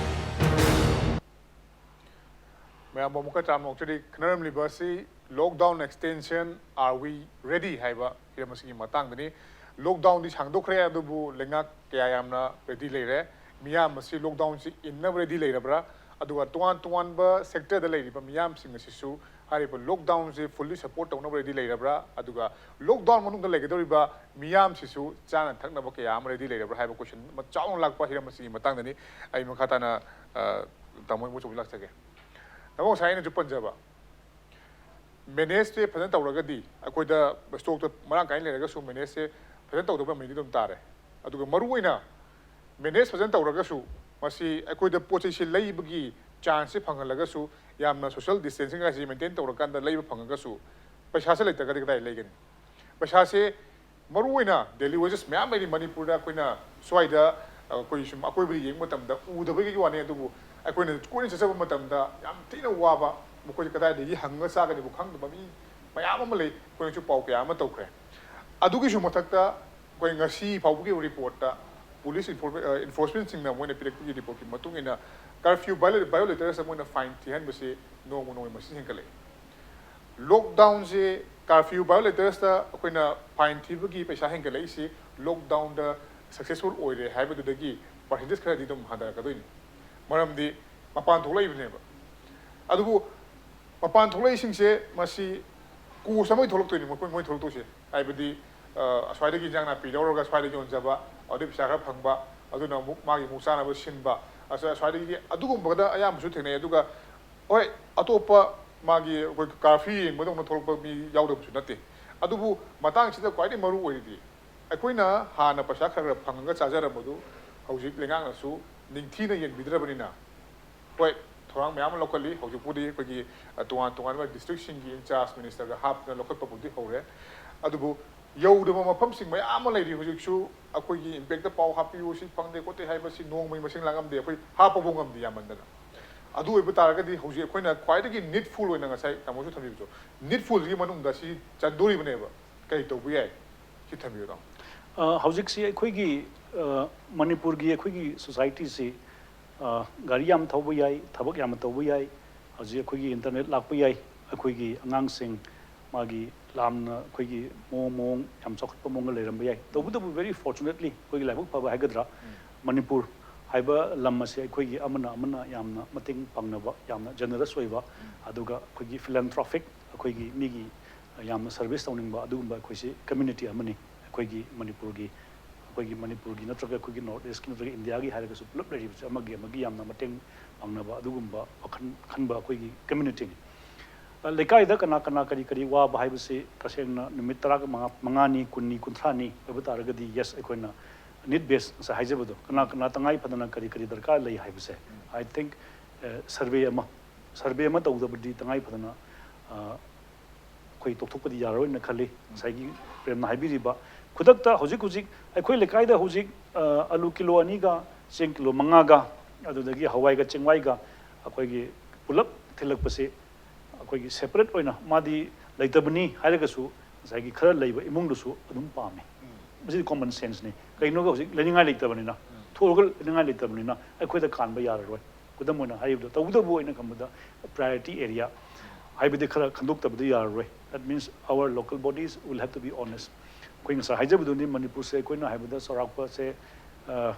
ꯃꯌꯥꯝꯕꯨ ꯑꯃꯨꯛꯀ ꯇꯔꯥꯝꯅ ꯑꯣꯛꯆꯔꯤ꯫ ꯈꯟꯅꯔꯝꯂꯤꯕ ꯑꯁꯤ lockdown extension, are we ready ꯍꯥꯏꯕ ꯍꯤꯔꯝ ꯑꯁꯤꯒꯤ ꯃꯇꯥꯡꯗꯅꯤ꯫ ꯂꯣꯛꯗꯥꯎꯟꯗꯤ ꯁꯥꯡꯗꯣꯛꯈ꯭ꯔꯦ, ꯑꯗꯨꯕꯨ ꯂꯩꯉꯥꯛ ꯀꯌꯥ ꯌꯥꯝꯅ ꯔꯦꯗꯤ ꯂꯩꯔꯦ꯫ ꯃꯤꯌꯥꯝ ꯑꯁꯤ ꯂꯣꯛꯗꯥꯎꯟꯁꯤ ꯏꯟꯅꯕ ꯔꯦꯗꯤ ꯂꯩꯔꯕ꯭ꯔꯥ? ꯑꯗꯨꯒ ꯇꯣꯉꯥꯟ ꯇꯣꯉꯥꯟꯕ ꯁꯦꯛꯇꯔꯗ ꯂꯩꯔꯤꯕ ꯃꯤꯌꯥꯝꯁꯤꯡ ꯑꯁꯤꯁꯨ ꯍꯥꯏꯔꯤꯕ ꯂꯣꯛꯗꯥꯎꯟꯁꯤ ꯐꯨꯜꯂꯤ ꯁꯄꯣꯔꯠ ꯇꯧꯅꯕ ꯔꯦꯗꯤ ꯂꯩꯔꯕ꯭ꯔꯥ? ꯑꯗꯨꯒ ꯂꯣꯛꯗꯥꯎꯟ ꯃꯅꯨꯡꯗ ꯂꯩꯒꯗꯧꯔꯤꯕ ꯃꯤꯌꯥꯝꯁꯤꯁꯨ ꯆꯥꯅ ꯊꯛꯅꯕ ꯀꯌꯥ ꯑꯃ ꯔꯦꯗꯤ ꯂꯩꯔꯕ꯭ꯔꯥ ꯍꯥꯏꯕ ꯀꯣꯏꯁꯟ ꯑꯃ ꯆꯥꯎꯅ ꯂꯥꯛꯄ ꯍꯤꯔꯝ ꯑꯁꯤꯒꯤ ꯃꯇꯥꯡꯗꯅꯤ꯫ ꯑꯩ ꯃꯈꯥ ꯇꯥꯅ, ꯑ, ꯇꯥꯃꯣ ꯏꯕꯣꯆꯧꯕꯤ ꯂꯥꯛꯆꯒꯦ꯫ ꯇꯥꯃꯣ, ꯉꯁꯥꯏ ꯑꯩꯅꯁꯨ ꯄꯟꯖꯕ, ꯃꯦꯅꯦꯖꯁꯦ ꯐꯖꯅ ꯇꯧꯔꯒꯗꯤ ꯑꯩꯈꯣꯏꯗ ꯁ꯭ꯇꯣꯛꯇ ꯃꯔꯥꯡ ꯀꯥꯏꯅ ꯂꯩꯔꯒꯁꯨ ꯃꯦꯅꯦꯖꯁꯦ ꯐꯖꯅ ꯇꯧꯗꯕ ꯃꯤꯗꯤ ꯑꯗꯨꯝ ꯇꯥꯔꯦ꯫ ꯑꯗꯨꯒ ꯃꯔꯨꯑꯣꯏꯅ ꯃꯦꯅꯦꯖ ꯐꯖꯅ ꯇꯧꯔꯒꯁꯨ ꯃꯁꯤ ꯑꯩꯈꯣꯏꯗ ꯄꯣꯠ ꯆꯩꯁꯦ ꯂꯩꯕꯒꯤ ꯆꯥꯟꯁꯁꯦ ꯐꯪꯍꯜꯂꯒꯁꯨ, ꯌꯥꯝꯅ ꯁꯣꯁꯤꯌꯦꯜ ꯗꯤꯁꯇꯦꯟꯁꯤꯡ ꯍꯥꯏꯁꯤ ꯃꯦꯟꯇꯦꯟ ꯇꯧꯔꯀꯥꯟꯗ ꯂꯩꯕ ꯐꯪꯉꯒꯁꯨ, ꯄꯩꯁꯥꯁꯦ ꯂꯩꯇ꯭ꯔꯒꯗꯤ ꯀꯗꯥꯏ ꯂꯩꯒꯅꯤ? ꯄꯩꯁꯥꯁꯦ ꯃꯔꯨꯑꯣꯏꯅ ꯗꯦꯂꯤ ꯋꯦꯖꯦꯁ ꯃꯌꯥꯝ ꯂꯩꯔꯤ ꯃꯅꯤꯄꯨꯔꯗ꯫ ꯑꯩꯈꯣꯏꯅ ꯁ꯭ꯋꯥꯏꯗ, ꯑ, ꯑꯩꯈꯣꯏ ꯁꯨꯝ ꯑꯀꯣꯏꯕꯗ ꯌꯦꯡꯕ ꯃꯇꯝꯗ ꯎꯗꯕꯒꯤ ꯋꯥꯅꯤ, ꯑꯗꯨꯕꯨ ꯑꯩꯈꯣꯏꯅ ꯀꯣꯏꯅ ꯆꯠꯆꯕ ꯃꯇꯝꯗ ꯌꯥꯝ ꯊꯤꯅ ꯋꯥꯕ, ꯃꯈꯣꯏꯁꯦ ꯀꯗꯥꯏꯗꯒꯤ ꯍꯪꯉꯒ ꯆꯥꯒꯅꯤꯕꯨ ꯈꯪꯗꯕ ꯃꯤ ꯃꯌꯥꯝ ꯑꯃ ꯂꯩ꯫ ꯑꯩꯈꯣꯏꯅꯁꯨ ꯄꯥꯎ ꯀꯌꯥ ꯑꯃ ꯇꯧꯈ꯭ꯔꯦ꯫ ꯑꯗꯨꯒꯤꯁꯨ ꯃꯊꯛꯇ ꯑꯩꯈꯣꯏ ꯉꯁꯤ ꯐꯥꯎꯕꯒꯤ ꯔꯤꯄꯣꯔꯠꯇ ꯄꯨꯂꯤꯁ ꯏꯟꯐꯣꯔꯃꯦ-, ꯑ, ꯏꯟꯐꯣꯔꯁꯃꯦꯟꯁꯤꯡꯅ ꯃꯣꯏꯅ ꯄꯤꯔꯛꯄꯒꯤ ꯔꯤꯄꯣꯔꯠꯀꯤ ꯃꯇꯨꯡ ꯏꯟꯅ, ꯀꯔꯐ꯭ꯌꯨ ꯚꯥꯏꯑꯣꯂꯦ-, ꯚꯥꯏꯑꯣꯂꯦꯇꯔꯁꯇ ꯃꯣꯏꯅ ꯐꯥꯏꯟ ꯊꯤꯍꯟꯕꯁꯤ ꯅꯣꯡꯃ ꯅꯣꯡꯃꯒꯤ ꯃꯁꯤꯡ ꯍꯦꯟꯒꯠꯂꯛꯏ꯫ ꯂꯣꯛꯗꯥꯎꯟꯁꯦ ꯀꯥꯔꯐ꯭ꯌꯨ ꯚꯥꯏꯑꯣꯂꯦꯇꯔꯁꯇ ꯑꯩꯈꯣꯏꯅ ꯐꯥꯏꯟ ꯊꯤꯕꯒꯤ ꯄꯩꯁꯥ ꯍꯦꯟꯒꯠꯂꯛꯏꯁꯤ ꯂꯣꯛꯗꯥꯎꯟꯗ ꯁꯛꯁꯦꯁꯐꯨꯜ ꯑꯣꯏꯔꯦ ꯍꯥꯏꯕꯗꯨꯗꯒꯤ ꯄꯥꯔꯁꯦꯟꯇꯦꯖ ꯈꯔꯗꯤ ꯑꯗꯨꯝ ꯍꯟꯊꯔꯛꯀꯗꯣꯏꯅꯤ꯫ ꯃꯔꯝꯗꯤ ꯃꯄꯥꯟ ꯊꯣꯛꯂꯛꯏꯕꯅꯦꯕ꯫ ꯑꯗꯨꯕꯨ ꯃꯄꯥꯟ ꯊꯣꯛꯂꯛꯏꯁꯤꯡꯁꯦ ꯃꯁꯤ ꯀꯣꯁ ꯑꯃꯒꯤ ꯊꯣꯛꯂꯛꯇꯣꯏꯅꯤ, ꯃꯈꯣꯏ, ꯃꯣꯏ ꯊꯣꯛꯂꯛꯇꯣꯏꯁꯦ꯫ ꯍꯥꯏꯕꯗꯤ, ꯑ, ꯑꯁ꯭ꯋꯥꯏꯗꯒꯤ ꯏꯟꯖꯥꯡ ꯅꯥꯄꯤ ꯂꯧꯔꯒ ꯁ꯭ꯋꯥꯏꯗ ꯌꯣꯟꯖꯕ, ꯑꯗꯨꯗꯩ ꯄꯩꯁꯥ ꯈꯔ ꯐꯪꯕ, ꯑꯗꯨꯅ ꯑꯃꯨꯛ ꯃꯥꯒꯤ ꯑꯃꯨꯛ ꯆꯥꯅꯕ ꯁꯤꯟꯕ, ꯑꯁ-, ꯑꯁ꯭ꯋꯥꯏꯗꯒꯤ ꯑꯗꯨꯒꯨꯝꯕꯗ ꯑꯌꯥꯝꯕꯁꯨ ꯊꯦꯡꯅꯩ꯫ ꯑꯗꯨꯒ ꯍꯣꯏ, ꯑꯇꯣꯞꯄ ꯃꯥꯒꯤ ꯑꯩꯈꯣꯏ ꯀꯥꯔꯐ꯭ꯌꯨ ꯌꯦꯡꯕꯗꯧꯅ ꯊꯣꯛꯂꯛꯄ ꯃꯤ ꯌꯥꯎꯗꯕꯁꯨ ꯅꯠꯇꯦ꯫ ꯑꯗꯨꯕꯨ ꯃꯇꯥꯡꯁꯤꯗ ꯈ꯭ꯋꯥꯏꯗꯒꯤ ꯃꯔꯨ ꯑꯣꯏꯔꯤꯗꯤ ꯑꯩꯈꯣꯏꯅ ꯍꯥꯟꯅ ꯄꯩꯁꯥ ꯈꯔ ꯈꯔ ꯐꯪꯉꯒ ꯆꯥꯖꯔꯝꯕꯗꯨ ꯍꯧꯖꯤꯛ ꯂꯩꯉꯥꯛꯅꯁꯨ ꯅꯤꯡꯊꯤꯅ ꯌꯦꯡꯕꯤꯗ꯭ꯔꯕꯅꯤꯅ, ꯍꯣꯏ, ꯊꯧꯔꯥꯡ ꯃꯌꯥꯝ ꯑꯃ ꯂꯧꯈꯠꯂꯤ꯫ ꯍꯧꯖꯤꯛꯄꯨꯗꯤ ꯑꯩꯈꯣꯏꯒꯤ, ꯑ, ꯇꯣꯉꯥꯟ ꯇꯣꯉꯥꯟꯕ ꯗꯤꯁꯇ꯭ꯔꯤꯛꯁꯤꯡꯒꯤ ꯏꯟꯆꯥꯔꯖ ꯃꯤꯅꯤꯁꯇꯔꯒ ꯍꯥꯞꯇꯅ ꯂꯧꯈꯠꯄꯕꯨꯗꯤ ꯍꯧꯔꯦ꯫ ꯑꯗꯨꯕꯨ ꯌꯧꯗꯕ ꯃꯐꯝꯁꯤꯡ ꯃꯌꯥꯝ ꯑꯃ ꯂꯩꯔꯤ꯫ ꯍꯧꯖꯤꯛꯁꯨ ꯑꯩꯈꯣꯏꯒꯤ ꯏꯝꯄꯦꯛꯇ ꯄꯥꯎ ꯍꯥꯞꯄꯤꯌꯨ, ꯁꯤ ꯐꯪꯗꯦ ꯈꯣꯠꯇꯦ ꯍꯥꯏꯕꯁꯤ ꯅꯣꯡꯃꯒꯤ ꯃꯁꯤꯡ ꯂꯥꯡꯉꯝꯗꯦ, ꯑꯩꯈꯣꯏ ꯍꯥꯞꯄꯕꯨ ꯉꯝꯗꯦ ꯌꯥꯝꯃꯟꯗꯅ꯫ ꯑꯗꯨ ꯑꯣꯏꯕ ꯇꯥꯔꯒꯗꯤ ꯍꯧꯖꯤꯛ ꯑꯩꯈꯣꯏꯅ ꯈ꯭ꯋꯥꯏꯗꯒꯤ ꯅꯤꯗꯐꯨꯜ ꯑꯣꯏꯅ, ꯉꯁꯥꯏ ꯇꯥꯃꯣꯁꯨ ꯊꯝꯕꯤꯕꯗꯣ, ꯅꯤꯗꯐꯨꯜꯁꯤꯒꯤ ꯃꯅꯨꯡꯗ ꯁꯤ ꯆꯟꯗꯣꯔꯤꯕꯅꯦꯕ꯫ ꯀꯔꯤ ꯇꯧꯕ ꯌꯥꯏ? ꯁꯤ ꯊꯝꯕꯤꯌꯨ, ꯇꯥꯃꯣ꯫ ꯑ, ꯍꯧꯖꯤꯛꯁꯤ ꯑꯩꯈꯣꯏꯒꯤ, ꯑ, ꯃꯅꯤꯄꯨꯔꯒꯤ ꯑꯩꯈꯣꯏꯒꯤ ꯁꯣꯁꯥꯏꯇꯤꯁꯤ, ꯑ, ꯒꯥꯔꯤ ꯌꯥꯝ ꯊꯧꯕ ꯌꯥꯏ, ꯊꯕꯛ ꯌꯥꯝꯅ ꯇꯧꯕ ꯌꯥꯏ, ꯍꯧꯖꯤꯛ ꯑꯩꯈꯣꯏꯒꯤ ꯏꯟꯇꯔꯅꯦꯠ ꯂꯥꯛꯄ ꯌꯥꯏ, ꯑꯩꯈꯣꯏꯒꯤ ꯑꯉꯥꯡꯁꯤꯡ ꯃꯥꯒꯤ ꯂꯥꯝꯅ ꯑꯩꯈꯣꯏꯒꯤ ꯃꯑꯣꯡ ꯃꯑꯣꯡ ꯌꯥꯝ ꯆꯥꯎꯈꯠꯄ ꯃꯑꯣꯡꯗ ꯂꯩꯔꯝꯕ ꯌꯥꯏ꯫ ꯇꯧꯕꯇꯕꯨ, very fortunately, ꯑꯩꯈꯣꯏꯒꯤ ꯂꯥꯏꯕꯛ ꯐꯕ ꯍꯥꯏꯒꯗ꯭ꯔꯥ, ꯃꯅꯤꯄꯨꯔ ꯍꯥꯏꯕ ꯂꯝ ꯑꯁꯤ ꯑꯩꯈꯣꯏꯒꯤ ꯑꯃꯅ ꯑꯃꯅ ꯌꯥꯝꯅ ꯃꯇꯦꯡ ꯄꯥꯡꯅꯕ, ꯌꯥꯝꯅ ꯖꯦꯅꯔꯁ ꯑꯣꯏꯕ, ꯑꯗꯨꯒ ꯑꯩꯈꯣꯏꯒꯤ ꯐꯤꯂꯦꯟꯊ꯭ꯔꯣꯐꯤꯛ, ꯑꯩꯈꯣꯏꯒꯤ ꯃꯤꯒꯤ ꯌꯥꯝꯅ ꯁꯔꯚꯤꯁ ꯇꯧꯅꯤꯡꯕ ꯑꯗꯨꯒꯨꯝꯕ ꯑꯩꯈꯣꯏꯁꯤ ꯀꯝꯃ꯭ꯌꯨꯅꯤꯇꯤ ꯑꯃꯅꯤ꯫ ꯑꯩꯈꯣꯏꯒꯤ ꯃꯅꯤꯄꯨꯔꯒꯤ, ꯑꯩꯈꯣꯏꯒꯤ ꯃꯅꯤꯄꯨꯔꯒꯤ ꯅꯠꯇ꯭ꯔꯒ ꯑꯩꯈꯣꯏꯒꯤ ꯅꯣꯔꯠ ꯏꯁꯀꯤ ꯅꯠꯇ꯭ꯔꯒ ꯏꯟꯗꯤꯌꯥꯒꯤ ꯍꯥꯏꯔꯒꯁꯨ ꯄꯨꯂꯞ ꯂꯩꯔꯤꯕꯁꯦ ꯑꯃꯒꯤ ꯑꯃꯒꯤ ꯌꯥꯝꯅ ꯃꯇꯦꯡ ꯄꯥꯡꯅꯕ ꯑꯗꯨꯒꯨꯝꯕ ꯋꯥꯈꯜ ꯈꯟꯕ ꯑꯩꯈꯣꯏꯒꯤ ꯀꯝꯃ꯭ꯌꯨꯅꯤꯇꯤꯅꯤ꯫ ꯑ, ꯂꯩꯀꯥꯏꯗ ꯀꯅꯥ ꯀꯅꯥ ꯀꯔꯤ ꯀꯔꯤ ꯋꯥꯕ ꯍꯥꯏꯕꯁꯤ ꯇꯁꯦꯡꯅ ꯅꯨꯃꯤꯠ ꯇꯔꯥꯒ ꯃꯉꯥ, ꯃꯉꯥꯅꯤ, ꯀꯨꯟꯅꯤ, ꯀꯨꯟꯊ꯭ꯔꯥꯅꯤ ꯑꯣꯏꯕ ꯇꯥꯔꯒꯗꯤ, ꯌꯦꯁ, ꯑꯩꯈꯣꯏꯅ ꯅꯤꯗ ꯕꯦꯁ ꯉꯁꯥꯏ ꯍꯥꯏꯖꯕꯗꯣ, ꯀꯅꯥ ꯀꯅꯥ ꯇꯉꯥꯏ ꯐꯗꯅ ꯀꯔꯤ ꯀꯔꯤ ꯗꯔꯀꯥꯔ ꯂꯩ ꯍꯥꯏꯕꯁꯦ, I think, ꯑ, ꯁꯔꯚꯦ ꯑꯃ, ꯁꯔꯚꯦ ꯑꯃ ꯇꯧꯗꯕꯗꯤ ꯇꯉꯥꯏ ꯐꯗꯅ, ꯑ, ꯑꯩꯈꯣꯏ ꯇꯣꯛꯊꯣꯛꯄꯗꯤ ꯌꯥꯔꯔꯣꯏꯅ ꯈꯜꯂꯤ꯫ ꯉꯁꯥꯏꯒꯤ ꯄ꯭ꯔꯦꯝꯅ ꯍꯥꯏꯕꯤꯔꯤꯕ, ꯈꯨꯗꯛꯇ ꯍꯧꯖꯤꯛ ꯍꯧꯖꯤꯛ ꯑꯩꯈꯣꯏ ꯂꯩꯀꯥꯏꯗ ꯍꯧꯖꯤꯛ, ꯑ, ꯑꯂꯨ ꯀꯤꯂꯣ ꯑꯅꯤꯒ ꯆꯦꯡ ꯀꯤꯂꯣ ꯃꯉꯥꯒ, ꯑꯗꯨꯗꯒꯤ ꯍꯋꯥꯏꯒ ꯆꯦꯡꯋꯥꯏꯒ ꯑꯩꯈꯣꯏꯒꯤ ꯄꯨꯂꯞ ꯊꯤꯜꯂꯛꯄꯁꯤ ꯑꯩꯈꯣꯏꯒꯤ ꯁꯦꯄꯔꯦꯠ ꯑꯣꯏꯅ, ꯃꯥꯗꯤ ꯂꯩꯇꯕꯅꯤ ꯍꯥꯏꯔꯒꯁꯨ ꯉꯁꯥꯏꯒꯤ ꯈꯔ ꯂꯩꯕ ꯏꯃꯨꯡꯗꯨꯁꯨ ꯑꯗꯨꯝ ꯄꯥꯝꯃꯤ꯫ ꯃꯁꯤꯗꯤ ꯀꯣꯃꯟ ꯁꯦꯟꯁꯅꯤ꯫ ꯀꯩꯒꯤꯅꯣꯗ ꯍꯧꯖꯤꯛ ꯂꯩꯅꯤꯡꯉꯥꯏ ꯂꯩꯇꯕꯅꯤꯅ, ꯊꯣꯛꯑꯒ ꯂꯩꯅꯤꯡꯉꯥꯏ ꯂꯩꯇꯕꯅꯤꯅ ꯑꯩꯈꯣꯏꯗ ꯀꯥꯟꯕ ꯌꯥꯔꯔꯣꯏ꯫ ꯈꯨꯗꯝ ꯑꯣꯏꯅ ꯍꯥꯏꯔꯤꯕꯗ, ꯇꯧꯕꯇꯕꯨ ꯑꯩꯅ ꯈꯟꯕꯗ priority area ꯍꯥꯏꯕꯗꯤ ꯈꯔ ꯈꯟꯗꯣꯛꯇꯕꯗꯤ ꯌꯥꯔꯔꯣꯏ꯫ That means our local bodies will have to be honest. ꯑꯩꯈꯣꯏ ꯉꯁꯥꯏ ꯍꯥꯏꯖꯕꯗꯨꯅꯤ, ꯃꯅꯤꯄꯨꯔꯁꯦ ꯑꯩꯈꯣꯏꯅ ꯍꯥꯏꯕꯗ ꯆꯥꯎꯔꯥꯛꯄꯁꯦ, ꯑ,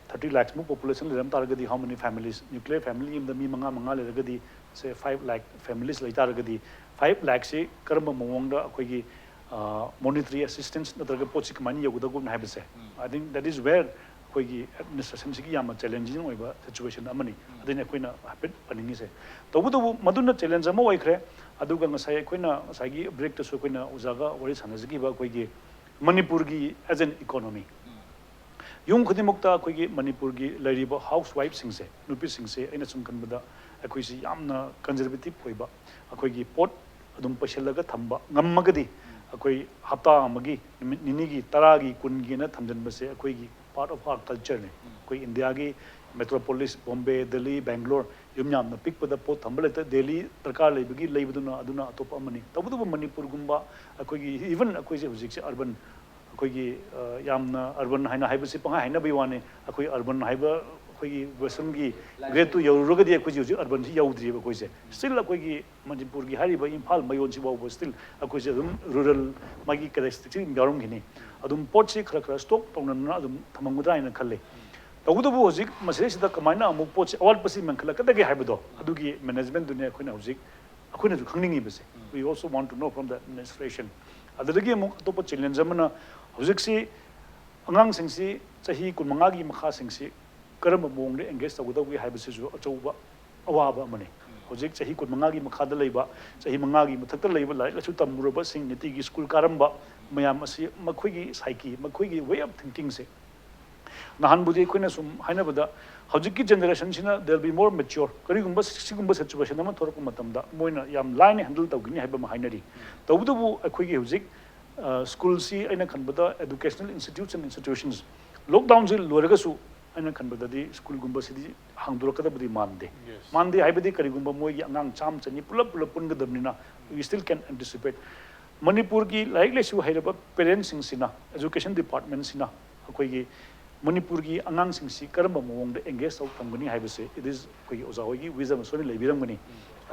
thirty lakhs ꯃꯨꯛ population ꯂꯩꯔꯝ ꯇꯥꯔꯒꯗꯤ, how many families? Nuclear family ꯑꯃꯗ ꯃꯤ ꯃꯉꯥ ꯃꯉꯥ ꯂꯩꯔꯒꯗꯤ, say five lakh families ꯂꯩ ꯇꯥꯔꯒꯗꯤ, five lakhꯁꯤ ꯀꯔꯝꯕ ꯃꯑꯣꯡꯗ ꯑꯩꯈꯣꯏꯒꯤ, ꯑ, monetary assistance ꯅꯠꯇ꯭ꯔꯒ ꯄꯣꯠꯁꯤ ꯀꯃꯥꯏꯅ ꯌꯧꯒꯗꯧꯕꯅꯣ ꯍꯥꯏꯕꯁꯦ, I think that is where ꯑꯩꯈꯣꯏꯒꯤ ꯑꯦꯗꯃꯤꯅꯤꯁꯇ꯭ꯔꯦꯁꯟꯁꯤꯒꯤ ꯌꯥꯝꯅ ꯆꯦꯂꯦꯟꯖꯤꯡ ꯑꯣꯏꯕ ꯁꯤꯆꯨꯋꯦꯁꯟ ꯑꯃꯅꯤ꯫ ꯑꯗꯨꯅꯤ ꯑꯩꯈꯣꯏꯅ ꯍꯥꯏꯐꯦꯠ ꯄꯟꯅꯤꯡꯉꯤꯁꯦ꯫ ꯇꯧꯕꯇꯕꯨ ꯃꯗꯨꯅ ꯆꯦꯂꯦꯟꯖ ꯑꯃ ꯑꯣꯏꯈ꯭ꯔꯦ꯫ ꯑꯗꯨꯒ ꯉꯁꯥꯏ ꯑꯩꯈꯣꯏꯅ ꯉꯁꯥꯏꯒꯤ ꯕ꯭ꯔꯦꯛꯇꯁꯨ ꯑꯩꯈꯣꯏꯅ ꯑꯣꯖꯥꯒ ꯋꯥꯔꯤ ꯁꯥꯟꯅꯖꯈꯤꯕ ꯑꯩꯈꯣꯏꯒꯤ ꯃꯅꯤꯄꯨꯔꯒꯤ ꯑꯦꯖ ꯑꯦꯟ ꯏꯀꯣꯅꯣꯃꯤ, ꯌꯨꯝ ꯈꯨꯗꯤꯡꯃꯛꯇ ꯑꯩꯈꯣꯏꯒꯤ ꯃꯅꯤꯄꯨꯔꯒꯤ ꯂꯩꯔꯤꯕ ꯍꯥꯎꯁ ꯋꯥꯏꯐꯁꯤꯡꯁꯦ, ꯅꯨꯄꯤꯁꯤꯡꯁꯦ, ꯑꯩꯅ ꯁꯨꯝ ꯈꯟꯕꯗ ꯑꯩꯈꯣꯏꯁꯤ ꯌꯥꯝꯅ ꯀꯟꯖꯔꯕꯦꯇꯤꯞ ꯑꯣꯏꯕ, ꯑꯩꯈꯣꯏꯒꯤ ꯄꯣꯠ ꯑꯗꯨꯝ ꯄꯩꯁꯤꯜꯂꯒ ꯊꯝꯕ ꯉꯝꯃꯒꯗꯤ, ꯑꯩꯈꯣꯏ ꯍꯞꯇꯥ ꯑꯃꯒꯤ ꯅꯨꯃꯤꯠ ꯅꯤꯅꯤꯒꯤ, ꯇꯔꯥꯒꯤ, ꯀꯨꯟꯒꯤꯅ ꯊꯝꯖꯤꯟꯕꯁꯦ ꯑꯩꯈꯣꯏꯒꯤ part of our culture ꯅꯤ꯫ ꯑꯩꯈꯣꯏ ꯏꯟꯗꯤꯌꯥꯒꯤ ꯃꯦꯇ꯭ꯔꯣꯄꯣꯂꯤꯁ, ꯕꯣꯝꯕꯦ, ꯗꯦꯜꯂꯤ, ꯕꯦꯡꯒ꯭ꯂꯣꯔ, ꯌꯨꯝ ꯌꯥꯝꯅ ꯄꯤꯛꯄꯗ ꯄꯣꯠ ꯊꯝꯕ ꯂꯩꯇ, ꯗꯦꯜꯂꯤ ꯗꯔꯀꯥꯔ ꯂꯩꯕꯒꯤ ꯂꯩꯕꯗꯨꯅ, ꯑꯗꯨꯅ ꯑꯇꯣꯞꯄ ꯑꯃꯅꯤ꯫ ꯇꯧꯕꯇꯕꯨ ꯃꯅꯤꯄꯨꯔꯒꯨꯝꯕ ꯑꯩꯈꯣꯏꯒꯤ, ꯏꯚꯟ ꯑꯩꯈꯣꯏꯁꯦ ꯍꯧꯖꯤꯛꯁꯦ ꯑꯔꯕꯟ, ꯑꯩꯈꯣꯏꯒꯤ, ꯑ, ꯌꯥꯝꯅ ꯑꯔꯕꯟ ꯍꯥꯏꯅ ꯍꯥꯏꯕꯁꯤ ꯄꯪꯍꯥꯏ ꯍꯥꯏꯅꯕꯒꯤ ꯋꯥꯅꯤ꯫ ꯑꯩꯈꯣꯏ ꯑꯔꯕꯟ ꯍꯥꯏꯕ ꯑꯩꯈꯣꯏꯒꯤ ꯋꯦꯁꯇꯔꯟꯒꯤ ꯒ꯭ꯔꯦꯠꯇꯨ ꯌꯧꯔꯨꯔꯒꯗꯤ ꯑꯩꯈꯣꯏꯁꯦ ꯍꯧꯖꯤꯛ ꯑꯔꯕꯟꯁꯤ ꯌꯧꯗ꯭ꯔꯤꯕ ꯑꯩꯈꯣꯏꯁꯦ꯫ ꯁ꯭ꯇꯤꯜ ꯑꯩꯈꯣꯏꯒꯤ ꯃꯅꯤꯄꯨꯔꯒꯤ ꯍꯥꯏꯔꯤꯕ ꯏꯝꯐꯥꯜ ꯃꯌꯣꯟꯁꯤ ꯐꯥꯎꯕ ꯁ꯭ꯇꯤꯜ ꯑꯩꯈꯣꯏꯁꯦ ꯑꯗꯨꯝ ꯔꯨꯔꯦꯜ ꯃꯥꯒꯤ ꯀꯦꯔꯦꯛꯇꯔꯤꯁꯇꯤꯛꯁꯤ ꯑꯗꯨꯝ ꯌꯥꯎꯔꯝꯈꯤꯅꯤ꯫ ꯑꯗꯨꯝ ꯄꯣꯠꯁꯤ ꯈꯔ ꯈꯔ ꯁ꯭ꯇꯣꯛ ꯇꯧꯅꯗꯅ ꯑꯗꯨꯝ ꯊꯝꯃꯝꯒꯗ꯭ꯔꯥ ꯍꯥꯏꯅ ꯈꯜꯂꯤ꯫ ꯇꯧꯕꯇꯕꯨ ꯍꯧꯖꯤꯛ ꯃꯁꯤꯗꯩꯁꯤꯗ ꯀꯃꯥꯏꯅ ꯑꯃꯨꯛ ꯄꯣꯠꯁꯤ ꯑꯋꯥꯠꯄꯁꯤ ꯃꯦꯟꯈꯠꯂꯛꯀꯗꯒꯦ ꯍꯥꯏꯕꯗꯣ, ꯑꯗꯨꯒꯤ ꯃꯦꯅꯦꯖꯃꯦꯟꯗꯨꯅꯦ ꯑꯩꯈꯣꯏꯅ ꯍꯧꯖꯤꯛ, ꯑꯩꯈꯣꯏꯅꯁꯨ ꯈꯪꯅꯤꯡꯉꯤꯕꯁꯦ꯫ We also want to know from the administration. ꯑꯗꯨꯗꯒꯤ ꯑꯃꯨꯛ ꯑꯇꯣꯞꯄ ꯆꯦꯂꯦꯟꯖ ꯑꯃꯅ, ꯍꯧꯖꯤꯛꯁꯤ ꯑꯉꯥꯡꯁꯤꯡꯁꯤ, ꯆꯍꯤ ꯀꯨꯟꯃꯉꯥꯒꯤ ꯃꯈꯥꯁꯤꯡꯁꯤ ꯀꯔꯝꯕ ꯃꯑꯣꯡꯗ ꯑꯦꯡꯒꯦꯖ ꯇꯧꯒꯗꯧꯒꯦ ꯍꯥꯏꯕꯁꯤꯁꯨ ꯑꯆꯧꯕ ꯑꯋꯥꯕ ꯑꯃꯅꯤ꯫ ꯍꯧꯖꯤꯛ ꯆꯍꯤ ꯀꯨꯟꯃꯉꯥꯒꯤ ꯃꯈꯥꯗ ꯂꯩꯕ, ꯆꯍꯤ ꯃꯉꯥꯒꯤ ꯃꯊꯛꯇ ꯂꯩꯕ ꯂꯥꯏꯔꯤꯛ ꯂꯥꯏꯁꯨ ꯇꯝꯃꯨꯔꯕꯁꯤꯡ, ꯅꯤꯇꯤꯒꯤ ꯁ꯭ꯀꯨꯜ ꯀꯥꯔꯝꯕ ꯃꯌꯥꯝ ꯑꯁꯤ ꯃꯈꯣꯏꯒꯤ psyche, ꯃꯈꯣꯏꯒꯤ way of thinking ꯁꯦ ꯅꯍꯥꯟꯕꯨꯗꯤ ꯑꯩꯈꯣꯏꯅ ꯁꯨꯝ ꯍꯥꯏꯅꯕꯗ, ꯍꯧꯖꯤꯛꯀꯤ ꯖꯦꯅꯦꯔꯦꯁꯟꯁꯤꯅ they'll be more mature, ꯀꯔꯤꯒꯨꯝꯕ ꯁꯤꯒꯨꯝꯕ ꯁꯤꯆꯨꯋꯦꯁꯟ ꯑꯃ ꯊꯣꯔꯛꯄ ꯃꯇꯝꯗ ꯃꯣꯏꯅ ꯌꯥꯝ ꯂꯥꯏꯅ ꯍꯦꯟꯗꯜ ꯇꯧꯒꯅꯤ ꯍꯥꯏꯕ ꯑꯃ ꯍꯥꯏꯅꯔꯤ꯫ ꯇꯧꯕꯇꯕꯨ ꯑꯩꯈꯣꯏꯒꯤ ꯍꯧꯖꯤꯛ, ꯑ, ꯁ꯭ꯀꯨꯜꯁꯤ ꯑꯩꯅ ꯈꯟꯕꯗ educational institutes and institutions, ꯂꯣꯛꯗꯥꯎꯟꯁꯤ ꯂꯣꯏꯔꯒꯁꯨ ꯑꯩꯅ ꯈꯟꯕꯗꯗꯤ ꯁ꯭ꯀꯨꯜꯒꯨꯝꯕꯁꯤꯗꯤ ꯍꯥꯡꯗꯣꯔꯛꯀꯗꯕꯗꯤ ꯃꯥꯟꯗꯦ꯫ Yes. ꯃꯥꯟꯗꯦ ꯍꯥꯏꯕꯗꯤ ꯀꯔꯤꯒꯨꯝꯕ ꯃꯣꯏꯒꯤ ꯑꯉꯥꯡ ꯆꯥꯝꯃ ꯆꯅꯤ ꯄꯨꯂꯞ ꯄꯨꯂꯞ ꯄꯨꯟꯒꯗꯕꯅꯤꯅ, we still can anticipate꯫ ꯃꯅꯤꯄꯨꯔꯒꯤ ꯂꯥꯏꯔꯤꯛ ꯂꯥꯏꯁꯨ ꯍꯩꯔꯕ ꯄꯦꯔꯦꯟꯁꯁꯤꯡꯁꯤꯅ, ꯑꯦꯖꯨꯀꯦꯁꯟ ꯗꯤꯄꯥꯔꯠꯃꯦꯟꯁꯤꯅ ꯑꯩꯈꯣꯏꯒꯤ ꯃꯅꯤꯄꯨꯔꯒꯤ ꯑꯉꯥꯡꯁꯤꯡꯁꯤ ꯀꯔꯝꯕ ꯃꯑꯣꯡꯗ ꯑꯦꯡꯒꯦꯖ ꯇꯧ ꯊꯝꯒꯅꯤ ꯍꯥꯏꯕꯁꯦ, it is ꯑꯩꯈꯣꯏꯒꯤ ꯑꯣꯖꯥ ꯍꯣꯏꯒꯤ wisdom ꯑꯃ ꯁꯣꯏꯗꯅ ꯂꯩꯕꯤꯔꯝꯒꯅꯤ꯫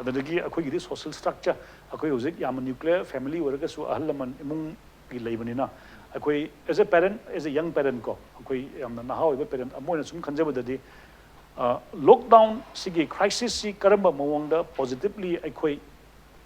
ꯑꯗꯨꯗꯒꯤ ꯑꯩꯈꯣꯏꯒꯤꯗꯤ social structure, ꯑꯩꯈꯣꯏ ꯍꯧꯖꯤꯛ ꯌꯥꯝꯅ nuclear family ꯑꯣꯏꯔꯒꯁꯨ ꯑꯍꯜ ꯂꯃꯟ ꯏꯃꯨꯡꯒꯤ ꯂꯩꯕꯅꯤꯅ, ꯑꯩꯈꯣꯏ as a parent, as a young parent ꯀꯣ, ꯑꯩꯈꯣꯏ ꯌꯥꯝꯅ ꯅꯍꯥ ꯑꯣꯏꯕ ꯄꯦꯔꯦꯟ ꯑꯃ ꯑꯣꯏꯅ ꯁꯨꯝ ꯈꯟꯖꯕꯗꯗꯤ, ꯑ, ꯂꯣꯛꯗꯥꯎꯟ ꯁꯤꯒꯤ ꯀ꯭ꯔꯥꯏꯁꯤꯁꯁꯤ ꯀꯔꯝꯕ ꯃꯑꯣꯡꯗ ꯄꯣꯖꯤꯇꯤꯚꯂꯤ ꯑꯩꯈꯣꯏ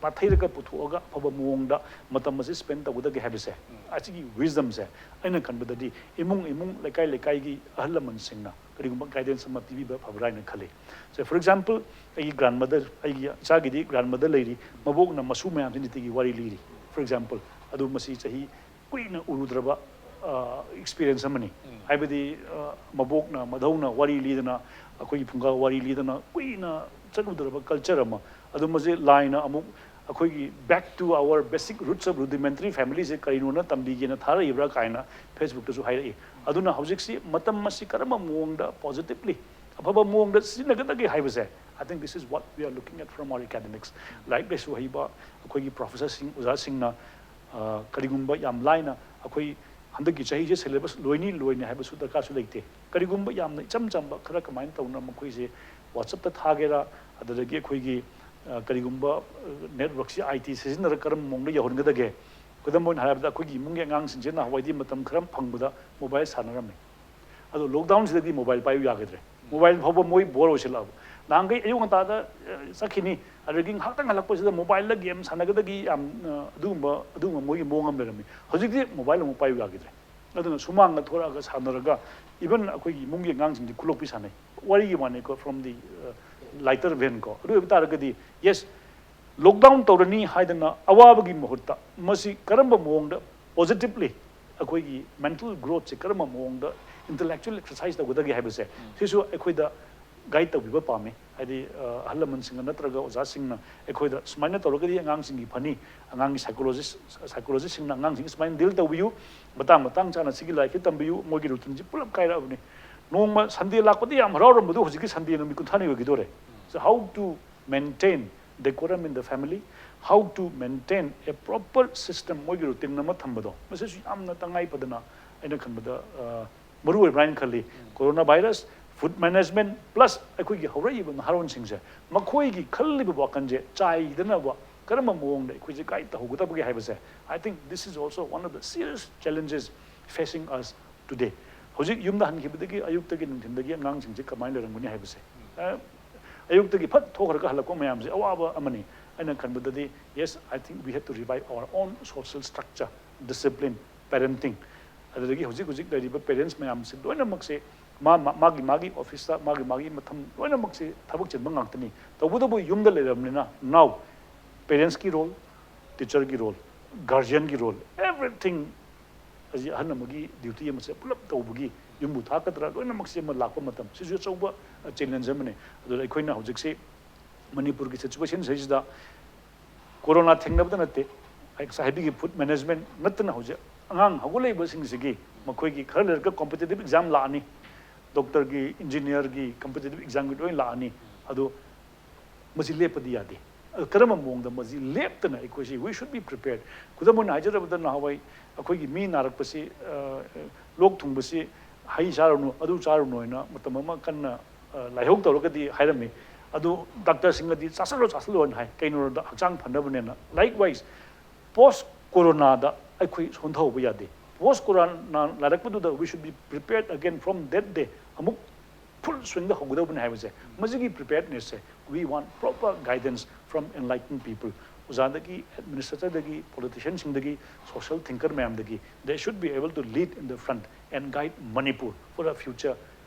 ꯅꯥꯊꯩꯔꯒ ꯄꯨꯊꯣꯛꯑꯒ ꯑꯐꯕ ꯃꯑꯣꯡꯗ ꯃꯇꯝ ꯑꯁꯤ ꯁ꯭ꯄꯦꯟ ꯇꯧꯒꯗꯒꯦ ꯍꯥꯏꯕꯁꯦ, ꯑꯁꯤꯒꯤ ꯋꯤꯖꯗꯝꯁꯦ ꯑꯩꯅ ꯈꯟꯕꯗꯗꯤ ꯏꯃꯨꯡ ꯏꯃꯨꯡ, ꯂꯩꯀꯥꯏ ꯂꯩꯀꯥꯏꯒꯤ ꯑꯍꯜ ꯂꯃꯟꯁꯤꯡꯅ ꯀꯔꯤꯒꯨꯝꯕ ꯒꯥꯏꯗꯦꯟꯁ ꯑꯃ ꯄꯤꯕꯤꯕ ꯐꯕ꯭ꯔꯥ ꯍꯥꯏꯅ ꯈꯜꯂꯤ꯫ ꯁꯦ, ꯐꯣꯔ ꯑꯦꯛꯖꯥꯝꯄꯜ, ꯑꯩꯒꯤ ꯒ꯭ꯔꯥꯟꯃꯗꯔ, ꯑꯩꯒꯤ ꯏꯆꯥꯒꯤꯗꯤ ꯒ꯭ꯔꯥꯟꯃꯗꯔ ꯂꯩꯔꯤ, ꯃꯕꯣꯛꯅ ꯃꯁꯨ ꯃꯌꯥꯝꯁꯤ ꯅꯤꯇꯤꯒꯤ ꯋꯥꯔꯤ ꯂꯤꯔꯤ꯫ ꯐꯣꯔ ꯑꯦꯛꯖꯥꯝꯄꯜ, ꯑꯗꯨ ꯃꯁꯤ ꯆꯍꯤ ꯀꯨꯏꯅ ꯎꯔꯨꯗ꯭ꯔꯕ ꯑꯦꯛꯁꯄꯤꯔꯤꯌꯦꯟꯁ ꯑꯃꯅꯤ꯫ ꯍꯥꯏꯕꯗꯤ, ꯑ, ꯃꯕꯣꯛꯅ ꯃꯙꯧꯅ ꯋꯥꯔꯤ ꯂꯤꯗꯅ, ꯑꯩꯈꯣꯏꯒꯤ ꯐꯨꯡꯒꯥ ꯋꯥꯔꯤ ꯂꯤꯗꯅ ꯀꯨꯏꯅ ꯆꯠꯂꯨꯗ꯭ꯔꯕ ꯀꯜꯆꯔ ꯑꯃ, ꯑꯗꯨ ꯃꯁꯤ ꯂꯥꯏꯅ ꯑꯃꯨꯛ ꯑꯩꯈꯣꯏꯒꯤ back to our basic roots of rudimentary family ꯁꯦ ꯀꯔꯤꯅꯣꯅ ꯇꯝꯕꯤꯒꯦꯅ ꯊꯥꯔꯛꯏꯕ꯭ꯔꯥ ꯀꯥꯏꯅ ꯐꯦꯁꯕꯨꯛꯇꯁꯨ ꯍꯥꯏꯔꯛꯏ꯫ ꯑꯗꯨꯅ ꯍꯧꯖꯤꯛꯁꯤ ꯃꯇꯝ ꯑꯁꯤ ꯀꯔꯝꯕ ꯃꯑꯣꯡꯗ ꯄꯣꯖꯤꯇꯤꯚꯂꯤ ꯑꯐꯕ ꯃꯑꯣꯡꯗ ꯁꯤꯖꯤꯟꯅꯒꯗꯒꯦ ꯍꯥꯏꯕꯁꯦ, I think this is what we are looking at from our academics. ꯂꯥꯏꯔꯤꯛ ꯂꯥꯏꯁꯨ ꯍꯩꯕ ꯑꯩꯈꯣꯏꯒꯤ ꯄ꯭ꯔꯣꯐꯦꯁꯔꯁꯤꯡ, ꯑꯣꯖꯥꯁꯤꯡꯅ, ꯑ, ꯀꯔꯤꯒꯨꯝꯕ ꯌꯥꯝ ꯂꯥꯏꯅ ꯑꯩꯈꯣꯏ ꯍꯟꯗꯛꯀꯤ ꯆꯍꯤꯁꯦ ꯁꯦꯂꯦꯕꯁ ꯂꯣꯏꯅꯤ ꯂꯣꯏꯅꯤ ꯍꯥꯏꯕꯁꯨ ꯗꯔꯀꯥꯔꯁꯨ ꯂꯩꯇꯦ꯫ ꯀꯔꯤꯒꯨꯝꯕ ꯌꯥꯝꯅ ꯏꯆꯝ ꯆꯝꯕ ꯈꯔ ꯀꯃꯥꯏꯅ ꯇꯧꯅ ꯃꯈꯣꯏꯁꯦ WhatsApp ꯇ ꯊꯥꯒꯦꯔꯥ, ꯑꯗꯨꯗꯒꯤ ꯑꯩꯈꯣꯏꯒꯤ, ꯑ, ꯀꯔꯤꯒꯨꯝꯕ, ꯑ, network ꯁꯤ I T ꯁꯤꯖꯤꯟꯅꯔꯒ ꯀꯔꯝꯕ ꯃꯑꯣꯡꯗ ꯌꯧꯍꯟꯒꯗꯒꯦ? ꯈꯨꯗꯝ ꯑꯣꯏꯅ ꯍꯥꯏꯔꯕꯗ, ꯑꯩꯈꯣꯏꯒꯤ ꯏꯃꯨꯡꯒꯤ ꯑꯉꯥꯡꯁꯤꯡꯁꯦ ꯅꯍꯥꯟꯋꯥꯏꯗꯤ ꯃꯇꯝ ꯈꯔ ꯐꯪꯕꯗ ꯃꯣꯕꯥꯏꯜ ꯁꯥꯟꯅꯔꯝꯃꯤ꯫ ꯑꯗꯣ ꯂꯣꯛꯗꯥꯎꯟꯁꯤꯗꯗꯤ ꯃꯣꯕꯥꯏꯜ ꯄꯥꯏꯌꯨ ꯌꯥꯈꯤꯗ꯭ꯔꯦ꯫ ꯃꯣꯕꯥꯏꯜ ꯐꯥꯎꯕ ꯃꯣꯏ ꯕꯣꯔ ꯑꯣꯏꯁꯤꯜꯂꯛꯑꯕ꯫ ꯅꯍꯥꯟꯈꯩ ꯑꯌꯨꯛ ꯉꯟꯇꯥꯗ, ꯑ, ꯆꯠꯈꯤꯅꯤ, ꯑꯗꯨꯗꯒꯤ ꯉꯥꯏꯍꯥꯛꯇꯪ ꯍꯜꯂꯛꯄꯁꯤꯗ ꯃꯣꯕꯥꯏꯜꯗ ꯒꯦꯝ ꯁꯥꯟꯅꯒꯗꯒꯤ ꯌꯥꯝ, ꯑ, ꯑꯗꯨꯒꯨꯝꯕ, ꯑꯗꯨꯒꯨꯝꯕ ꯃꯣꯏꯒꯤ ꯃꯑꯣꯡ ꯑꯃ ꯂꯩꯔꯝꯃꯤ꯫ ꯍꯧꯖꯤꯛꯇꯤ ꯃꯣꯕꯥꯏꯜ ꯑꯃꯨꯛ ꯄꯥꯏꯌꯨ ꯌꯥꯈꯤꯗ꯭ꯔꯦ꯫ ꯑꯗꯨꯅ ꯁꯨꯃꯥꯡꯗ ꯊꯣꯔꯛꯑꯒ ꯁꯥꯟꯅꯔꯒ, even ꯑꯩꯈꯣꯏꯒꯤ ꯏꯃꯨꯡꯒꯤ ꯑꯉꯥꯡꯁꯤꯡꯗꯤ ꯈꯨꯂꯣꯛꯄꯤ ꯁꯥꯟꯅꯩ꯫ ꯋꯥꯔꯤꯒꯤ ꯋꯥꯅꯤꯀꯣ, from the, uh, lighter vein ꯀꯣ꯫ ꯑꯗꯨ ꯑꯣꯏꯕ ꯇꯥꯔꯒꯗꯤ, yes, ꯂꯣꯛꯗꯥꯎꯟ ꯇꯧꯔꯅꯤ ꯍꯥꯏꯗꯅ ꯑꯋꯥꯕꯒꯤ ꯃꯍꯨꯠꯇ ꯃꯁꯤ ꯀꯔꯝꯕ ꯃꯑꯣꯡꯗ ꯄꯣꯖꯤꯇꯤꯚꯂꯤ ꯑꯩꯈꯣꯏꯒꯤ ꯃꯦꯟꯇꯦꯜ ꯒ꯭ꯔꯣꯠꯁꯦ ꯀꯔꯝꯕ ꯃꯑꯣꯡꯗ ꯏꯟꯇꯦꯂꯦꯛꯆꯨꯋꯦꯜ ꯑꯦꯛꯁꯔꯁꯥꯏꯁ ꯇꯧꯒꯗꯒꯦ ꯍꯥꯏꯕꯁꯦ, ꯁꯤꯁꯨ ꯑꯩꯈꯣꯏꯗ ꯒꯥꯏꯗ ꯇꯧꯕꯤꯕ ꯄꯥꯝꯃꯤ꯫ ꯍꯥꯏꯗꯤ, ꯑ, ꯑꯍꯜ ꯂꯃꯟꯁꯤꯡꯅ ꯅꯠꯇ꯭ꯔꯒ ꯑꯣꯖꯥꯁꯤꯡꯅ ꯑꯩꯈꯣꯏꯗ ꯁꯨꯃꯥꯏꯅ ꯇꯧꯔꯒꯗꯤ ꯑꯉꯥꯡꯁꯤꯡꯒꯤ ꯐꯅꯤ, ꯑꯉꯥꯡꯒꯤ ꯁꯥꯏꯀꯣꯂꯣꯖꯤꯁ, ꯁꯥꯏꯀꯣꯂꯣꯖꯤꯁꯁꯤꯡꯅ ꯑꯉꯥꯡꯁꯤꯡ ꯁꯨꯃꯥꯏꯅ ꯗꯤꯜ ꯇꯧꯕꯤꯌꯨ, ꯃꯇꯥꯡ ꯃꯇꯥꯡ ꯆꯥꯅ ꯁꯤꯒꯤ ꯂꯥꯏꯔꯤꯛꯁꯤ ꯇꯝꯕꯤꯌꯨ, ꯃꯣꯏꯒꯤ ꯔꯨꯇꯤꯟꯁꯤ ꯄꯨꯂꯞ ꯀꯥꯏꯔꯛꯑꯕꯅꯤ꯫ ꯅꯣꯡꯃ ꯁꯟꯗꯦ ꯂꯥꯛꯄꯗꯤ ꯌꯥꯝ ꯍꯔꯥꯎꯔꯝꯕꯗꯣ ꯍꯧꯖꯤꯛꯀꯤ ꯁꯟꯗꯦ ꯅꯨꯃꯤꯠ ꯀꯨꯟꯊ꯭ꯔꯥꯅꯤ ꯑꯣꯏꯈꯤꯗꯣꯔꯦ꯫ So how to maintain decorum in the family, how to maintain a proper system, ꯃꯣꯏꯒꯤ ꯔꯨꯇꯤꯟ ꯑꯃ ꯊꯝꯕꯗꯣ, ꯃꯁꯤꯁꯨ ꯌꯥꯝꯅ ꯇꯉꯥꯏ ꯐꯗꯅ ꯑꯩꯅ ꯈꯟꯕꯗ, ꯑ, ꯃꯔꯨ ꯑꯣꯏꯕ꯭ꯔꯥ ꯍꯥꯏꯅ ꯈꯜꯂꯤ꯫ Corona virus, food management, plus ꯑꯩꯈꯣꯏꯒꯤ ꯍꯧꯔꯛꯏꯕ ꯅꯍꯥꯔꯣꯟꯁꯤꯡꯁꯦ ꯃꯈꯣꯏꯒꯤ ꯈꯜꯂꯤꯕ ꯋꯥꯈꯜꯁꯦ ꯆꯥꯏꯗꯅꯕ ꯀꯔꯝꯕ ꯃꯑꯣꯡꯗ ꯑꯩꯈꯣꯏꯁꯦ ꯒꯥꯏꯗ ꯇꯧꯍꯧꯒꯗꯕꯒꯦ ꯍꯥꯏꯕꯁꯦ, I think this is also one of the serious challenges facing us today. ꯍꯧꯖꯤꯛ ꯌꯨꯝꯗ ꯍꯟꯈꯤꯕꯗꯒꯤ ꯑꯌꯨꯛꯇꯒꯤ ꯅꯨꯡꯊꯤꯟꯗꯒꯤ ꯑꯉꯥꯡꯁꯤꯡꯁꯦ ꯀꯃꯥꯏꯅ ꯂꯩꯔꯝꯒꯅꯤ ꯍꯥꯏꯕꯁꯦ, ꯑ, ꯑꯌꯨꯛꯇꯒꯤ ꯐꯠ ꯊꯣꯛꯈ꯭ꯔꯒ ꯍꯜꯂꯛꯄ ꯃꯌꯥꯝꯁꯦ ꯑꯋꯥꯕ ꯑꯃꯅꯤ꯫ ꯑꯩꯅ ꯈꯟꯕꯗꯗꯤ, yes, I think we have to revive our own social structure, discipline, parenting. ꯑꯗꯨꯗꯒꯤ ꯍꯧꯖꯤꯛ ꯍꯧꯖꯤꯛ ꯂꯩꯔꯤꯕ parents ꯃꯌꯥꯝꯁꯦ ꯂꯣꯏꯅꯃꯛꯁꯦ ꯃꯥ-, ꯃꯥ-, ꯃꯥꯒꯤ ꯃꯥꯒꯤ office ꯇ, ꯃꯥꯒꯤ ꯃꯥꯒꯤ ꯃꯊꯝ ꯂꯣꯏꯅꯃꯛꯁꯦ ꯊꯕꯛ ꯆꯤꯟꯕ ꯉꯥꯛꯇꯅꯤ꯫ ꯇꯧꯕꯇꯕꯨ ꯌꯨꯝꯗ ꯂꯩꯔꯕꯅꯤꯅ now parents ꯀꯤ role, teacher ꯒꯤ role, guardian ꯒꯤ role, everything ꯑꯁꯤ ꯑꯍꯜ ꯑꯃꯒꯤ duty ꯑꯃꯁꯦ ꯄꯨꯂꯞ ꯇꯧꯕꯒꯤ ꯌꯨꯝꯕꯨ ꯊꯥꯛꯀꯗ꯭ꯔꯥ ꯂꯣꯏꯅꯃꯛꯁꯦ ꯑꯃ ꯂꯥꯛꯄ ꯃꯇꯝ, ꯁꯤꯁꯨ ꯑꯆꯧꯕ, ꯑ, challenge ꯑꯃꯅꯤ꯫ ꯑꯗꯨꯅ ꯑꯩꯈꯣꯏꯅ ꯍꯧꯖꯤꯛꯁꯤ ꯃꯅꯤꯄꯨꯔꯒꯤ situation ꯁꯤꯗꯩꯁꯤꯗ ꯀꯣꯔꯣꯅꯥ ꯊꯦꯡꯅꯕꯗ ꯅꯠꯇꯦ, ꯑꯩ ꯉꯁꯥꯏ ꯍꯥꯏꯕꯤꯈꯤ, food management ꯅꯠꯇꯅ ꯍꯧꯖꯤꯛ ꯑꯉꯥꯡ ꯍꯧꯒꯠꯂꯛꯏꯕꯁꯤꯡꯁꯤꯒꯤ ꯃꯈꯣꯏꯒꯤ ꯈꯔ ꯂꯩꯔꯒ competitive exam ꯂꯥꯛꯑꯅꯤ, doctor ꯒꯤ, engineer ꯒꯤ competitive exam ꯒꯤ ꯂꯣꯏ ꯂꯥꯛꯑꯅꯤ꯫ ꯑꯗꯣ ꯃꯁꯤ ꯂꯦꯞꯄꯗꯤ ꯌꯥꯗꯦ꯫ ꯑꯗꯣ ꯀꯔꯝꯕ ꯃꯑꯣꯡꯗ ꯃꯁꯤ ꯂꯦꯞꯇꯅ ꯑꯩꯈꯣꯏꯁꯤ, we should be prepared꯫ ꯈꯨꯗꯝ ꯑꯣꯏꯅ ꯍꯥꯏꯖꯔꯕꯗ, ꯅꯍꯥꯟꯋꯥꯏ ꯑꯩꯈꯣꯏꯒꯤ ꯃꯤ ꯅꯥꯔꯛꯄꯁꯤ, ꯑ, ꯂꯣꯛ ꯊꯨꯡꯕꯁꯤ ꯍꯩ ꯆꯥꯔꯨꯅꯨ, ꯑꯗꯨ ꯆꯥꯔꯨꯅꯨ ꯍꯥꯏꯅ ꯃꯇꯝ ꯑꯃ ꯀꯟꯅ, ꯑ, ꯂꯥꯏꯍꯧ ꯇꯧꯔꯒꯗꯤ ꯍꯥꯏꯔꯝꯃꯤ꯫ ꯑꯗꯨ doctor ꯁꯤꯡꯅꯗꯤ "ꯆꯥꯁꯤꯜꯂꯣ, ꯆꯥꯁꯤꯜꯂꯣ" ꯍꯥꯏꯅ ꯍꯥꯏ꯫ ꯀꯩꯅꯣꯗ ꯍꯛꯆꯥꯡ ꯐꯅꯕꯅꯦꯅ꯫ Likewise, post ꯀꯣꯔꯣꯅꯥꯗ ꯑꯩꯈꯣꯏ ꯁꯣꯟꯊꯍꯧꯕ ꯌꯥꯗꯦ꯫ Post ꯀꯣꯔꯣꯅꯥ ꯂꯥꯏꯔꯛꯄꯗꯨꯗ we should be prepared again from that day꯫ ꯑꯃꯨꯛ full swing ꯗ ꯍꯧꯒꯗꯧꯕꯅꯤ ꯍꯥꯏꯕꯁꯦ, ꯃꯁꯤꯒꯤ preparedness say, we want proper guidance from enlightened people꯫ ꯑꯣꯖꯥꯗꯒꯤ, administrator ꯗꯒꯤ, politician ꯁꯤꯡꯗꯒꯤ, social thinker ꯃꯌꯥꯝꯗꯒꯤ, they should be able to lead in the front and guide Manipur for a future꯫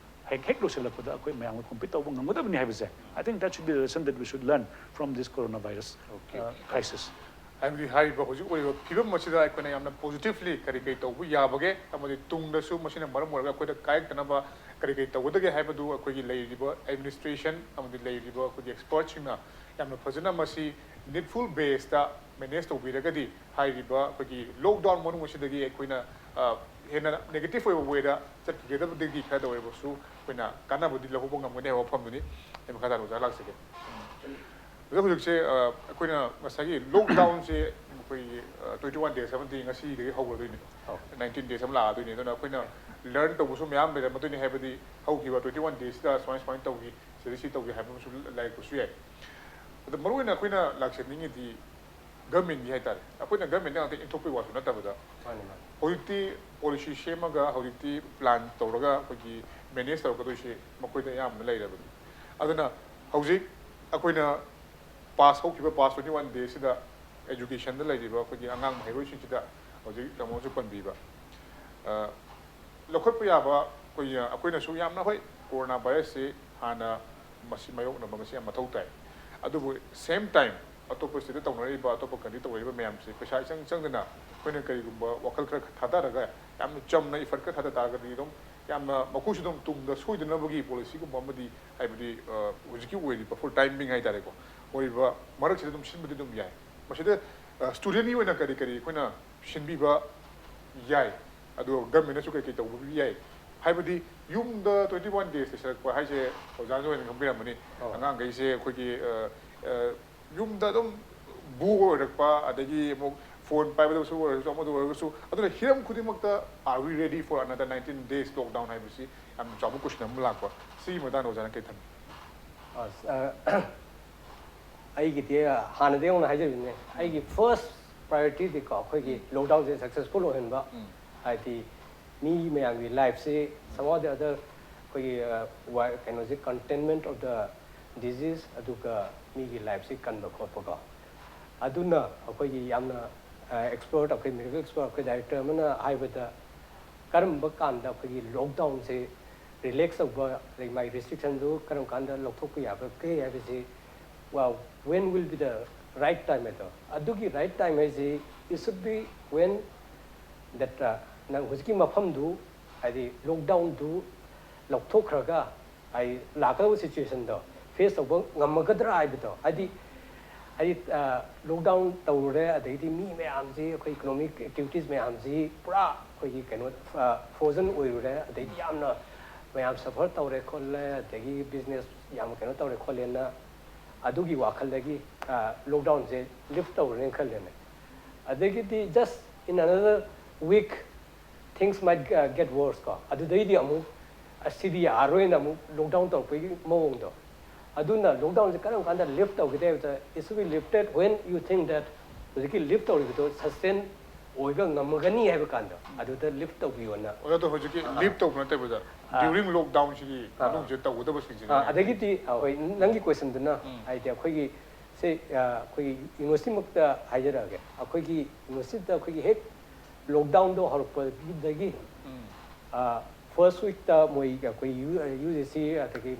ꯍꯦꯛ ꯍꯦꯛ ꯂꯣꯏꯁꯤꯜꯂꯛꯄꯗ ꯑꯩꯈꯣꯏ ꯃꯌꯥꯝꯒ compete ꯇꯧꯕ ꯉꯝꯒꯗꯕꯅꯤ ꯍꯥꯏꯕꯁꯦ, I think that should be the lesson that we should learn from this coronavirus, Okay. uh, crisis꯫ ꯍꯥꯏꯕꯗꯤ ꯍꯥꯏꯔꯤꯕ ꯍꯧꯖꯤꯛ ꯑꯣꯏꯔꯤꯕ ꯐꯤꯕꯝ ꯑꯁꯤꯗ ꯑꯩꯈꯣꯏꯅ ꯌꯥꯝꯅ positively ꯀꯔꯤ ꯀꯔꯤ ꯇꯧꯕ ꯌꯥꯕꯒꯦ ꯑꯃꯗꯤ ꯇꯨꯡꯗꯁꯨ ꯃꯁꯤꯅ ꯃꯔꯝ ꯑꯣꯏꯔꯒ ꯑꯩꯈꯣꯏꯗ ꯀꯥꯏꯔꯛꯇꯅꯕ ꯀꯔꯤ ꯀꯔꯤ ꯇꯧꯒꯗꯒꯦ ꯍꯥꯏꯕꯗꯨ ꯑꯩꯈꯣꯏꯒꯤ ꯂꯩꯔꯤꯕ administration ꯑꯃꯗꯤ ꯂꯩꯔꯤꯕ ꯑꯩꯈꯣꯏꯒꯤ expert ꯁꯤꯡꯅ ꯌꯥꯝꯅ ꯐꯖꯅ ꯃꯁꯤ needful base ꯇ manage ꯇꯧꯕꯤꯔꯒꯗꯤ ꯍꯥꯏꯔꯤꯕ ꯑꯩꯈꯣꯏꯒꯤ lockdown ꯃꯅꯨꯡ ꯑꯁꯤꯗꯒꯤ ꯑꯩꯈꯣꯏꯅ, ꯑ, ꯍꯦꯟꯅ negative ꯑꯣꯏꯕ way ꯗ ꯆꯠꯈꯤꯒꯗꯕꯗꯒꯤ ꯈꯔꯗ ꯑꯣꯏꯔꯕꯁꯨ ꯑꯩꯈꯣꯏꯅ ꯀꯥꯟꯅꯕꯗꯤ ꯂꯧꯍꯧꯕ ꯉꯝꯒꯅꯤ ꯍꯥꯏꯕ ꯋꯥꯐꯝꯗꯨꯅꯤ꯫ ꯑꯩ ꯃꯈꯥ ꯇꯥꯅ ꯑꯣꯖꯥ ꯂꯥꯛꯆꯒꯦ꯫ ꯑꯣꯖꯥ, ꯍꯧꯖꯤꯛꯁꯦ, ꯑ, ꯑꯩꯈꯣꯏꯅ ꯉꯁꯥꯏꯒꯤ lockdown ꯁꯦ ꯑꯩꯈꯣꯏꯒꯤ, ꯑ, twenty one days ꯑꯃꯗꯤ ꯉꯁꯤꯗꯒꯤ ꯍꯧꯔꯗꯣꯏꯅꯤ꯫ ꯑꯧ꯫ Nineteen days ꯑꯃ ꯂꯥꯛꯑꯗꯣꯏꯅꯤ꯫ ꯑꯗꯨꯅ ꯑꯩꯈꯣꯏꯅ learn ꯇꯧꯕꯁꯨ ꯃꯌꯥꯝ ꯂꯩꯔꯝꯃꯗꯣꯏꯅꯤ, ꯍꯥꯏꯕꯗꯤ ꯍꯧꯈꯤꯕ twenty one days ꯁꯤꯗ ꯁꯨꯃꯥꯏ ꯁꯨꯃꯥꯏꯅ ꯇꯧꯈꯤ, ꯁꯤꯗ ꯁꯤ ꯇꯧꯈꯤ ꯍꯥꯏꯕ ꯑꯃꯁꯨ ꯂꯩꯔꯛꯄꯁꯨ ꯌꯥꯏ꯫ ꯑꯗꯣ ꯃꯔꯨꯑꯣꯏꯅ ꯑꯩꯈꯣꯏꯅ ꯂꯥꯛꯆꯅꯤꯡꯉꯤꯗꯤ government ꯀꯤ ꯍꯥꯏꯇꯥꯔꯦ, ꯑꯩꯈꯣꯏꯅ government ꯇ ꯉꯥꯛꯇ ꯏꯟꯊꯣꯛꯄꯒꯤ ꯋꯥꯁꯨ ꯅꯠꯇꯕꯗ, ꯃꯥꯅꯤ, ꯃꯥꯅꯤ꯫ ꯍꯧꯖꯤꯛꯇꯤ policy ꯁꯦꯝꯃꯒ, ꯍꯧꯖꯤꯛꯇꯤ plan ꯇꯧꯔꯒ ꯑꯩꯈꯣꯏꯒꯤ manage ꯇꯧꯔꯛꯀꯗꯣꯏꯁꯦ ꯃꯈꯣꯏꯗ ꯑꯌꯥꯝꯕꯅ ꯂꯩꯔꯕꯅꯤ꯫ ꯑꯗꯨꯅ ꯍꯧꯖꯤꯛ ꯑꯩꯈꯣꯏꯅ ꯄꯥꯁ ꯍꯧꯈꯤꯕ ꯄꯥꯁ ꯇ꯭ꯋꯦꯟꯇꯤ ꯋꯥꯟ ꯗꯦꯁꯤꯗ ꯑꯦꯖꯨꯀꯦꯁꯟꯗ ꯂꯩꯔꯤꯕ ꯑꯩꯈꯣꯏꯒꯤ ꯑꯉꯥꯡ ꯃꯍꯩꯔꯣꯏꯁꯤꯡꯁꯤꯗ ꯍꯧꯖꯤꯛ ꯇꯥꯃꯣꯅꯁꯨ ꯄꯟꯕꯤꯕ, ꯑ, ꯂꯧꯈꯠꯄ ꯌꯥꯕ ꯑꯩꯈꯣꯏꯒꯤ, ꯑꯩꯈꯣꯏꯅꯁꯨ ꯌꯥꯝꯅ, ꯍꯣꯏ, ꯀꯣꯔꯣꯅꯥ ꯚꯥꯏꯔꯁꯁꯤ ꯍꯥꯟꯅ ꯃꯁꯤ ꯃꯥꯌꯣꯛꯅꯕ ꯃꯁꯤ ꯌꯥꯝ ꯃꯊꯧ ꯇꯥꯏ꯫ ꯑꯗꯨꯕꯨ ꯁꯦꯝ ꯇꯥꯏꯝ ꯑꯇꯣꯞꯄ ꯁ꯭ꯇꯦꯠꯇ ꯇꯧꯅꯔꯤꯕ, ꯑꯇꯣꯞꯄ ꯀꯟꯇ꯭ꯔꯤ ꯇꯧꯅꯔꯤꯕ ꯃꯌꯥꯝꯁꯦ ꯄꯩꯁꯥ ꯏꯆꯪ ꯆꯪꯗꯅ ꯑꯩꯈꯣꯏꯅ ꯀꯔꯤꯒꯨꯝꯕ ꯋꯥꯈꯜ ꯈꯔ ꯊꯥꯗꯔꯒ ꯌꯥꯝꯅ ꯆꯝꯅ ꯏꯐꯔꯠ ꯈꯔ ꯊꯥꯗ ꯇꯥꯔꯒꯗꯤ ꯑꯗꯨꯝ ꯌꯥꯝꯅ ꯃꯈꯣꯏꯁꯨ ꯑꯗꯨꯝ ꯇꯨꯡꯗ ꯁꯣꯏꯗꯅꯕꯒꯤ ꯄꯣꯂꯤꯁꯤꯒꯨꯝꯕ ꯑꯃꯗꯤ, ꯍꯥꯏꯕꯗꯤ, ꯑ, ꯍꯧꯖꯤꯛꯀꯤ ꯑꯣꯏꯔꯤꯕ ꯐꯣꯔ ꯇꯥꯏꯝ ꯕꯤꯡ ꯍꯥꯏꯇꯥꯔꯦꯀꯣ, ꯑꯣꯏꯔꯤꯕ ꯃꯔꯛꯁꯤꯗ ꯑꯗꯨꯝ ꯁꯤꯟꯕꯗꯤ ꯑꯗꯨꯝ ꯌꯥꯏ꯫ ꯃꯁꯤꯗ, ꯑ, ꯁ꯭ꯇꯨꯗꯦꯟꯒꯤ ꯑꯣꯏꯅ ꯀꯔꯤ ꯀꯔꯤ ꯑꯩꯈꯣꯏꯅ ꯁꯤꯟꯕꯤꯕ ꯌꯥꯏ, ꯑꯗꯨꯒ ꯒꯃꯦꯟꯅꯁꯨ ꯀꯩ ꯀꯩ ꯇꯧꯕꯤꯕ ꯌꯥꯏ ꯍꯥꯏꯕꯗꯤ ꯌꯨꯝꯗ ꯇ꯭ꯋꯦꯟꯇꯤ ꯋꯥꯟ ꯗꯦꯖ ꯂꯩꯁꯜꯂꯛꯄ ꯍꯥꯏꯁꯦ ꯑꯣꯖꯥꯅꯁꯨ ꯑꯣꯏꯅ ꯈꯪꯕꯤꯔꯝꯃꯅꯤ꯫ ꯑꯧ꯫ ꯑꯉꯥꯡꯈꯩꯁꯦ ꯑꯩꯈꯣꯏꯒꯤ, ꯑ, ꯑ, ꯌꯨꯝꯗ ꯑꯗꯨꯝ ꯕꯣꯔ ꯑꯣꯏꯔꯛꯄ, ꯑꯗꯒꯤ ꯑꯃꯨꯛ ꯐꯣꯟ ꯄꯥꯏꯕꯗꯁꯨ ꯑꯣꯏꯔꯁꯨ, ꯑꯃꯗ ꯑꯣꯏꯔꯒꯁꯨ, ꯑꯗꯨꯅ ꯍꯤꯔꯝ ꯈꯨꯗꯤꯡꯃꯛꯇ "Are we ready for another nineteen days lockdown?" ꯍꯥꯏꯕꯁꯤ ꯌꯥꯝꯅ ꯆꯥꯎꯕ ꯀꯣꯏꯁꯟ ꯑꯃ ꯂꯥꯛꯄ꯫ ꯁꯤꯒꯤ ꯃꯇꯥꯡꯗ ꯑꯣꯖꯥꯅ ꯀꯩ ꯊꯝꯕꯤ? ꯑꯁ, ꯑ, ꯑꯩꯒꯤꯗꯤ ꯍꯥꯟꯅꯗꯒꯤ ꯍꯧꯅ ꯍꯥꯏꯖꯔꯤꯕꯅꯦ, ꯑꯩꯒꯤ ꯐꯥꯔꯁ ꯄ꯭ꯔꯥꯏꯌꯣꯔꯤꯇꯤꯗꯤꯀꯣ ꯑꯩꯈꯣꯏꯒꯤ ꯎꯝ꯫ ꯂꯣꯛꯗꯥꯎꯟꯁꯦ ꯁꯛꯁꯦꯁꯐꯨꯜ ꯑꯣꯏꯍꯟꯕ, ꯎꯝ꯫ ꯍꯥꯏꯗꯤ ꯃꯤ ꯃꯌꯥꯝꯒꯤ ꯂꯥꯏꯐꯁꯤ somehow the other ꯑꯩꯈꯣꯏꯒꯤ, ꯑ, ꯋꯥ-, ꯀꯩꯅꯣꯁꯦ, containment of the disease, ꯑꯗꯨꯒ ꯃꯤꯒꯤ ꯂꯥꯏꯐꯁꯤ ꯀꯟꯕ ꯈꯣꯠꯄꯀꯣ꯫ ꯑꯗꯨꯅ ꯑꯩꯈꯣꯏꯒꯤ ꯌꯥꯝꯅ, ꯑ, ꯑꯦꯛꯁꯄꯔꯠ, ꯑꯩꯈꯣꯏ ꯃꯦꯗꯤꯀꯦꯜ ꯑꯦꯛꯁꯄꯔꯠ, ꯑꯩꯈꯣꯏ ꯗꯥꯏꯔꯦꯛꯇꯔ ꯑꯃꯅ ꯍꯥꯏꯕꯗ, ꯀꯔꯝꯕ ꯀꯥꯟꯗ ꯑꯩꯈꯣꯏꯒꯤ ꯂꯣꯛꯗꯥꯎꯟꯁꯦ ꯔꯤꯂꯦꯛꯁ ꯇꯧꯕ, ꯑꯗꯩ ꯃꯥꯒꯤ ꯔꯦꯁꯇ꯭ꯔꯤꯛꯁꯟꯗꯨ ꯀꯔꯝ ꯀꯥꯟꯗ ꯂꯧꯊꯣꯛꯄ ꯌꯥꯕꯒꯦ ꯍꯥꯏꯕꯁꯤ, well, when will be the right time ꯍꯥꯏꯗꯣ, ꯑꯗꯨꯒꯤ ꯔꯥꯏꯠ ꯇꯥꯏꯝ ꯍꯥꯏꯁꯤ, it should be when that, uh, ꯅꯪ ꯍꯧꯖꯤꯛꯀꯤ ꯃꯐꯝꯗꯨ, ꯍꯥꯏꯗꯤ ꯂꯣꯛꯗꯥꯎꯟꯗꯨ ꯂꯧꯊꯣꯛꯈ꯭ꯔꯒ, ꯍꯥꯏꯗꯤ ꯂꯥꯛꯀꯗꯧꯕ ꯁꯤꯆꯨꯋꯦꯁꯟꯗꯣ ꯐꯦꯁ ꯇꯧꯕ ꯉꯝꯃꯒꯗ꯭ꯔꯥ ꯍꯥꯏꯕꯗꯣ, ꯍꯥꯏꯗꯤ, ꯍꯥꯏꯗꯤ, ꯑ, ꯂꯣꯛꯗꯥꯎꯟ ꯇꯧꯔꯨꯔꯦ, ꯑꯗꯩꯗꯤ ꯃꯤ ꯃꯌꯥꯝꯁꯤ, ꯑꯩꯈꯣꯏ ꯏꯀꯣꯅꯣꯃꯤꯛ ꯑꯦꯛꯇꯤꯚꯤꯇꯤꯁ ꯃꯌꯥꯝꯁꯤ ꯄꯨꯔꯥ ꯑꯩꯈꯣꯏꯒꯤ ꯀꯩꯅꯣ, ꯑ, ꯐ꯭ꯔꯣꯖꯟ ꯑꯣꯏꯔꯨꯔꯦ, ꯑꯗꯩꯗꯤ ꯌꯥꯝꯅ ꯃꯌꯥꯝ ꯁꯐꯔ ꯇꯧꯔꯦ ꯈꯣꯠꯂꯦ, ꯑꯗꯒꯤ ꯕꯤꯖꯤꯅꯦꯁ ꯌꯥꯝ ꯀꯩꯅꯣ ꯇꯧꯔꯦ ꯈꯣꯠꯂꯦꯅ ꯑꯗꯨꯒꯤ ꯋꯥꯈꯜꯗꯒꯤ, ꯑ, ꯂꯣꯛꯗꯥꯎꯟꯁꯦ ꯂꯤꯐ ꯇꯧꯔꯅꯦꯅ ꯈꯜꯂꯦꯅꯦ꯫ ꯑꯗꯒꯤꯗꯤ just in another week things might, uh, get worse ꯀꯣ, ꯑꯗꯨꯗꯩꯗꯤ ꯑꯃꯨꯛ ꯑꯁꯤꯗꯤ ꯌꯥꯔꯔꯣꯏꯅ ꯑꯃꯨꯛ ꯂꯣꯛꯗꯥꯎꯟ ꯇꯧꯔꯛꯄꯒꯤ ꯃꯑꯣꯡꯗꯣ꯫ ꯑꯗꯨꯅ ꯂꯣꯛꯗꯥꯎꯟꯁꯦ ꯀꯔꯝ ꯀꯥꯟꯗ ꯂꯤꯐ ꯇꯧꯒꯗꯦ ꯍꯥꯏꯕꯗ, it should be lifted when you think that ꯍꯧꯖꯤꯛꯀꯤ ꯂꯤꯐ ꯇꯧꯔꯤꯕꯗꯣ ꯁꯁꯇꯦꯟ ꯑꯣꯏꯕ ꯉꯝꯃꯒꯅꯤ ꯍꯥꯏꯕ ꯀꯥꯟꯗꯣ, ꯑꯗꯨꯗ ꯂꯤꯐ ꯇꯧꯕꯤꯌꯣꯅ꯫ ꯑꯣꯖꯥꯗꯣ ꯍꯧꯖꯤꯛꯀꯤ ꯑꯥ꯫ ꯂꯤꯐ ꯇꯧꯕ ꯅꯠꯇꯕꯗ ꯑꯥ꯫ ꯗ꯭ꯌꯨꯔꯤꯡ ꯂꯣꯛꯗꯥꯎꯟꯁꯤꯒꯤ ꯑꯥ꯫ ꯃꯅꯨꯡꯁꯤꯗ ꯇꯧꯒꯗꯕꯁꯤꯡꯁꯤꯅ ꯑꯥ, ꯍꯥꯏꯕꯗꯤ ꯑꯗꯒꯤꯗꯤ, ꯑꯥ, ꯍꯣꯏ, ꯅꯪꯒꯤ ꯀꯣꯏꯁꯟꯗꯨꯅ ꯎꯝ꯫ ꯍꯥꯏꯗꯤ ꯑꯩꯈꯣꯏꯒꯤ ꯁꯦ ꯑꯩꯈꯣꯏꯒꯤ ꯌꯨꯅꯤꯚꯔꯁꯤꯇꯤꯃꯛꯇ ꯍꯥꯏꯖꯔꯛꯑꯒꯦ꯫ ꯑꯩꯈꯣꯏꯒꯤ ꯌꯨꯅꯤꯚꯔꯁꯤꯇꯤꯗ ꯑꯩꯈꯣꯏꯒꯤ ꯍꯦꯛ ꯂꯣꯛꯗꯥꯎꯟꯗꯣ ꯍꯧꯔꯛꯄꯗꯒꯤ ꯐꯥꯔꯁ ꯋꯤꯛꯇ ꯃꯣꯏ ꯑꯩꯈꯣꯏ ꯌꯨ ꯖꯤ ꯁꯤ ꯑꯗꯒꯤ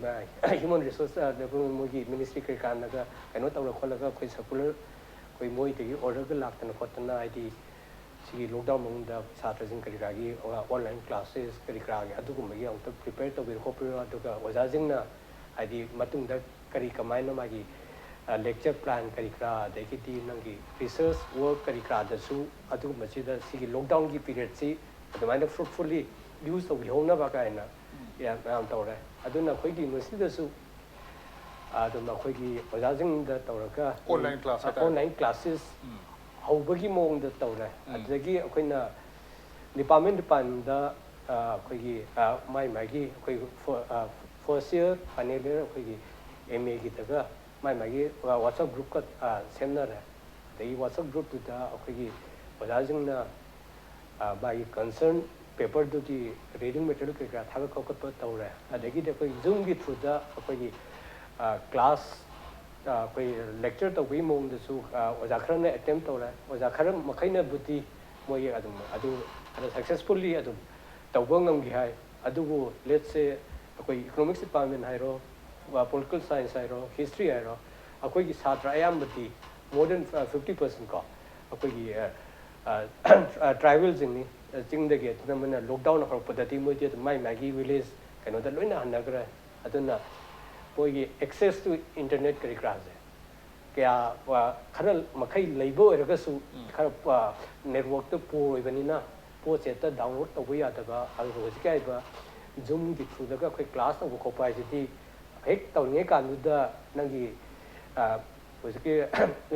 ꯍ꯭ꯌꯨꯃꯦꯟ ꯔꯤꯁꯣꯔꯁ ꯃꯣꯏꯒꯤ ꯃꯤꯅꯤꯁꯇ꯭ꯔꯤ ꯀꯔꯤ ꯀꯔꯥꯅꯒ ꯀꯩꯅꯣ ꯇꯧꯔ ꯈꯣꯠꯂꯒ ꯑꯩꯈꯣꯏ ꯁꯔꯀꯨꯂꯔ ꯑꯩꯈꯣꯏ ꯃꯣꯏꯗꯒꯤ ꯑꯣꯔꯗꯔꯒ ꯂꯥꯛꯇꯅ ꯈꯣꯠꯇꯅ ꯍꯥꯏꯗꯤ ꯁꯤꯒꯤ ꯂꯣꯛꯗꯥꯎꯟ ꯃꯅꯨꯡꯗ ꯁꯥꯇ꯭ꯔꯁꯤꯡ ꯀꯔꯤ ꯀꯔꯥꯒꯤ ꯑꯣꯟꯂꯥꯏꯟ ꯀ꯭ꯂꯥꯁꯦꯁ ꯀꯔꯤ ꯀꯔꯥꯒꯤ ꯑꯗꯨꯒꯨꯝꯕꯒꯤ ꯑꯃꯨꯛꯇ ꯄ꯭ꯔꯤꯄꯦꯌꯔ ꯇꯧꯕꯤꯔꯣ ꯈꯣꯠꯄꯤꯔꯣ, ꯑꯗꯨꯒ ꯑꯣꯖꯥꯁꯤꯡꯅ ꯍꯥꯏꯗꯤ ꯃꯇꯨꯡꯗ ꯀꯔꯤ ꯀꯃꯥꯏꯅ ꯃꯥꯒꯤ ꯂꯦꯛꯆꯔ ꯄ꯭ꯂꯥꯟ ꯀꯔꯤ ꯀꯔꯥ, ꯑꯗꯒꯤꯗꯤ ꯅꯪꯒꯤ ꯔꯤꯁꯔꯁ ꯋꯥꯔꯛ ꯀꯔꯤ ꯀꯔꯥꯗꯁꯨ ꯑꯗꯨꯒꯨꯝꯕꯁꯤꯗ ꯁꯤꯒꯤ ꯂꯣꯛꯗꯥꯎꯟꯒꯤ ꯄꯤꯔꯤꯌꯠꯁꯤ ꯑꯗꯨꯃꯥꯏꯅ ꯐ꯭ꯔꯨꯠꯐꯨꯜꯂꯤ ꯌꯨꯁ ꯇꯧꯕꯤꯍꯧꯅꯕ ꯀꯥꯏꯅ ꯌꯥꯝ ꯌꯥꯝ ꯇꯧꯔꯦ꯫ ꯑꯗꯨꯅ ꯑꯩꯈꯣꯏꯒꯤ ꯃꯁꯤꯗꯁꯨ ꯑꯗꯨꯝ ꯑꯩꯈꯣꯏꯒꯤ ꯑꯣꯖꯥꯁꯤꯡꯗ ꯇꯧꯔꯒ Online class ꯍꯥꯏꯇꯥꯔꯦ꯫ ꯑꯣꯟꯂꯥꯏꯟ ꯀ꯭ꯂꯥꯁꯦꯁ ꯍꯧꯕꯒꯤ ꯃꯑꯣꯡꯗ ꯇꯧꯔꯦ꯫ ꯎꯝ꯫ ꯑꯗꯨꯗꯒꯤ ꯑꯩꯈꯣꯏꯅ ꯗꯤꯄꯥꯔꯠꯃꯦꯟ ꯗꯤꯄꯥꯔꯠꯃꯦꯟꯗ ꯑꯩꯈꯣꯏꯒꯤ ꯃꯥꯏ ꯃꯥꯏꯒꯤ ꯑꯩꯈꯣꯏ ꯐꯥꯔꯁ ꯏꯌꯔ ꯐꯥꯏꯅꯦꯜ ꯏꯌꯔ ꯑꯩꯈꯣꯏꯒꯤ ꯑꯦꯝ ꯑꯦꯒꯤꯗꯒ ꯃꯥꯏ ꯃꯥꯏꯒꯤ ꯋꯥꯆꯞ ꯒ꯭ꯔꯨꯞꯀ ꯁꯦꯝꯅꯔꯦ꯫ ꯑꯗꯒꯤ ꯋꯥꯆꯞ ꯒ꯭ꯔꯨꯞꯇꯨꯗ ꯑꯩꯈꯣꯏꯒꯤ ꯑꯣꯖꯥꯁꯤꯡꯅ ꯃꯥꯒꯤ ꯀꯟꯁꯔꯟ ꯄꯦꯄꯔꯗꯨꯒꯤ ꯔꯤꯗꯤꯡ ꯃꯦꯇꯔꯤꯌꯦꯜ ꯀꯔꯤ ꯀꯔꯥ ꯊꯥꯒꯠ ꯈꯣꯠꯀꯠꯄ ꯇꯧꯔꯦ꯫ ꯑꯗꯒꯤꯗꯤ ꯑꯩꯈꯣꯏ ꯖꯨꯝꯒꯤ ꯊ꯭ꯔꯨꯗ ꯑꯩꯈꯣꯏꯒꯤ ꯀ꯭ꯂꯥꯁ ꯑꯩꯈꯣꯏ ꯂꯦꯛꯆꯔ ꯇꯧꯕꯒꯤ ꯃꯑꯣꯡꯗꯁꯨ ꯑꯣꯖꯥ ꯈꯔꯅ ꯑꯦꯇꯦꯝ ꯇꯧꯔꯦ꯫ ꯑꯣꯖꯥ ꯈꯔ ꯃꯈꯩꯅꯕꯨꯗꯤ ꯃꯣꯏ ꯑꯗꯨꯝ ꯑꯗꯨ ꯑꯗꯨ ꯁꯛꯁꯦꯁꯐꯨꯜꯂꯤ ꯑꯗꯨꯝ ꯇꯧꯕ ꯉꯝꯈꯤ ꯍꯥꯏ꯫ ꯑꯗꯨꯕꯨ ꯂꯦꯠꯁꯦ ꯑꯩꯈꯣꯏ ꯏꯀꯣꯅꯣꯃꯤꯛꯁ ꯗꯤꯄꯥꯔꯠꯃꯦꯟ ꯍꯥꯏꯔꯣ, ꯄꯣꯂꯤꯇꯤꯀꯦꯜ ꯁꯥꯏꯟꯁ ꯍꯥꯏꯔꯣ, ꯍꯤꯁꯇ꯭ꯔꯤ ꯍꯥꯏꯔꯣ, ꯑꯩꯈꯣꯏꯒꯤ ꯁꯥꯇ꯭ꯔ ꯑꯌꯥꯝꯕꯗꯤ more than fifty percent ꯀꯣ ꯑꯩꯈꯣꯏꯒꯤ ꯇ꯭ꯔꯥꯏꯕꯦꯜꯁꯤꯡꯅꯤ꯫ ꯆꯤꯡꯗꯒꯤ ꯑꯗꯨꯅ ꯃꯣꯏꯅ ꯂꯣꯛꯗꯥꯎꯟ ꯍꯧꯔꯛꯄꯗꯗꯤ ꯃꯣꯏꯗꯤ ꯑꯗꯨꯝ ꯃꯥꯏ ꯃꯥꯒꯤ ꯚꯤꯂꯦꯖ ꯀꯩꯅꯣꯗ ꯂꯣꯏꯅ ꯍꯟꯅꯈ꯭ꯔꯦ꯫ ꯑꯗꯨꯅ ꯃꯣꯏꯒꯤ access to internet ꯀꯔꯤ ꯀꯔꯥꯁꯦ ꯀꯌꯥ ꯈꯔ ꯃꯈꯩ ꯂꯩꯕ ꯑꯣꯏꯔꯒꯁꯨ ꯈꯔ ꯅꯦꯠꯋꯥꯛꯇ ꯄꯣꯔ ꯑꯣꯏꯕꯅꯤꯅ ꯄꯣꯠꯁꯦ ꯍꯦꯛꯇ ꯗꯥꯎꯟꯂꯣꯗ ꯇꯧꯕ ꯌꯥꯗꯕ꯫ ꯑꯗꯨꯒ ꯍꯧꯖꯤꯛꯀꯤ ꯍꯥꯏꯔꯤꯕ ꯖꯨꯝꯒꯤ ꯊ꯭ꯔꯨꯗꯒ ꯑꯩꯈꯣꯏ ꯀ꯭ꯂꯥꯁ ꯇꯧꯕ ꯈꯣꯠꯄ ꯍꯥꯏꯁꯤꯗꯤ ꯍꯦꯛ ꯇꯧꯔꯤꯉꯩ ꯀꯥꯟꯗꯨꯗ ꯅꯪꯒꯤ ꯍꯧꯖꯤꯛꯀꯤ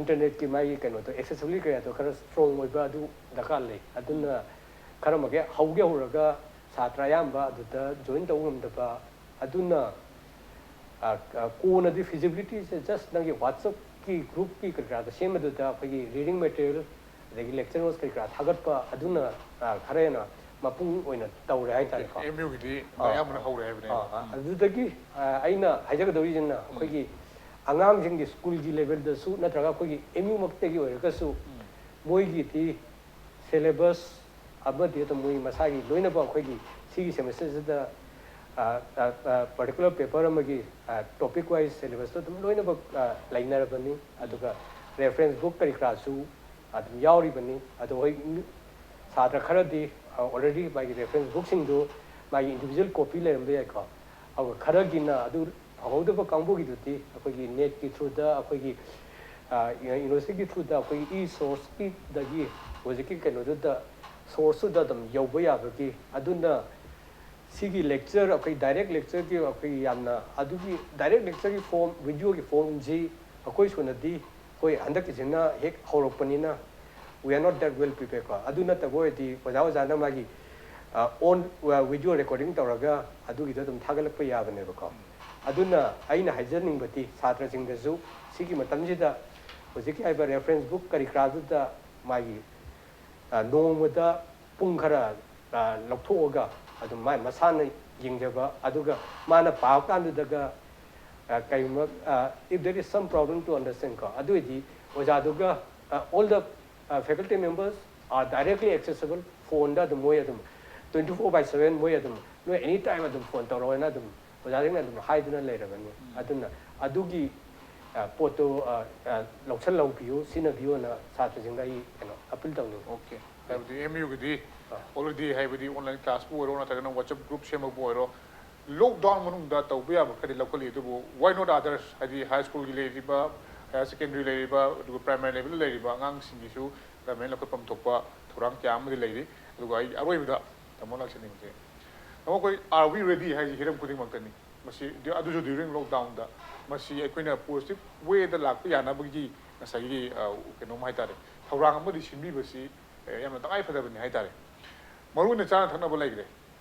ꯏꯟꯇꯔꯅꯦꯠꯀꯤ ꯃꯥꯒꯤ ꯀꯩꯅꯣꯗꯣ ꯑꯦꯛꯁꯦꯁꯤꯕꯤꯂꯤꯇꯤ ꯀꯌꯥꯗꯣ ꯈꯔ ꯁ꯭ꯇꯔꯣꯡ ꯑꯣꯏꯕ ꯑꯗꯨ ꯗꯔꯀꯥꯔ ꯂꯩ꯫ ꯑꯗꯨꯅ ꯈꯔ ꯃꯈꯩ ꯍꯧꯒꯦ ꯍꯧꯔꯒ ꯁꯥꯇ꯭ꯔ ꯑꯌꯥꯝꯕ ꯑꯗꯨꯗ ꯖꯣꯏꯟ ꯇꯧꯕ ꯉꯝꯗꯕ ꯑꯗꯨꯅ ꯀꯣꯟꯅꯗꯤ ꯐꯤꯖꯤꯕꯤꯂꯤꯇꯤꯁꯦ ꯖꯁ ꯅꯪꯒꯤ ꯋꯥꯆꯞꯀꯤ ꯒ꯭ꯔꯨꯞꯀꯤ ꯀꯔꯤ ꯀꯔꯥꯗ ꯁꯦꯝꯕꯗꯨꯗ ꯑꯩꯈꯣꯏꯒꯤ ꯔꯤꯗꯤꯡ ꯃꯦꯇꯔꯤꯌꯦꯜ ꯑꯗꯒꯤ ꯂꯦꯛꯆꯔ ꯅꯣꯠꯁ ꯀꯔꯤ ꯀꯔꯥ ꯊꯥꯒꯠꯄ ꯑꯗꯨꯅ ꯈꯔ ꯍꯦꯟꯅ ꯃꯄꯨꯡ ꯑꯣꯏꯅ ꯇꯧꯔꯦ ꯍꯥꯏꯇꯥꯔꯦꯀꯣ꯫ ꯑꯦꯝ ꯌꯨꯒꯤꯗꯤ ꯑꯌꯥꯝꯕꯅ ꯍꯧꯔꯦ ꯍꯥꯏꯕꯅꯦ꯫ ꯑꯗꯨꯗꯒꯤ ꯑꯩꯅ ꯍꯥꯏꯖꯒꯗꯧꯔꯤꯁꯤꯅ ꯑꯩꯈꯣꯏꯒꯤ ꯑꯉꯥꯡꯁꯤꯡꯒꯤ ꯁ꯭ꯀꯨꯜꯒꯤ ꯂꯦꯚꯦꯜꯗꯁꯨ ꯅꯠꯇ꯭ꯔꯒ ꯑꯩꯈꯣꯏꯒꯤ ꯑꯦꯝ ꯌꯨꯃꯛꯇꯒꯤ ꯑꯣꯏꯔꯒꯁꯨ ꯃꯣꯏꯒꯤꯗꯤ ꯁꯦꯂꯦꯕꯁ ꯑꯃꯗꯤ ꯑꯗꯨꯝ ꯃꯣꯏ ꯃꯁꯥꯒꯤ ꯂꯣꯏꯅꯃꯛ ꯑꯩꯈꯣꯏꯒꯤ ꯁꯤꯒꯤ ꯁꯦꯃꯤꯁꯇꯔꯁꯤꯗ ꯄꯥꯔꯇꯤꯀꯨꯂꯔ ꯄꯦꯄꯔ ꯑꯃꯒꯤ ꯇꯣꯄꯤꯛ ꯋꯥꯏꯁ ꯁꯦꯂꯦꯕꯁꯇꯣ ꯑꯗꯨꯝ ꯂꯣꯏꯅꯃꯛ ꯂꯩꯅꯔꯕꯅꯤ꯫ ꯑꯗꯨꯒ ꯔꯦꯐꯔꯦꯟꯁ ꯕꯨꯛ ꯀꯔꯤ ꯀꯔꯥꯁꯨ ꯑꯗꯨꯝ ꯌꯥꯎꯔꯤꯕꯅꯤ꯫ ꯑꯗꯣ ꯍꯣꯏ, ꯁꯥꯇ꯭ꯔ ꯈꯔꯗꯤ ꯑꯣꯜꯔꯦꯗꯤ ꯃꯥꯒꯤ ꯔꯦꯐꯔꯦꯟꯁ ꯕꯨꯛꯁꯤꯡꯗꯨ ꯃꯥꯒꯤ ꯏꯟꯗꯤꯕꯤꯖꯨꯋꯦꯜ ꯀꯣꯄꯤ ꯂꯩꯔꯝꯕ ꯌꯥꯏꯀꯣ꯫ ꯑꯗꯨꯒ ꯈꯔꯒꯤꯅ ꯑꯗꯨ ꯐꯪꯍꯧꯗꯕ ꯀꯥꯡꯕꯨꯒꯤꯗꯨꯗꯤ ꯑꯩꯈꯣꯏꯒꯤ ꯅꯦꯠꯀꯤ ꯊ꯭ꯔꯨꯗ, ꯑꯩꯈꯣꯏꯒꯤ ꯌꯨꯅꯤꯚꯔꯁꯤꯇꯤꯒꯤ ꯊ꯭ꯔꯨꯗ ꯑꯩꯈꯣꯏꯒꯤ ꯏ ꯁꯣꯔꯁꯀꯤꯗꯒꯤ ꯍꯧꯖꯤꯛꯀꯤ ꯀꯩꯅꯣꯗꯨꯗ ꯁꯣꯔꯁꯇꯨꯗ ꯑꯗꯨꯝ ꯌꯧꯕ ꯌꯥꯕꯒꯤ, ꯑꯗꯨꯅ ꯁꯤꯒꯤ ꯂꯦꯛꯆꯔ, ꯑꯩꯈꯣꯏ ꯗꯥꯏꯔꯦꯛ ꯂꯦꯛꯆꯔꯒꯤ ꯑꯩꯈꯣꯏꯒꯤ ꯌꯥꯝꯅ ꯑꯗꯨꯒꯤ ꯗꯥꯏꯔꯦꯛ ꯂꯦꯛꯆꯔꯒꯤ ꯐꯣꯔꯝ, ꯚꯤꯗꯤꯑꯣꯒꯤ ꯐꯣꯔꯝꯁꯤ ꯑꯩꯈꯣꯏ ꯁꯨꯅꯗꯤ ꯑꯩꯈꯣꯏ ꯍꯟꯗꯛꯀꯤꯁꯤꯅ ꯍꯦꯛ ꯍꯧꯔꯛꯄꯅꯤꯅ, we are not that well prepared ꯀꯣ꯫ ꯑꯗꯨ ꯅꯠꯇꯕ ꯑꯣꯏꯔꯗꯤ ꯑꯣꯖꯥ ꯑꯣꯖꯥꯅ ꯃꯥꯒꯤ ꯑꯣꯟ ꯚꯤꯗꯤꯑꯣ ꯔꯦꯀꯣꯔꯗꯤꯡ ꯇꯧꯔꯒ ꯑꯗꯨꯒꯤꯗꯣ ꯑꯗꯨꯝ ꯊꯥꯒꯠꯂꯛꯄ ꯌꯥꯕꯅꯦꯕꯀꯣ꯫ ꯑꯗꯨꯅ ꯑꯩꯅ ꯍꯥꯏꯖꯅꯤꯡꯕꯗꯤ ꯁꯥꯇ꯭ꯔꯁꯤꯡꯗꯁꯨ ꯁꯤꯒꯤ ꯃꯇꯝꯁꯤꯗ ꯍꯧꯖꯤꯛꯀꯤ ꯍꯥꯏꯕ ꯔꯦꯐꯔꯦꯟꯁ ꯕꯨꯛ ꯀꯔꯤ ꯀꯔꯥꯗꯨꯗ ꯃꯥꯒꯤ ꯅꯣꯡꯃꯗ ꯄꯨꯡ ꯈꯔ ꯂꯧꯊꯣꯛꯑꯒ ꯑꯗꯨꯝ ꯃꯥꯏ ꯃꯁꯥꯅ ꯌꯦꯡꯖꯕ, ꯑꯗꯨꯒ ꯃꯥꯅ ꯄꯥꯕ ꯀꯥꯟꯗꯨꯗꯒ ꯀꯩꯒꯨꯝꯕ, if there is some problem to understand ꯀꯣ, ꯑꯗꯨ ꯑꯣꯏꯗꯤ ꯑꯣꯖꯥꯗꯨꯒ, all the faculty members are directly accessible, ꯐꯣꯟꯗ ꯑꯗꯨꯝ ꯃꯣꯏ ꯑꯗꯨꯝ twenty four by seven ꯃꯣꯏ ꯑꯗꯨꯝ ꯅꯣꯏ ꯑꯦꯅꯤ ꯇꯥꯏꯝ ꯑꯗꯨꯝ ꯐꯣꯟ ꯇꯧꯔꯛꯑꯣꯅ ꯑꯗꯨꯝ ꯑꯣꯖꯥꯁꯤꯡꯅ ꯑꯗꯨꯝ ꯍꯥꯏꯗꯨꯅ ꯂꯩꯔꯕꯅꯤ꯫ ꯑꯗꯨꯅ ꯑꯗꯨꯒꯤ ꯄꯣꯠꯇꯨ ꯂꯧꯁꯜꯍꯧꯕꯤꯌꯨ, ꯁꯤꯖꯤꯟꯅꯕꯤꯌꯨꯅ ꯁꯥꯇ꯭ꯔꯁꯤꯡꯗ ꯑꯩ ꯀꯩꯅꯣ ꯑꯄꯤꯜ ꯇꯧꯅꯤꯡꯉꯤ꯫ ꯑꯣꯀꯦ꯫ ꯍꯥꯏꯕꯗꯤ ꯑꯦꯝ ꯌꯨꯒꯤꯗꯤ ꯑꯣꯜꯔꯦꯗꯤ ꯍꯥꯏꯕꯗꯤ ꯑꯣꯟꯂꯥꯏꯟ ꯀ꯭ꯂꯥꯁꯄꯨ ꯑꯣꯏꯔꯣ ꯅꯠꯇ꯭ꯔꯒꯅ ꯋꯥꯆꯞ ꯒ꯭ꯔꯨꯞ ꯁꯦꯝꯕꯕꯨ ꯑꯣꯏꯔꯣ, ꯂꯣꯛꯗꯥꯎꯟ ꯃꯅꯨꯡꯗ ꯇꯧꯕ ꯌꯥꯕ ꯈꯔꯗꯤ ꯂꯧꯈꯠꯂꯤ, ꯑꯗꯨꯕꯨ why not others? ꯍꯥꯏꯗꯤ ꯍꯥꯏ ꯁ꯭ꯀꯨꯜꯒꯤ ꯂꯩꯔꯤꯕ, ꯍꯥꯌꯔ ꯁꯦꯀꯦꯟꯗꯔꯤ ꯂꯩꯔꯤꯕ, ꯑꯗꯨꯒ ꯄ꯭ꯔꯥꯏꯃꯥꯔꯤ ꯂꯦꯚꯦꯜꯗ ꯂꯩꯔꯤꯕ ꯑꯉꯥꯡꯁꯤꯡꯒꯤꯁꯨ ꯒꯃꯦꯟꯅ ꯂꯧꯈꯠꯐꯝ ꯊꯣꯛꯄ ꯊꯧꯔꯥꯡ ꯀꯌꯥ ꯑꯃꯗꯤ ꯂꯩꯔꯤ꯫ ꯑꯗꯨꯒ ꯑꯩ ꯑꯔꯣꯏꯕꯗ ꯇꯥꯃꯣ ꯂꯥꯛꯆꯅꯤꯡꯕꯁꯦ, ꯇꯥꯃꯣ, ꯑꯩꯈꯣꯏ are we ready ꯍꯥꯏꯁꯤ ꯍꯤꯔꯝ ꯈꯨꯗꯤꯡꯃꯛꯇꯅꯤ꯫ ꯃꯁꯤ ꯑꯗꯨꯁꯨ during ꯂꯣꯛꯗꯥꯎꯟꯗ ꯃꯁꯤ ꯑꯩꯈꯣꯏꯅ ꯄꯣꯖꯤꯇꯤꯕ ꯋꯦꯗ ꯂꯥꯛꯄ ꯌꯥꯅꯕꯒꯤ ꯉꯁꯥꯏꯒꯤ ꯀꯩꯅꯣꯝ ꯍꯥꯏꯇꯥꯔꯦ, ꯊꯧꯔꯥꯡ ꯑꯃꯗꯤ ꯁꯤꯟꯕꯤꯕꯁꯤ ꯌꯥꯝꯅ ꯇꯉꯥꯏ ꯐꯗꯕꯅꯤ ꯍꯥꯏꯇꯥꯔꯦ꯫ ꯃꯔꯨ ꯑꯣꯏꯅ ꯆꯥꯅ ꯊꯛꯅꯕ ꯂꯩꯈ꯭ꯔꯦ꯫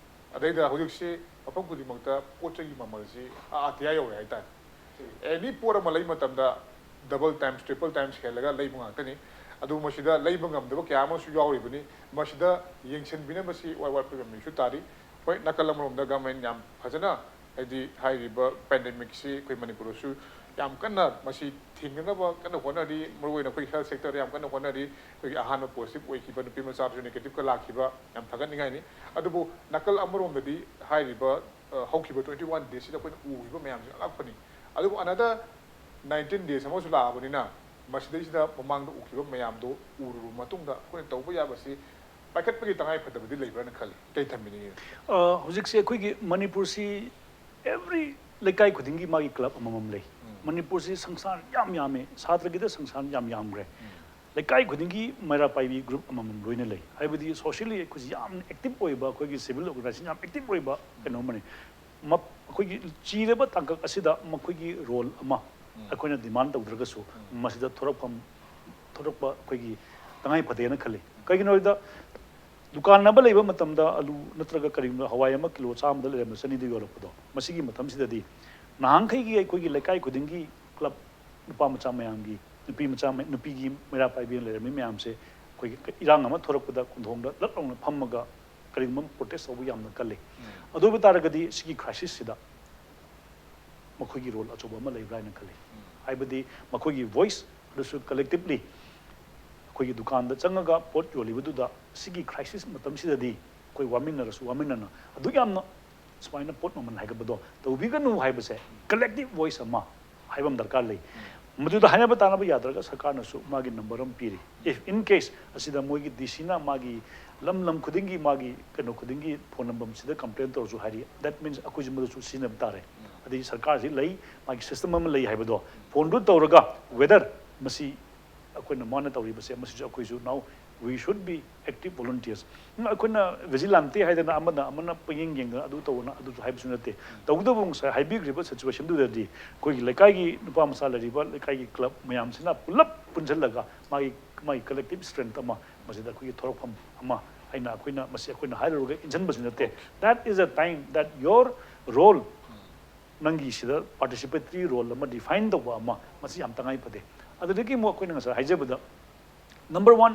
ꯑꯗꯩꯗ ꯍꯧꯖꯤꯛꯁꯤ ꯃꯐꯝ ꯈꯨꯗꯤꯡꯃꯛꯇ ꯄꯣꯠ ꯆꯩꯒꯤ ꯃꯃꯜꯁꯤ ꯑꯥ ꯑꯇꯤꯌꯥ ꯌꯧꯔꯦ ꯍꯥꯏꯇꯥꯔꯦ꯫ ꯑꯦꯅꯤ ꯄꯣꯠ ꯑꯃ ꯂꯩꯕ ꯃꯇꯝꯗ ꯗꯕꯜ ꯇꯥꯏꯝꯁ, ꯇ꯭ꯔꯤꯄꯜ ꯇꯥꯏꯝꯁ ꯍꯦꯜꯂꯒ ꯂꯩꯕ ꯉꯥꯛꯇꯅꯤ꯫ ꯑꯗꯨꯕꯨ ꯃꯁꯤꯗ ꯂꯩꯕ ꯉꯝꯗꯕ ꯀꯌꯥ ꯑꯃꯁꯨ ꯌꯥꯎꯔꯤꯕꯅꯤ꯫ ꯃꯁꯤꯗ ꯌꯦꯡꯁꯤꯟꯕꯤꯅꯕꯁꯤ ꯏꯋꯥꯠ ꯋꯥꯠꯄꯒꯤ ꯃꯃꯤꯁꯨ ꯇꯥꯔꯤ꯫ ꯍꯣꯏ, ꯅꯥꯀꯜ ꯑꯃꯔꯣꯝꯗ ꯒꯃꯦꯟ ꯌꯥꯝ ꯐꯖꯅ, ꯍꯥꯏꯗꯤ ꯍꯥꯏꯔꯤꯕ ꯄꯦꯟꯗꯦꯃꯤꯛꯁꯤ ꯑꯩꯈꯣꯏ ꯃꯅꯤꯄꯨꯔꯗꯁꯨ ꯌꯥꯝ ꯀꯟꯅ ꯃꯁꯤ ꯊꯤꯡꯅꯅꯕ ꯀꯟꯅ ꯍꯣꯠꯅꯔꯤ꯫ ꯃꯔꯨꯑꯣꯏꯅ ꯑꯩꯈꯣꯏ health sector ꯗ ꯌꯥꯝ ꯀꯟꯅ ꯍꯣꯠꯅꯔꯤ꯫ ꯑꯩꯈꯣꯏꯒꯤ ꯑꯍꯥꯟꯕ positive ꯑꯣꯏꯈꯤꯕ ꯅꯨꯄꯤ ꯃꯆꯥꯗꯨꯁꯨ negative ꯀ ꯂꯥꯛꯈꯤꯕ, ꯌꯥꯝ ꯊꯥꯒꯠꯅꯤꯡꯉꯥꯏꯅꯤ꯫ ꯑꯗꯨꯕꯨ ꯅꯥꯀꯜ ꯑꯃꯔꯣꯝꯗꯗꯤ ꯍꯥꯏꯔꯤꯕ, ꯑ, ꯍꯧꯈꯤꯕ twenty one days ꯁꯤꯗ ꯑꯩꯈꯣꯏꯅ ꯎꯈꯤꯕ ꯃꯌꯥꯝꯁꯤ ꯑꯉꯛꯄꯅꯤ꯫ ꯑꯗꯨꯕꯨ another nineteen days ꯑꯃꯁꯨ ꯂꯥꯛꯑꯕꯅꯤꯅ, ꯃꯁꯤꯗꯩꯁꯤꯗ ꯃꯃꯥꯡꯗ ꯎꯈꯤꯕ ꯃꯌꯥꯝꯗꯣ ꯎꯔꯨꯔꯕ ꯃꯇꯨꯡꯗ ꯑꯩꯈꯣꯏꯅ ꯇꯧꯕ ꯌꯥꯕꯁꯤ ꯄꯥꯏꯈꯠꯄꯒꯤ ꯇꯉꯥꯏ ꯐꯗꯕꯗꯤ ꯂꯩꯕ꯭ꯔꯥꯅ ꯈꯜꯂꯤ꯫ ꯀꯩ ꯊꯝꯕꯤꯅꯤꯡꯉꯤ? ꯑ, ꯍꯧꯖꯤꯛꯁꯦ ꯑꯩꯈꯣꯏꯒꯤ ꯃꯅꯤꯄꯨꯔꯁꯤ every ꯂꯩꯀꯥꯏ ꯈꯨꯗꯤꯡꯒꯤ ꯃꯥꯒꯤ club ꯑꯃꯃꯝ ꯂꯩ꯫ ꯎꯝ꯫ ꯃꯅꯤꯄꯨꯔꯁꯤ ꯁꯪꯁꯊꯥꯟ ꯌꯥꯝ ꯌꯥꯝꯃꯦ, ꯁꯥꯇ꯭ꯔꯒꯤꯗ ꯁꯪꯁꯊꯥꯟ ꯌꯥꯝ ꯌꯥꯝꯈ꯭ꯔꯦ꯫ ꯎꯝ꯫ ꯂꯩꯀꯥꯏ ꯈꯨꯗꯤꯡꯒꯤ ꯃꯩꯔꯥ ꯄꯥꯏꯕꯤ group ꯑꯃꯃꯝ ꯂꯣꯏꯅ ꯂꯩ꯫ ꯍꯥꯏꯕꯗꯤ socially ꯑꯩꯈꯣꯏꯁꯤ ꯌꯥꯝꯅ active ꯑꯣꯏꯕ, ꯑꯩꯈꯣꯏꯒꯤ civil organization ꯌꯥꯝ active ꯑꯣꯏꯕ ꯀꯩꯅꯣ ꯑꯃꯅꯤ꯫ ꯃ-, ꯑꯩꯈꯣꯏꯒꯤ ꯆꯤꯔꯕ ꯇꯥꯡꯀꯛ ꯑꯁꯤꯗ ꯃꯈꯣꯏꯒꯤ role ꯑꯃ ꯎꯝ꯫ ꯑꯩꯈꯣꯏꯅ demand ꯇꯧꯗ꯭ꯔꯒꯁꯨ ꯎꯝ꯫ ꯃꯁꯤꯗ ꯊꯣꯔꯛꯐꯝ, ꯊꯣꯔꯛꯄ ꯑꯩꯈꯣꯏꯒꯤ ꯇꯉꯥꯏ ꯐꯗꯦꯅ ꯈꯜꯂꯤ꯫ ꯀꯩꯒꯤꯅꯣ ꯍꯥꯏꯕꯗ, ꯗꯨꯀꯥꯟ ꯑꯃ ꯂꯩꯕ ꯃꯇꯝꯗ ꯑꯂꯨ ꯅꯠꯇ꯭ꯔꯒ ꯀꯔꯤꯒꯨꯝꯕ ꯍꯋꯥꯏ ꯑꯃ ꯀꯤꯂꯣ ꯆꯥꯝꯃꯗ ꯂꯩꯔꯝꯕ ꯆꯅꯤꯗ ꯌꯣꯜꯂꯛꯄꯗꯣ, ꯃꯁꯤꯒꯤ ꯃꯇꯝꯁꯤꯗꯗꯤ ꯅꯍꯥꯟꯈꯩꯒꯤ ꯑꯩꯈꯣꯏꯒꯤ ꯂꯩꯀꯥꯏ ꯈꯨꯗꯤꯡꯒꯤ club, ꯅꯨꯄꯥ ꯃꯆꯥ ꯃꯌꯥꯝꯒꯤ, ꯅꯨꯄꯤ ꯃꯆꯥ ꯃ-, ꯅꯨꯄꯤꯒꯤ ꯃꯩꯔꯥ ꯄꯥꯏꯕꯤꯅ ꯂꯩꯔꯝꯃꯤ ꯃꯌꯥꯝꯁꯦ, ꯑꯩꯈꯣꯏꯒꯤ ꯏꯔꯥꯡ ꯑꯃ ꯊꯣꯔꯛꯄꯗ ꯀꯣꯟꯊꯣꯡꯗ ꯂꯠ ꯂꯥꯎꯅ ꯐꯝꯃꯒ ꯀꯔꯤꯒꯨꯝꯕ protest ꯇꯧꯕ ꯌꯥꯝꯅ ꯀꯜꯂꯤ꯫ ꯎꯝ꯫ ꯑꯗꯨ ꯑꯣꯏꯕ ꯇꯥꯔꯒꯗꯤ ꯁꯤꯒꯤ crisis ꯁꯤꯗ ꯃꯈꯣꯏꯒꯤ role ꯑꯆꯧꯕ ꯑꯃ ꯂꯩꯕ꯭ꯔꯥ ꯍꯥꯏꯅ ꯈꯜꯂꯤ꯫ ꯎꯝ꯫ ꯍꯥꯏꯕꯗꯤ ꯃꯈꯣꯏꯒꯤ voice ꯑꯗꯨꯁꯨ collectively ꯑꯩꯈꯣꯏꯒꯤ ꯗꯨꯀꯥꯟꯗ ꯆꯪꯉꯒ ꯄꯣꯠ ꯌꯣꯜꯂꯤꯕꯗꯨꯗ ꯁꯤꯒꯤ crisis ꯃꯇꯝꯁꯤꯗꯗꯤ ꯑꯩꯈꯣꯏ ꯋꯥꯃꯤꯟꯅꯔꯁꯨ ꯋꯥꯃꯤꯟꯅꯅ ꯑꯗꯨꯛ ꯌꯥꯝꯅ ꯁꯨꯃꯥꯏꯅ ꯄꯣꯠ ꯃꯃꯜ ꯍꯥꯏꯒꯠꯄꯗꯣ ꯇꯧꯕꯤꯒꯅꯨ ꯍꯥꯏꯕꯁꯦ collective voice ꯑꯃ ꯍꯥꯏꯕ ꯑꯃ ꯗꯔꯀꯥꯔ ꯂꯩ꯫ ꯃꯗꯨꯗ ꯍꯥꯏꯅꯕ ꯇꯥꯅꯕ ꯌꯥꯗ꯭ꯔꯒ ꯁꯔꯀꯥꯔꯅꯁꯨ ꯃꯥꯒꯤ number ꯑꯃ ꯄꯤꯔꯤ꯫ If in case ꯑꯁꯤꯗ ꯃꯣꯏꯒꯤ D C ꯅ ꯃꯥꯒꯤ ꯂꯝ ꯂꯝ ꯈꯨꯗꯤꯡꯒꯤ ꯃꯥꯒꯤ ꯀꯩꯅꯣ ꯈꯨꯗꯤꯡꯒꯤ phone number ꯁꯤꯗ complain ꯇꯧꯔꯁꯨ ꯍꯥꯏꯔꯤ, that means ꯑꯩꯈꯣꯏꯁꯨ ꯃꯗꯨꯁꯨ ꯁꯤꯖꯤꯟꯅꯕ ꯇꯥꯔꯦ꯫ ꯑꯗꯒꯤ ꯁꯔꯀꯥꯔꯁꯤ ꯂꯩ, ꯃꯥꯒꯤ system ꯑꯃ ꯂꯩ ꯍꯥꯏꯕꯗꯣ phoneꯗꯨ ꯇꯧꯔꯒ whether ꯃꯁꯤ ꯑꯩꯈꯣꯏꯅ ꯃꯥꯅ ꯇꯧꯔꯤꯕꯁꯦ ꯃꯁꯤꯁꯨ ꯑꯩꯈꯣꯏꯁꯨ now we should be active volunteers꯫ ꯎꯝ, ꯑꯩꯈꯣꯏꯅ vigilante ꯍꯥꯏꯗꯅ ꯑꯃꯅ ꯑꯃꯅ ꯄꯨꯛꯌꯦꯡ ꯌꯦꯡꯗꯅ ꯑꯗꯨ ꯇꯧꯕꯅ ꯑꯗꯨꯁꯨ ꯍꯥꯏꯕꯁꯨ ꯅꯠꯇꯦ꯫ ꯇꯧꯕꯇꯕꯨ ꯉꯁꯥꯏ ꯍꯥꯏꯕꯤꯈ꯭ꯔꯤꯕ situationꯗꯨꯗꯗꯤ ꯑꯩꯈꯣꯏꯒꯤ ꯂꯩꯀꯥꯏꯒꯤ ꯅꯨꯄꯥ ꯃꯆꯥ ꯂꯩꯔꯤꯕ ꯂꯩꯀꯥꯏꯒꯤ club ꯃꯌꯥꯝꯁꯤꯅ ꯄꯨꯂꯞ ꯄꯨꯟꯁꯤꯜꯂꯒ ꯃꯥꯒꯤ, ꯃꯥꯒꯤ collective strength ꯑꯃ ꯃꯁꯤꯗ ꯑꯩꯈꯣꯏꯒꯤ ꯊꯣꯔꯛꯐꯝ ꯑꯃ ꯍꯥꯏꯅ ꯑꯩꯈꯣꯏꯅ ꯃꯁꯤ ꯑꯩꯈꯣꯏꯅ ꯍꯥꯏꯔꯨꯔꯒ ꯏꯟꯁꯤꯟꯕꯁꯨ ꯅꯠꯇꯦ꯫ That is a time that your role ꯅꯪꯒꯤ ꯁꯤꯗ participatory role ꯑꯃ define ꯇꯧꯕ ꯑꯃ, ꯃꯁꯤ ꯌꯥꯝ ꯇꯉꯥꯏ ꯐꯗꯦ꯫ ꯑꯗꯨꯗꯒꯤ ꯑꯃꯨꯛ ꯑꯩꯈꯣꯏꯅ ꯉꯁꯥꯏ ꯍꯥꯏꯖꯕꯗ, number one,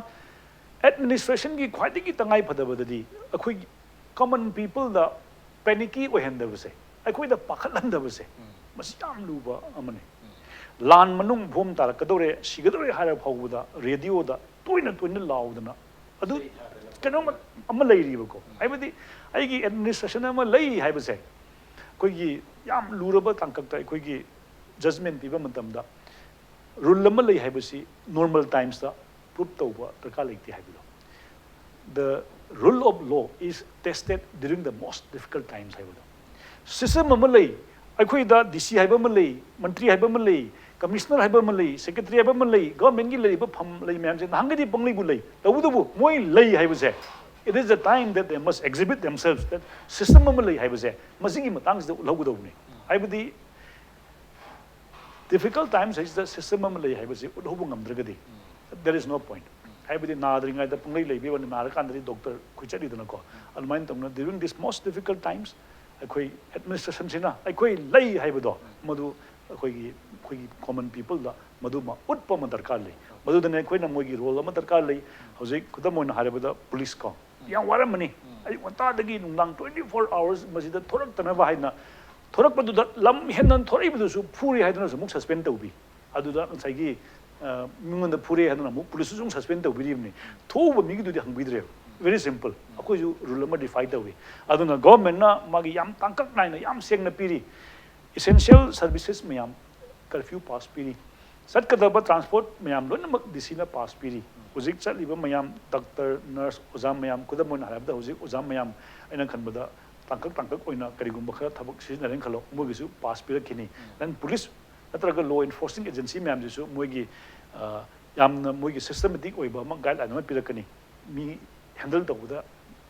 administrationꯒꯤ ꯈ꯭ꯋꯥꯏꯗꯒꯤ ꯇꯉꯥꯏ ꯐꯗꯕꯗꯗꯤ ꯑꯩꯈꯣꯏꯒꯤ common peopleꯗ panicky ꯑꯣꯏꯍꯟꯗꯕꯁꯦ, ꯑꯩꯈꯣꯏꯗ ꯄꯥꯈꯠꯍꯟꯗꯕꯁꯦ, ꯃꯁꯤ ꯌꯥꯝ ꯂꯨꯕ ꯑꯃꯅꯤ꯫ ꯂꯥꯟ ꯃꯅꯨꯡ ꯐꯣꯝ ꯇꯥꯔꯛꯀꯗꯧꯔꯦ, ꯁꯤꯒꯗꯧꯔꯦ ꯍꯥꯏꯔ ꯐꯥꯎꯕꯗ ꯔꯦꯗꯤꯑꯣꯗ ꯇꯣꯏꯅ ꯇꯣꯏꯅ ꯂꯥꯎꯗꯅ ꯑꯗꯨ ꯀꯩꯅꯣꯝꯃ ꯑꯃ ꯂꯩꯔꯤꯕꯀꯣ꯫ ꯍꯥꯏꯕꯗꯤ ꯑꯩꯒꯤ ꯑꯦꯗꯃꯤꯅꯤꯁꯇ꯭ꯔꯦꯁꯟ ꯑꯃ ꯂꯩ ꯍꯥꯏꯕꯁꯦ ꯑꯩꯈꯣꯏꯒꯤ ꯌꯥꯝ ꯂꯨꯔꯕ ꯇꯥꯡꯀꯛꯇ ꯑꯩꯈꯣꯏꯒꯤ ꯖꯖꯃꯦꯟ ꯄꯤꯕ ꯃꯇꯝꯗ ꯔꯨꯜ ꯑꯃ ꯂꯩ ꯍꯥꯏꯕꯁꯤ ꯅꯣꯔꯃꯦꯜ ꯇꯥꯏꯝꯁꯇ ꯄ꯭ꯔꯨꯞ ꯇꯧꯕ ꯗꯔꯀꯥꯔ ꯂꯩꯇꯦ ꯍꯥꯏꯕꯗꯣ꯫ The rule of law is tested during the most difficult times ꯍꯥꯏꯕꯗꯣ꯫ ꯁꯤꯁꯇꯦꯝ ꯑꯃ ꯂꯩ, ꯑꯩꯈꯣꯏꯗ ꯗꯤ ꯁꯤ ꯍꯥꯏꯕ ꯑꯃ ꯂꯩ, ꯃꯟꯇ꯭ꯔꯤ ꯍꯥꯏꯕ ꯑꯃ ꯂꯩ, ꯀꯃꯤꯁꯅꯔ ꯍꯥꯏꯕ ꯑꯃ ꯂꯩ, ꯁꯦꯀ꯭ꯔꯦꯇꯔꯤ ꯍꯥꯏꯕ ꯑꯃ ꯂꯩ, ꯒꯚꯔꯟꯃꯦꯟꯒꯤ ꯂꯩꯔꯤꯕ ꯐꯝ ꯂꯩ ꯃꯌꯥꯝꯁꯦ ꯅꯍꯥꯟꯒꯩꯗꯤ ꯄꯪꯂꯩꯕꯨ ꯂꯩ꯫ ꯇꯧꯕꯇꯕꯨ ꯃꯣꯏ ꯂꯩ ꯍꯥꯏꯕꯁꯦ, it is the time that they must exhibit themselves, that system ꯑꯃ ꯂꯩ ꯍꯥꯏꯕꯁꯦ ꯃꯁꯤꯒꯤ ꯃꯇꯥꯡꯁꯤꯗ ꯎꯠꯍꯧꯒꯗꯧꯕꯅꯤ꯫ ꯍꯥꯏꯕꯗꯤ ꯗꯤꯐꯤꯀꯜꯠ ꯇꯥꯏꯝꯁ ꯍꯥꯏꯁꯤꯗ ꯁꯤꯁꯇꯦꯝ ꯑꯃ ꯂꯩ ꯍꯥꯏꯕꯁꯤ ꯎꯠꯍꯧꯕ ꯉꯝꯗ꯭ꯔꯒꯗꯤ, there is no point. ꯍꯥꯏꯕꯗꯤ ꯅꯥꯗ꯭ꯔꯤꯉꯩꯗ ꯄꯪꯂꯩ ꯂꯩꯕꯤꯕ, ꯅꯥꯔꯀꯥꯟꯗꯗꯤ ꯗꯣꯛꯇꯔ ꯑꯩꯈꯣꯏ ꯆꯠꯂꯤꯗꯅꯀꯣ꯫ ꯑꯗꯨꯃꯥꯏꯅ ꯇꯧꯅ during this most difficult times ꯑꯩꯈꯣꯏ ꯑꯦꯗꯃꯤꯅꯤꯁꯇ꯭ꯔꯦꯁꯟꯁꯤꯅ ꯑꯩꯈꯣꯏ ꯂꯩ ꯍꯥꯏꯕꯗꯣ ꯃꯗꯨ ꯑꯩꯈꯣꯏꯒꯤ ꯑꯩꯈꯣꯏꯒꯤ ꯀꯣꯃꯟ ꯄꯤꯄꯜꯗ ꯃꯗꯨꯃ ꯎꯠꯄ ꯑꯃ ꯗꯔꯀꯥꯔ ꯂꯩ꯫ ꯃꯗꯨꯗꯅꯦ ꯑꯩꯈꯣꯏꯅ ꯃꯣꯏꯒꯤ ꯔꯣꯜ ꯑꯃ ꯗꯔꯀꯥꯔ ꯂꯩ꯫ ꯍꯧꯖꯤꯛ ꯈꯨꯗꯝ ꯑꯣꯏꯅ ꯍꯥꯏꯔꯕꯗ ꯄꯨꯂꯤꯁ ꯀꯣ, ꯌꯥꯝ ꯋꯥꯔꯝꯃꯅꯤ꯫ ꯑꯌꯨꯛ ꯉꯟꯇꯥꯗꯒꯤ ꯅꯨꯡꯗꯥꯡ twenty four hours ꯃꯁꯤꯗ ꯊꯣꯔꯛꯇꯅꯕ ꯍꯥꯏꯅ ꯊꯣꯔꯛꯄꯗꯨꯗ ꯂꯝ ꯍꯦꯟꯅ ꯊꯣꯔꯛꯏꯕꯗꯨꯁꯨ ꯐꯨꯔꯦ ꯍꯥꯏꯗꯨꯅꯁꯨ ꯑꯃꯨꯛ ꯁꯁꯄꯦꯟ ꯇꯧꯕꯤ꯫ ꯑꯗꯨꯗ ꯉꯁꯥꯏꯒꯤ ꯑ, ꯃꯤꯉꯣꯟꯗ ꯐꯨꯔꯦ ꯍꯥꯏꯗꯨꯅ ꯑꯃꯨꯛ ꯄꯨꯂꯤꯁꯇꯁꯨ ꯑꯃꯨꯛ ꯁꯁꯄꯦꯟ ꯇꯧꯕꯤꯔꯤꯕꯅꯤ꯫ ꯊꯣꯛꯎꯕ ꯃꯤꯒꯤꯗꯨꯗꯤ ꯍꯪꯕꯤꯗ꯭ꯔꯦꯕ꯫ Very simple. ꯑꯩꯈꯣꯏꯁꯨ ꯔꯨꯜ ꯑꯃ ꯗꯤꯐꯥꯏ ꯇꯧꯏ꯫ ꯑꯗꯨꯅ ꯒꯣꯔꯃꯦꯟꯅ ꯃꯥꯒꯤ ꯌꯥꯝ ꯇꯥꯡꯀꯛ ꯅꯥꯏꯅ ꯌꯥꯝ ꯁꯦꯡꯅ ꯄꯤꯔꯤ꯫ ꯏꯁꯦꯟꯁꯤꯌꯦꯜ ꯁꯔꯚꯤꯁꯦꯁ ꯃꯌꯥꯝ ꯀꯔꯐ꯭ꯌꯨ ꯄꯥꯁ ꯄꯤꯔꯤ꯫ ꯆꯠꯀꯗꯕ ꯇ꯭ꯔꯥꯟꯁꯄꯣꯔꯠ ꯃꯌꯥꯝ ꯂꯣꯏꯅꯃꯛ ꯗꯤ ꯁꯤꯅ ꯄꯥꯁ ꯄꯤꯔꯤ꯫ ꯍꯧꯖꯤꯛ ꯆꯠꯂꯤꯕ ꯃꯌꯥꯝ ꯗꯥꯛꯇꯔ, ꯅꯔꯁ, ꯑꯣꯖꯥ ꯃꯌꯥꯝ, ꯈꯨꯗꯝ ꯑꯣꯏꯅ ꯍꯥꯏꯔꯕꯗ ꯍꯧꯖꯤꯛ ꯑꯣꯖꯥ ꯃꯌꯥꯝ ꯑꯩꯅ ꯈꯟꯕꯗ ꯇꯥꯡꯀꯛ ꯇꯥꯡꯀꯛ ꯑꯣꯏꯅ ꯀꯔꯤꯒꯨꯝꯕ ꯈꯔ ꯊꯕꯛ ꯁꯤꯖꯤꯟꯅꯔꯦꯅ ꯈꯜꯂꯣ, ꯃꯣꯏꯒꯤꯁꯨ ꯄꯥꯁ ꯄꯤꯔꯛꯈꯤꯅꯤ꯫ ꯅꯪ ꯄꯨꯂꯤꯁ ꯅꯠꯇ꯭ꯔꯒ ꯂꯣ ꯏꯟꯐꯣꯔꯁꯤꯡ ꯑꯦꯖꯦꯟꯁꯤ ꯃꯌꯥꯝꯁꯤꯁꯨ ꯃꯣꯏꯒꯤ, ꯑ, ꯌꯥꯝꯅ ꯃꯣꯏꯒꯤ ꯁꯤꯁꯇꯦꯃꯦꯇꯤꯛ ꯑꯣꯏꯕ ꯑꯃ ꯒꯥꯏꯗꯂꯥꯏꯟ ꯑꯃ ꯄꯤꯔꯛꯀꯅꯤ꯫ ꯃꯤ ꯍꯦꯟꯗꯜ ꯇꯧꯕꯗ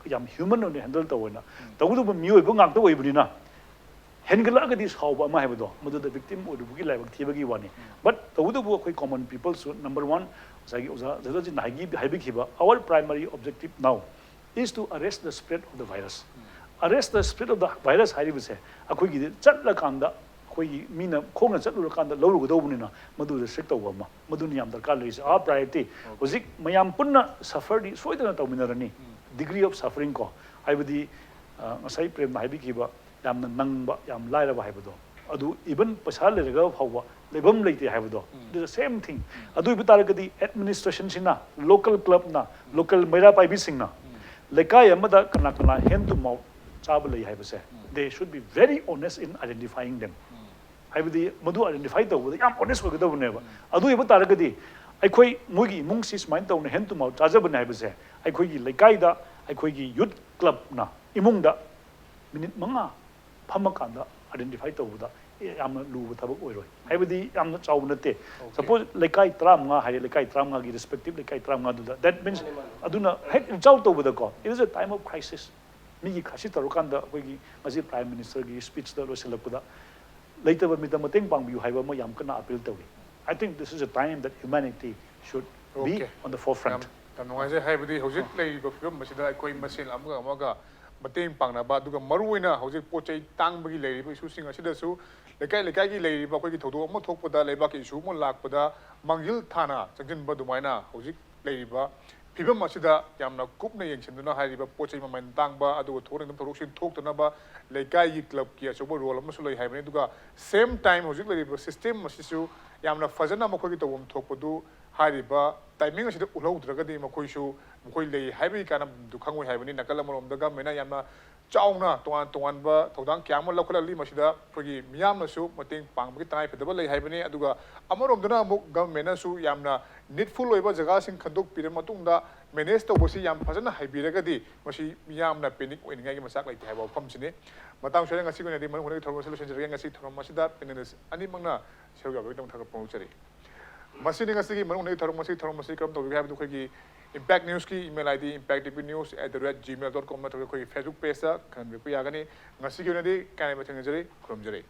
ꯌꯥꯝ ꯍ꯭ꯌꯨꯃꯟ ꯑꯣꯏꯅ ꯍꯦꯟꯗꯜ ꯇꯧꯑꯣꯅ꯫ ꯇꯧꯕꯇꯕꯨ ꯃꯤꯑꯣꯏꯕ ꯉꯥꯛꯇ ꯑꯣꯏꯕꯅꯤꯅ ꯍꯦꯟꯒꯠꯂꯛꯑꯒꯗꯤ ꯁꯥꯎꯕ ꯑꯃ ꯍꯥꯏꯕꯗꯣ ꯃꯗꯨꯗ ꯚꯤꯛꯇꯤꯝ ꯑꯣꯏꯔꯨꯕꯒꯤ ꯂꯥꯏꯕꯛ ꯊꯤꯕꯒꯤ ꯋꯥꯅꯤ꯫ But ꯇꯧꯕꯇꯕꯨ ꯑꯩꯈꯣꯏ ꯀꯣꯃꯟ ꯄꯤꯄꯜꯁꯨ number one, ꯉꯁꯥꯏꯒꯤ ꯑꯣꯖꯥ ꯖꯒꯠꯖꯤꯠꯅ ꯍꯥꯏꯈꯤ-, ꯍꯥꯏꯕꯤꯈꯤꯕ, our primary objective now is to arrest the spread of the virus. Arrest the spread of the virus ꯍꯥꯏꯔꯤꯕꯁꯦ ꯑꯩꯈꯣꯏꯒꯤꯗꯤ ꯆꯠꯂꯀꯥꯟꯗ ꯑꯩꯈꯣꯏꯒꯤ ꯃꯤꯅ ꯈꯣꯡꯅ ꯆꯠꯂꯨꯔꯀꯥꯟꯗ ꯂꯧꯔꯨꯒꯗꯧꯕꯅꯤꯅ ꯃꯗꯨ ꯔꯦꯁꯇ꯭ꯔꯤꯛ ꯇꯧꯕ ꯑꯃ, ꯃꯗꯨꯅ ꯌꯥꯝ ꯗꯔꯀꯥꯔ ꯂꯩꯔꯤꯁꯦ꯫ Our priority ꯍꯧꯖꯤꯛ ꯃꯌꯥꯝ ꯄꯨꯟꯅ ꯁꯐꯔꯗꯤ ꯁꯣꯏꯗꯅ ꯇꯧꯃꯤꯟꯅꯔꯅꯤ꯫ Degree of suffering ꯀꯣ, ꯍꯥꯏꯕꯗꯤ, ꯑ, ꯉꯁꯥꯏ ꯄ꯭ꯔꯦꯝꯅ ꯍꯥꯏꯕꯤꯈꯤꯕ ꯌꯥꯝꯅ ꯅꯪꯕ, ꯌꯥꯝ ꯂꯥꯏꯔꯕ ꯍꯥꯏꯕꯗꯣ, ꯑꯗꯨ even ꯄꯩꯁꯥ ꯂꯩꯔꯒ ꯐꯥꯎꯕ ꯂꯩꯐꯝ ꯂꯩꯇꯦ ꯍꯥꯏꯕꯗꯣ, it is the same thing. ꯑꯗꯨ ꯑꯣꯏꯕ ꯇꯥꯔꯒꯗꯤ administrationꯁꯤꯅ, local clubꯅ, local ꯃꯩꯔꯥ ꯄꯥꯏꯕꯤꯁꯤꯡꯅ ꯂꯩꯀꯥꯏ ꯑꯃꯗ ꯀꯅꯥ ꯀꯅꯥ hand to mouth ꯆꯥꯕ ꯂꯩ ꯍꯥꯏꯕꯁꯦ, they should be very honest in identifying them. ꯍꯥꯏꯕꯗꯤ ꯃꯗꯨ identify ꯇꯧꯕꯗ ꯌꯥꯝ honest ꯑꯣꯏꯒꯗꯕꯅꯦꯕ. ꯑꯗꯨ ꯑꯣꯏꯕ ꯇꯥꯔꯒꯗꯤ ꯑꯩꯈꯣꯏ ꯃꯣꯏꯒꯤ ꯏꯃꯨꯡꯁꯤ ꯁꯨꯃꯥꯏꯅ ꯇꯧꯅ hand to mouth ꯆꯥꯖꯕꯅꯦ ꯍꯥꯏꯕꯁꯦ ꯑꯩꯈꯣꯏꯒꯤ ꯂꯩꯀꯥꯏꯗ ꯑꯩꯈꯣꯏꯒꯤ youth clubꯅ ꯏꯃꯨꯡꯗ minute ꯃꯉꯥ ꯐꯝꯃꯀꯥꯟꯗ identify ꯇꯧꯕꯗ ꯌꯥꯝꯅ ꯂꯨꯕ ꯊꯕꯛ ꯑꯣꯏꯔꯣꯏ꯫ ꯍꯥꯏꯕꯗꯤ ꯌꯥꯝꯅ ꯆꯥꯎꯕ ꯅꯠꯇꯦ꯫ Suppose ꯂꯩꯀꯥꯏ ꯇꯔꯥꯃꯉꯥ ꯍꯥꯏꯔꯦ, ꯂꯩꯀꯥꯏ ꯇꯔꯥꯃꯉꯥꯒꯤ respective ꯂꯩꯀꯥꯏ ꯇꯔꯥꯃꯉꯥꯗꯨꯗ, that means ꯑꯗꯨꯅ ꯍꯦꯛ reach out ꯇꯧꯕꯗꯀꯣ, it is a time of crisis. ꯃꯤꯒꯤ ꯈꯥꯁꯤ ꯇꯧꯔꯀꯥꯟꯗ ꯑꯩꯈꯣꯏꯒꯤ ꯉꯁꯤ Prime Ministerꯒꯤ speechꯇ ꯂꯣꯏꯁꯤꯜꯂꯛꯄꯗ ꯂꯩꯇꯕ ꯃꯤꯗ ꯃꯇꯦꯡ ꯄꯥꯡꯕꯤꯌꯨ ꯍꯥꯏꯕ ꯑꯃ ꯌꯥꯝ ꯀꯟꯅ appeal ꯇꯧꯏ꯫ I think this is a time that humanity should be on the forefront. ꯌꯥꯝ ꯅꯨꯡꯉꯥꯏꯖꯩ꯫ ꯍꯥꯏꯕꯗꯤ ꯍꯧꯖꯤꯛ ꯂꯩꯔꯤꯕ ꯐꯤꯕꯝ ꯑꯁꯤꯗ ꯑꯩꯈꯣꯏ ꯃꯁꯦꯟ ꯑꯃꯒ ꯑꯃꯒ ꯃꯇꯦꯡ ꯄꯥꯡꯅꯕ, ꯑꯗꯨꯒ ꯃꯔꯨꯑꯣꯏꯅ ꯍꯧꯖꯤꯛ ꯄꯣꯠ ꯆꯩ ꯇꯥꯡꯕꯒꯤ ꯂꯩꯔꯤꯕ issueꯁꯤꯡ ꯑꯁꯤꯗꯁꯨ ꯂꯩꯀꯥꯏ ꯂꯩꯀꯥꯏꯒꯤ ꯂꯩꯔꯤꯕ ꯑꯩꯈꯣꯏꯒꯤ ꯊꯧꯗꯣꯛ ꯑꯃ ꯊꯣꯛꯄꯗ, ꯂꯩꯕꯥꯛꯀꯤ issue ꯑꯃ ꯂꯥꯛꯄꯗ ꯃꯥꯡꯖꯤꯜ ꯊꯥꯅ ꯆꯪꯁꯤꯟꯕ ꯑꯗꯨꯃꯥꯏꯅ ꯍꯧꯖꯤꯛ ꯂꯩꯔꯤꯕ ꯐꯤꯕꯝ ꯑꯁꯤꯗ ꯌꯥꯝꯅ ꯀꯨꯞꯅ ꯌꯦꯡꯁꯤꯟꯗꯨꯅ ꯍꯥꯏꯔꯤꯕ ꯄꯣꯠ ꯆꯩ ꯃꯃꯜ ꯇꯥꯡꯕ ꯑꯗꯨꯒ ꯊꯣꯛꯍꯟꯅꯤꯡꯗꯕ ꯊꯧꯗꯣꯛꯁꯤꯡ ꯊꯣꯛꯇꯅꯕ ꯂꯩꯀꯥꯏꯒꯤ clubꯀꯤ ꯑꯆꯧꯕ role ꯑꯃꯁꯨ ꯂꯩ ꯍꯥꯏꯕꯅꯤ꯫ ꯑꯗꯨꯒ same time ꯍꯧꯖꯤꯛ ꯂꯩꯔꯤꯕ system ꯑꯁꯤꯁꯨ ꯌꯥꯝꯅ ꯐꯖꯅ ꯃꯈꯣꯏꯒꯤ ꯇꯧꯐꯝ ꯊꯣꯛꯄꯗꯨ ꯍꯥꯏꯔꯤꯕ timing ꯑꯁꯤꯗ ꯎꯠꯍꯧꯗ꯭ꯔꯒꯗꯤ ꯃꯈꯣꯏꯁꯨ ꯃꯈꯣꯏ ꯂꯩ ꯍꯥꯏꯕꯒꯤ ꯀꯥꯟꯅꯕꯗꯨ ꯈꯪꯉꯣꯏ ꯍꯥꯏꯕꯅꯤ꯫ ꯅꯥꯀꯜ ꯑꯃꯔꯣꯝꯗ governmentꯅ ꯌꯥꯝꯅ ꯆꯥꯎꯅ ꯇꯣꯉꯥꯟ ꯇꯣꯉꯥꯟꯕ ꯊꯧꯗꯥꯡ ꯀꯌꯥ ꯑꯃ ꯂꯧꯈꯠꯂꯛꯂꯤ꯫ ꯃꯁꯤꯗ ꯑꯩꯈꯣꯏꯒꯤ ꯃꯤꯌꯥꯝꯅꯁꯨ ꯃꯇꯦꯡ ꯄꯥꯡꯕꯒꯤ ꯇꯉꯥꯏꯐꯗꯕ ꯂꯩ ꯍꯥꯏꯕꯅꯤ꯫ ꯑꯗꯨꯒ ꯑꯃꯔꯣꯝꯗꯅ ꯑꯃꯨꯛ governmentꯅꯁꯨ ꯌꯥꯝꯅ needful ꯑꯣꯏꯕ ꯖꯒꯥꯁꯤꯡ ꯈꯟꯗꯣꯛꯄꯤꯔꯕ ꯃꯇꯨꯡꯗ manage ꯇꯧꯕꯁꯤ ꯌꯥꯝ ꯐꯖꯅ ꯍꯩꯕꯤꯔꯒꯗꯤ ꯃꯁꯤ ꯃꯤꯌꯥꯝꯅ panic ꯑꯣꯏꯅꯤꯡꯉꯥꯏꯒꯤ ꯃꯆꯥꯛ ꯂꯩꯇꯦ ꯍꯥꯏꯕ ꯋꯥꯐꯝꯁꯤꯅꯤ꯫ ꯃꯇꯥꯡ ꯁ꯭ꯋꯥꯏꯗ ꯉꯁꯤꯒꯤ ꯑꯣꯏꯅꯗꯤ ꯃꯔꯨꯞ ꯍꯣꯏꯒꯤ ꯊꯧꯔꯝ ꯑꯁꯤ ꯂꯣꯏꯁꯤꯟꯖꯔꯒꯦ꯫ ꯉꯁꯤ ꯊꯧꯔꯝ ꯑꯁꯤꯗ panelist ꯑꯅꯤꯃꯛꯅ ꯁꯔꯨꯛ ꯌꯥꯕꯒꯤꯗꯃꯛ ꯊꯥꯒꯠꯄ ꯐꯣꯡꯗꯣꯛꯆꯔꯤ꯫ ꯃꯁꯤꯅꯤ ꯉꯁꯤꯒꯤ ꯃꯔꯨꯞ ꯍꯣꯏꯒꯤ ꯊꯧꯔꯝ ꯑꯁꯤ꯫ ꯊꯧꯔꯝ ꯑꯁꯤ ꯀꯔꯝ ꯇꯧꯕꯤꯒꯦ ꯍꯥꯏꯕꯗꯨ ꯑꯩꯈꯣꯏꯒꯤ impact newsꯀꯤ email ID impacttvnews at the rate gmail dot com ꯅꯠꯇ꯭ꯔꯒ ꯑꯩꯈꯣꯏꯒꯤ Facebook pageꯇ ꯈꯪꯍꯟꯕꯤꯔꯛꯄ ꯌꯥꯒꯅꯤ꯫ ꯉꯁꯤꯒꯤ ꯑꯣꯏꯅꯗꯤ ꯀꯥꯏꯅꯕ ꯊꯦꯡꯅꯖꯔꯤ꯫ ꯈꯨꯔꯨꯝꯖꯔꯤ꯫